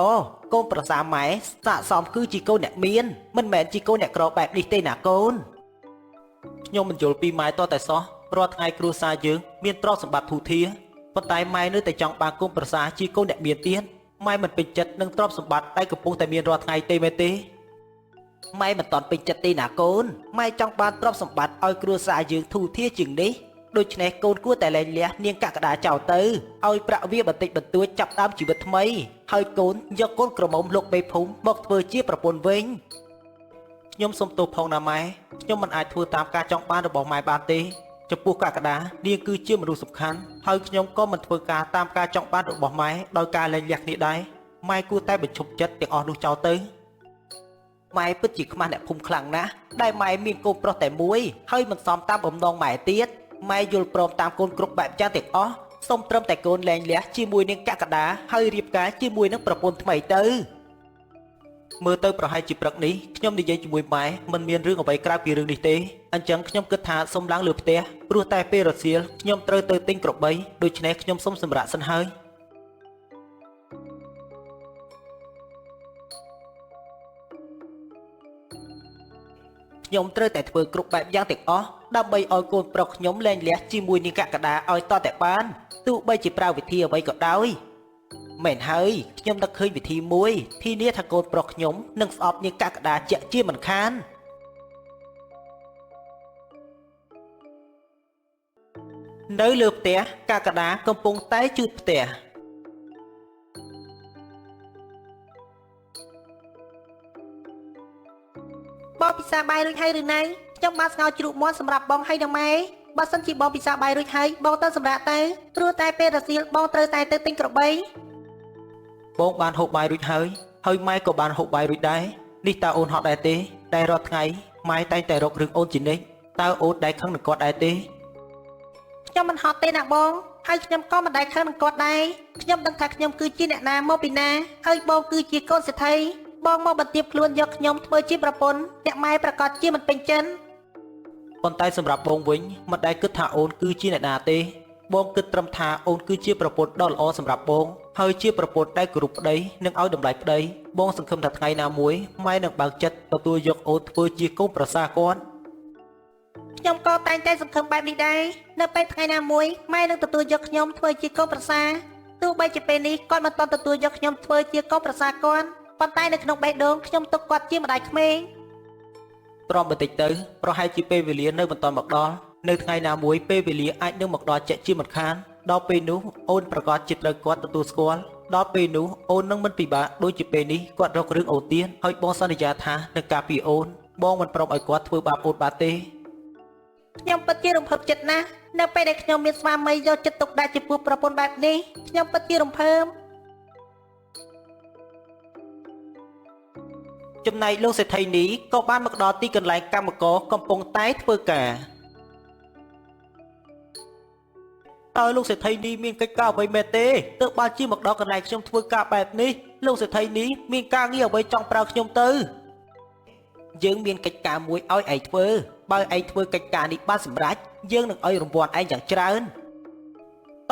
កូនប្រសាម៉ែស័ក្តិសមគឺជាកូនអ្នកមានមិនមែនជាកូនអ្នកក្របែបនេះទេណាកូនខ្ញុំមិនយល់ពីម៉ែតតែសោះរាល់ថ្ងៃគ្រួសារយើងមានទ្រព្យសម្បត្តិធូរធារប៉ុន្តែម៉ែនៅតែចង់បានកូនប្រសាជាកូនអ្នកមានទៀតម៉ែមិនពេញចិត្តនឹងទ្រព្យសម្បត្តិតែកំពុងតែមានរាល់ថ្ងៃទេមែនទេម៉ែមិនតន់ពេញចិត្តទេណាកូនម៉ែចង់បានទ្រព្យសម្បត្តិឲ្យគ្រួសារយើងធូរធារជាងនេះដូច្នេះកូនគួរតែលែងលះនាងកក្កដាចោលទៅឲ្យប្រាក់វាបន្តិចបន្តួចចាប់ដើមជីវិតថ្មីហើយកូនយកកូនក្រមុំលោកមេភូមិមកធ្វើជាប្រពន្ធវិញខ្ញុំសូមទោសផងណាម៉ែខ្ញុំមិនអាចធ្វើតាមការចង់បានរបស់ម៉ែបានទេចំពោះកក្កដានាងគឺជាមនុស្សសំខាន់ហើយខ្ញុំក៏មិនធ្វើការតាមការចង់បានរបស់ម៉ែដោយការលែងលះគ្នាដែរម៉ែគួរតែបញ្ឈប់ចិត្តទាំងអស់នោះចោលទៅម៉ែពិតជាខ្មាស់អ្នកភូមិខ្លាំងណាស់ដែលម៉ែមានកូនប្រុសតែមួយហើយមិនសមតាមបំណងម៉ែទៀតម៉ែយល់ព្រមតាមកូនគ្រប់បែបយ៉ាងទាំងអស់សូមត្រឹមតែកូនលែងលះជាមួយនឹងកក្កដាហើយរៀបការជាមួយនឹងប្រពន្ធថ្មីទៅមើលទៅប្រហែលជាព្រឹកនេះខ្ញុំនិយាយជាមួយម៉ែមិនមានរឿងអ្វីក្រៅពីរឿងនេះទេអញ្ចឹងខ្ញុំគិតថាសូមឡើងលើផ្ទះព្រោះតែពេលរសៀលខ្ញុំត្រូវទៅទិញក្របីដូច្នេះខ្ញុំសូមសម្រាកសិនហើយខ្ញុំត្រូវតែធ្វើគ្រប់បែបយ៉ាងទាំងអស់ដើម្បីឲ្យកូនប្រុសខ្ញុំលែងលះជាមួយនឹងកក្កដាឲ្យតតែបានទោះបីជាប្រើវិធីអ្វីក៏ដោយមែនហើយខ្ញុំនឹកឃើញវិធីមួយធានាថាកូនប្រុសខ្ញុំនឹងស្អប់នាងកក្កដាជាក់ជាមិនខាននៅលើផ្ទះកក្កដាកំពុងតែជូតផ្ទះបងពិសាបាយរួចហើយឬនៅខ្ញុំបានស្ងោរជ្រូកមាន់សម្រាប់បងហើយនឹងម៉ែបើសិនជាបងពិសាបាយរួចហើយបងទៅសម្រាកទៅព្រោះតែពេលរសៀលបងត្រូវតែទៅទិញក្របីបងបានហូបបាយរួចហើយហើយម៉ែក៏បានហូបបាយរួចដែរនេះតើអូនហត់ដែរទេតែរាល់ថ្ងៃម៉ែតែងតែរករឿងអូនជានិច្ចតើអូនដែលខឹងនឹងគាត់ដែរទេខ្ញុំមិនហត់ទេណាបងហើយខ្ញុំក៏មិនដែលខឹងនឹងគាត់ដែរខ្ញុំដឹងថាខ្ញុំគឺជាអ្នកណាមកពីណាហើយបងគឺជាកូនសេដ្ឋីបងមកបន្ទាបខ្លួនយកខ្ញុំធ្វើជាប្រពន្ធអ្នកម៉ែប្រកាសជាមិនពេញចិត្តប៉ុន្តែសម្រាប់បងវិញមិនដែលគិតថាអូនគឺជាអ្នកណាទេបងគិតត្រឹមថាអូនគឺជាប្រពន្ធដ៏ល្អសម្រាប់បងហើយជាប្រពន្ធដែលគោរពប្តីនិងឲ្យតម្លៃប្តីបងសង្ឃឹមថាថ្ងៃណាមួយម៉ែនឹងបើកចិត្តទទួលយកអូនធ្វើជាកូនប្រសាគាត់ខ្ញុំក៏តែងតែសង្ឃឹមបែបនេះដែរនៅពេលថ្ងៃណាមួយម៉ែនឹងទទួលយកខ្ញុំធ្វើជាកូនប្រសាទោះបីជាពេលនេះគាត់មិនទាន់ទទួលយកខ្ញុំធ្វើជាកូនប្រសាគាត់ប៉ុន្តែនៅក្នុងបេះដូងខ្ញុំទុកគាត់ជាម្ដាយក្មេងទ្រាំបន្តិចទៅប្រហែលជាពេលវេលានៅមិនទាន់មកដល់នៅថ្ងៃណាមួយពេលវេលាអាចនឹងមកដល់ជាក់ជាមិនខានដល់ពេលនោះអូនប្រកាសជាត្រូវគាត់ទទួលស្គាល់ដល់ពេលនោះអូននឹងមិនពិបាកដូចជាពេលនេះគាត់រករឿងអូនទៀតហើយបងសន្យាថានឹងការពារអូនបងមិនព្រមឲ្យគាត់ធ្វើបាបអូនបានទេខ្ញុំពិតជារំភើបចិត្តណាស់នៅពេលដែលខ្ញុំមានស្វាមីយកចិត្តទុកដាក់ចំពោះប្រពន្ធបែបនេះខ្ញុំពិតជារំភើបចំណែកលោកសេដ្ឋីនេះក៏បានមកដល់ទីកន្លែងកម្មករកំពុងតែធ្វើការតើលោកសេដ្ឋីនេះមានកិច្ចការអ្វីមែនទេទើបបានជាមកដល់កន្លែងខ្ញុំធ្វើការបែបនេះលោកសេដ្ឋីនេះមានការងារអ្វីចង់ប្រើខ្ញុំទៅយើងមានកិច្ចការមួយឲ្យឯងធ្វើបើឯងធ្វើកិច្ចការនេះបានសម្រេចយើងនឹងឲ្យរង្វាន់ឯងយ៉ាងច្រើន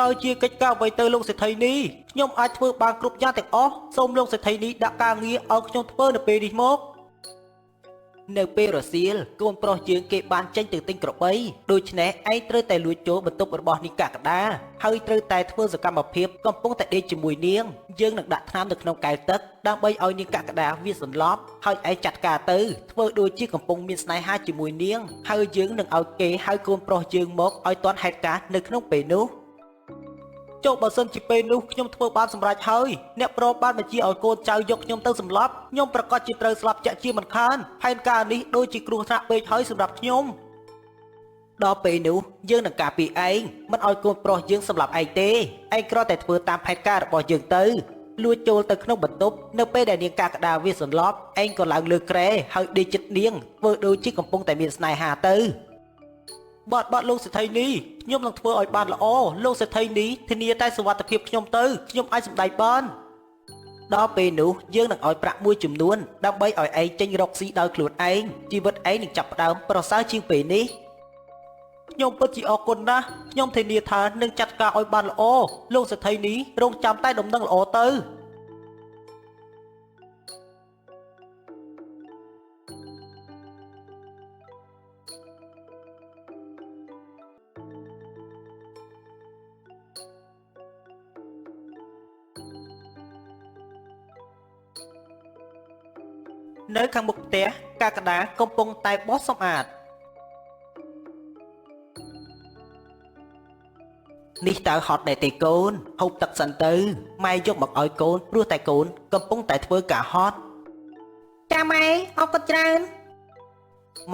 តើជាកិច្ចការអ្វីទៅលោកសេដ្ឋីនេះខ្ញុំអាចធ្វើបានគ្រប់យ៉ាងទាំងអស់សូមលោកសេដ្ឋីនេះដាក់ការងារឲ្យខ្ញុំធ្វើនៅពេលនេះមកនៅពេលរសៀលកូនប្រុសយើងគេបានចេញទៅទិញក្របីដូច្នេះឯងត្រូវតែលួចចូលបន្ទប់របស់នាងកក្កដាហើយត្រូវតែធ្វើសកម្មភាពកំពុងតែដេកជាមួយនាងយើងនឹងដាក់ថ្នាំនៅក្នុងកែវទឹកដើម្បីឲ្យនាងកក្កដាវាសន្លប់ហើយឯងចាត់ការទៅធ្វើដូចជាកំពុងមានស្នេហាជាមួយនាងហើយយើងនឹងឲ្យគេហៅកូនប្រុសយើងមកឲ្យទាន់ហេតុការណ៍នៅក្នុងពេលនោះចុះបើសិនជាពេលនោះខ្ញុំធ្វើបានសម្រេចហើយអ្នកព្រមបានបញ្ជាឲ្យកូនចៅយកខ្ញុំទៅសម្លាប់ខ្ញុំប្រកាសជាត្រូវស្លាប់ជាក់ជាមិនខានផែនការនេះដូចជាគ្រោះថ្នាក់ពេកហើយសម្រាប់ខ្ញុំដល់ពេលនោះយើងនឹងការពារឯងមិនឲ្យកូនប្រុសយើងសម្លាប់ឯងទេឯងគ្រាន់តែធ្វើតាមផែនការរបស់យើងទៅលួចចូលទៅក្នុងបន្ទប់នៅពេលដែលនាងកក្កដាវាសន្លប់ឯងក៏ឡើងលើគ្រែហើយដេកចិត្តនាងធ្វើដូចជាកំពុងតែមានស្នេហាទៅបាទលោកសេដ្ឋីនេះខ្ញុំនឹងធ្វើឲ្យបានល្អលោកសេដ្ឋីនេះធានាតែសុវត្ថិភាពខ្ញុំទៅខ្ញុំអាចសម្ដែងបានដល់ពេលនោះយើងនឹងឲ្យប្រាក់មួយចំនួនដើម្បីឲ្យឯងចេញរកស៊ីដោយខ្លួនឯងជីវិតឯងនឹងចាប់ផ្ដើមប្រសើរជាងពេលនេះ ខ្ញុំពិតជាអរគុណណាស់ខ្ញុំធានាថានឹងចាត់ការឲ្យបានល្អលោកសេដ្ឋីនេះរងចាំតែដំណឹងល្អទៅនៅខាងមុខផ្ទះកាកដាកំពុងតែបោះសម្អាតនេះតើហត់ដែរទេកូនហូបទឹកសិនទៅម៉ែយកមកឲ្យកូនព្រោះតែកូនកំពុងតែធ្វើការហត់ចាម៉ែអរគុណច្រើន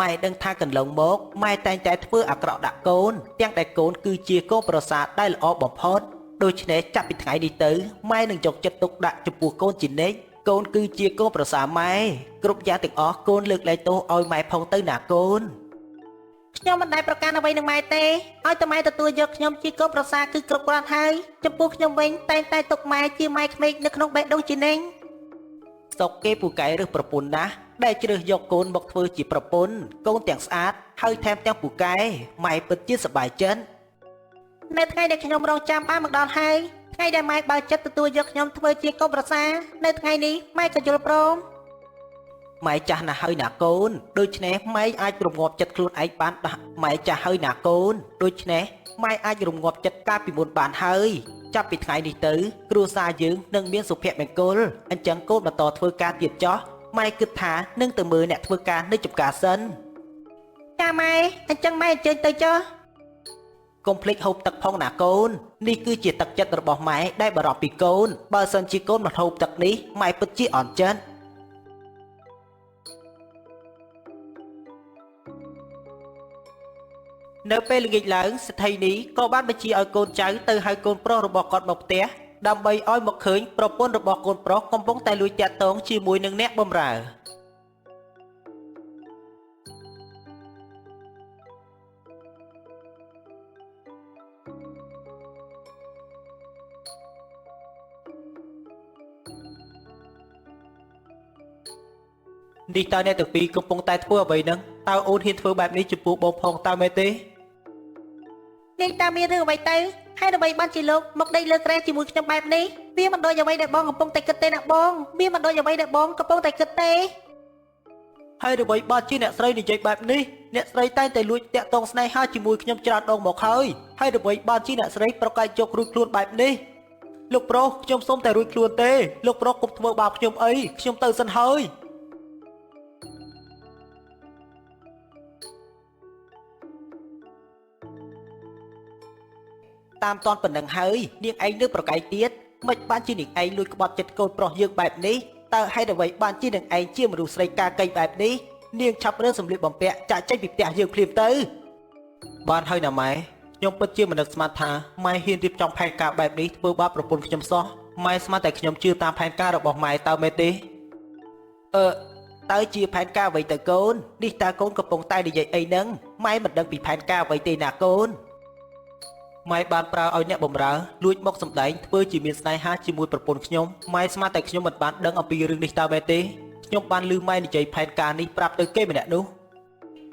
ម៉ែដឹងថាកន្លងមកម៉ែតែងតែធ្វើអាក្រក់ដាក់កូនទាំងដែលកូនគឺជាកូនប្រសាដែលល្អបំផុតដូច្នេះចាប់ពីថ្ងៃនេះទៅម៉ែនឹងយកចិត្តទុកដាក់ចំពោះកូនជានិច្ចកូនគឺជាកូនប្រសាម៉ែគ្រប់យ៉ាងទាំងអស់កូនលើកលែងទោសឲ្យម៉ែផងទៅណាកូនខ្ញុំមិនដែលប្រកាន់អ្វីនឹងម៉ែទេឲ្យតែម៉ែទទួលយកខ្ញុំជាកូនប្រសាគឺគ្រប់គ្រាន់ហើយចំពោះខ្ញុំវិញតែងតែទុកម៉ែជាម៉ែក្មេកនៅក្នុងបេះដូងជានិច្ចសុកគេពូកែរើសប្រពន្ធណាស់ដែលជ្រើសយកកូនមកធ្វើជាប្រពន្ធកូនទាំងស្អាតហើយថែមទាំងពូកែម៉ែពិតជាសប្បាយចិត្តនៅថ្ងៃដែលខ្ញុំរងចាំបានមកដល់ហើយថ្ងៃដែលម៉ែបើចិត្តទទួលយកខ្ញុំធ្វើជាកូនប្រសានៅថ្ងៃនេះម៉ែក៏យល់ព្រមម៉ែចាស់ណាស់ហើយណាកូនដូច្នេះម៉ែអាចរងាប់ចិត្តខ្លួនឯងបានដោះម៉ែចាស់ហើយណាកូនដូច្នេះម៉ែអាចរងាប់ចិត្តកាលពីមុនបានហើយចាប់ពីថ្ងៃនេះទៅគ្រួសារយើងនឹងមានសុភមង្គលអញ្ចឹងកូនបន្តធ្វើការទៀតចោះម៉ែគិតថានឹងទៅមើលអ្នកធ្វើការនៅចំការសិនចាម៉ែអញ្ចឹងម៉ែអញ្ជើញទៅចុះកុំភ្លេចហូបទឹកផងណាកូននេះគឺជាទឹកចិត្តរបស់ម៉ែដែលបារម្ភពីកូនបើសិនជាកូនមិនហូបទឹកនេះម៉ែពិតជាអន់ចិត្តនៅពេលល្ងាចឡើងសេដ្ឋីនេះក៏បានបញ្ជាឲ្យកូនចៅទៅហៅកូនប្រុសរបស់គាត់មកផ្ទះដើម្បីឲ្យមកឃើញប្រពន្ធរបស់កូនប្រុសកំពុងតែលួចទាក់ទងជាមួយនឹងអ្នកបម្រើនេះតើអ្នកទាំងពីរកំពុងតែធ្វើអ្វីនឹងតើអូនហ៊ានធ្វើបែបនេះចំពោះបងផងតើមែនទេនេះតើមានរឿងអ្វីទៅហើយអ្វីបានជាលោកមកដេកលើគ្រែជាមួយខ្ញុំបែបនេះវាមិនដូចអ្វីដែលបងកំពុងតែគិតទេណាបងវាមិនដូចអ្វីដែលបងកំពុងតែគិតទេហើយអ្វីបានជាអ្នកស្រីនិយាយបែបនេះអ្នកស្រីតែងតែលួចទាក់ទងស្នេហាជាមួយខ្ញុំច្រើនដងមកហើយហើយអ្វីបានជាអ្នកស្រីប្រកែកយករួចខ្លួនបែបនេះលោកប្រុសខ្ញុំសូមតែរួចខ្លួនទេលោកប្រុសកុំធ្វើបាបខ្ញុំអីខ្ញុំទៅសិនហើយតាមតនប៉ុណ្ណឹងហើយនាងឯងនៅប្រកែកទៀតមិនបានជានាងឯងលួចក្បត់ចិត្តកូនប្រុសយើងបែបនេះតើហេតុអ្វីបានជានាងឯងជាមនុស្សស្រីកាកៃបែបនេះនាងឆាប់រើសម្លៀកបំពាក់ចាក់ចេញពីផ្ទះយើងភ្លាមទៅបានហើយណាម៉ែខ្ញុំពិតជាមិននឹកស្មានថាម៉ែហ៊ានរៀបចំផែនការបែបនេះធ្វើបាបប្រពន្ធខ្ញុំសោះម៉ែស្មានតែខ្ញុំជឿតាមផែនការរបស់ម៉ែតើមែនទេតើជាផែនការអ្វីទៅកូននេះតើកូនកំពុងតែនិយាយអីហ្នឹងម៉ែមិនដឹងពីផែនការអ្វីទេណាកូនម៉ែបានប្រើឲ្យអ្នកបម្រើលួចមកសម្ដែងធ្វើជាមានស្នេហាជាមួយប្រពន្ធខ្ញុំម៉ែស្មានតែខ្ញុំមិនបានដឹងអំពីរឿងនេះតើមែនទេខ្ញុំបានឮម៉ែនិយាយផែនការនេះប្រាប់ទៅគេម្នាក់នោះ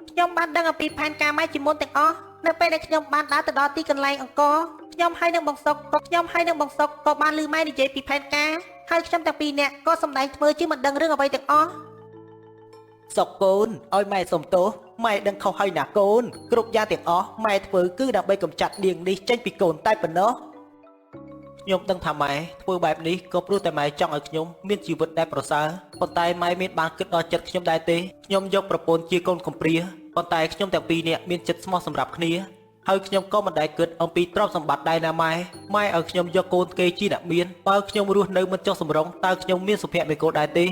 ខ្ញុំបានដឹងអំពីផែនការម៉ែជាមុនទាំងអស់នៅពេលដែលខ្ញុំបានដើរទៅដល់ទីកន្លែងអង្គរខ្ញុំហើយនឹងបងសុកក៏ខ្ញុំហើយនឹងបងសុកក៏បានឮម៉ែនិយាយពីផែនការហើយខ្ញុំទាំងពីរនាក់ក៏សម្ដែងធ្វើជាមិនដឹងរឿងអ្វីទាំងអស់សុកកូនឲ្យម៉ែសុំទោសម៉ែដឹងខុសហើយណាកូនគ្រប់យ៉ាងទាំងអស់ម៉ែធ្វើគឺដើម្បីកម្ចាត់នាងនេះចេញពីកូនតែប៉ុណ្ណោះខ្ញុំដឹងថាម៉ែធ្វើបែបនេះក៏ព្រោះតែម៉ែចង់ឲ្យខ្ញុំមានជីវិតដែលប្រសើរប៉ុន្តែម៉ែមានបានគិតដល់ចិត្តខ្ញុំដែរទេខ្ញុំយកប្រពន្ធជាកូនកំព្រាប៉ុន្តែខ្ញុំទាំងពីរនាក់មានចិត្តស្មោះសម្រាប់គ្នាហើយខ្ញុំក៏មិនដែលគិតអំពីទ្រព្យសម្បត្តិដែរណាម៉ែម៉ែឲ្យខ្ញុំយកកូនគេជាអ្នកមានបើខ្ញុំរស់នៅមិនចុះសម្រុងតើខ្ញុំមានសុភមង្គលដែរទេ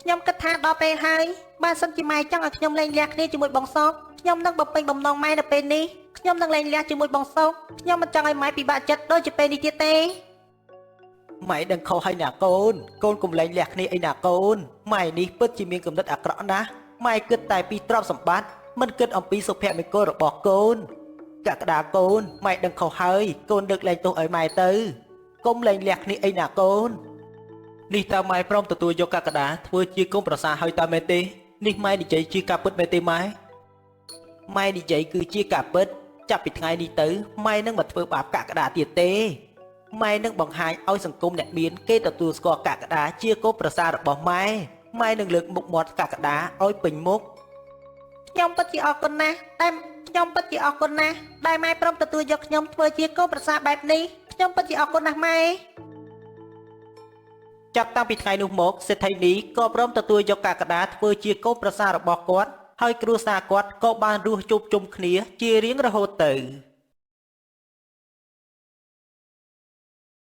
ខ្ញុំគិតថាដល់ពេលហើយបើសិនជាម៉ែចង់ឲ្យខ្ញុំលែងលះគ្នាជាមួយបងសុកខ្ញុំនឹងបំពេញបំណងម៉ែនៅពេលនេះខ្ញុំនឹងលែងលះជាមួយបងសុកខ្ញុំមិនចង់ឲ្យម៉ែពិបាកចិត្តដូចជាពេលនេះទៀតទេម៉ែដឹងខុសហើយណាកូនកូនកុំលែងលះគ្នាអីណាកូនម៉ែនេះពិតជាមានគំនិតអាក្រក់ណាស់ម៉ែគិតតែពីទ្រព្យសម្បត្តិមិនគិតអំពីសុភមង្គលរបស់កូនកក្កដាកូនម៉ែដឹងខុសហើយកូនលើកលែងទោសឲ្យម៉ែទៅកុំលែងលះគ្នាអីណាកូននេះតើម៉ែព្រមទទួលយកកក្កដាធ្វើជាកូនប្រសាហើយតើមែនទេនេះម៉ែនិយាយជាការពិតមែនទេម៉ែ ម៉ែនិយាយគឺជាការពិតចាប់ពីថ្ងៃនេះទៅម៉ែនឹងមិនធ្វើបាបកក្កដាទៀតទេម៉ែនឹងបង្ហាញឲ្យសង្គមអ្នកមានគេទទួលស្គាល់កក្កដាជាកូនប្រសាររបស់ម៉ែម៉ែនឹងលើកមុខមាត់កក្កដាឲ្យពេញមុខ ខ្ញុំពិតជាអរគុណណាស់តែខ្ញុំពិតជាអរគុណណាស់ដែលម៉ែព្រមទទួលយកខ្ញុំធ្វើជាកូនប្រសារបែបនេះខ្ញុំពិតជាអរគុណណាស់ម៉ែ ចាប់តាំងពីថ្ងៃនោះមកសេដ្ឋីនីក៏ព្រមទទួលយកកក្កដាធ្វើជាកូនប្រសាររបស់គាត់ហើយគ្រួសារគាត់ក៏បានរស់ជួបជុំគ្នាជារៀងរហូតទៅ។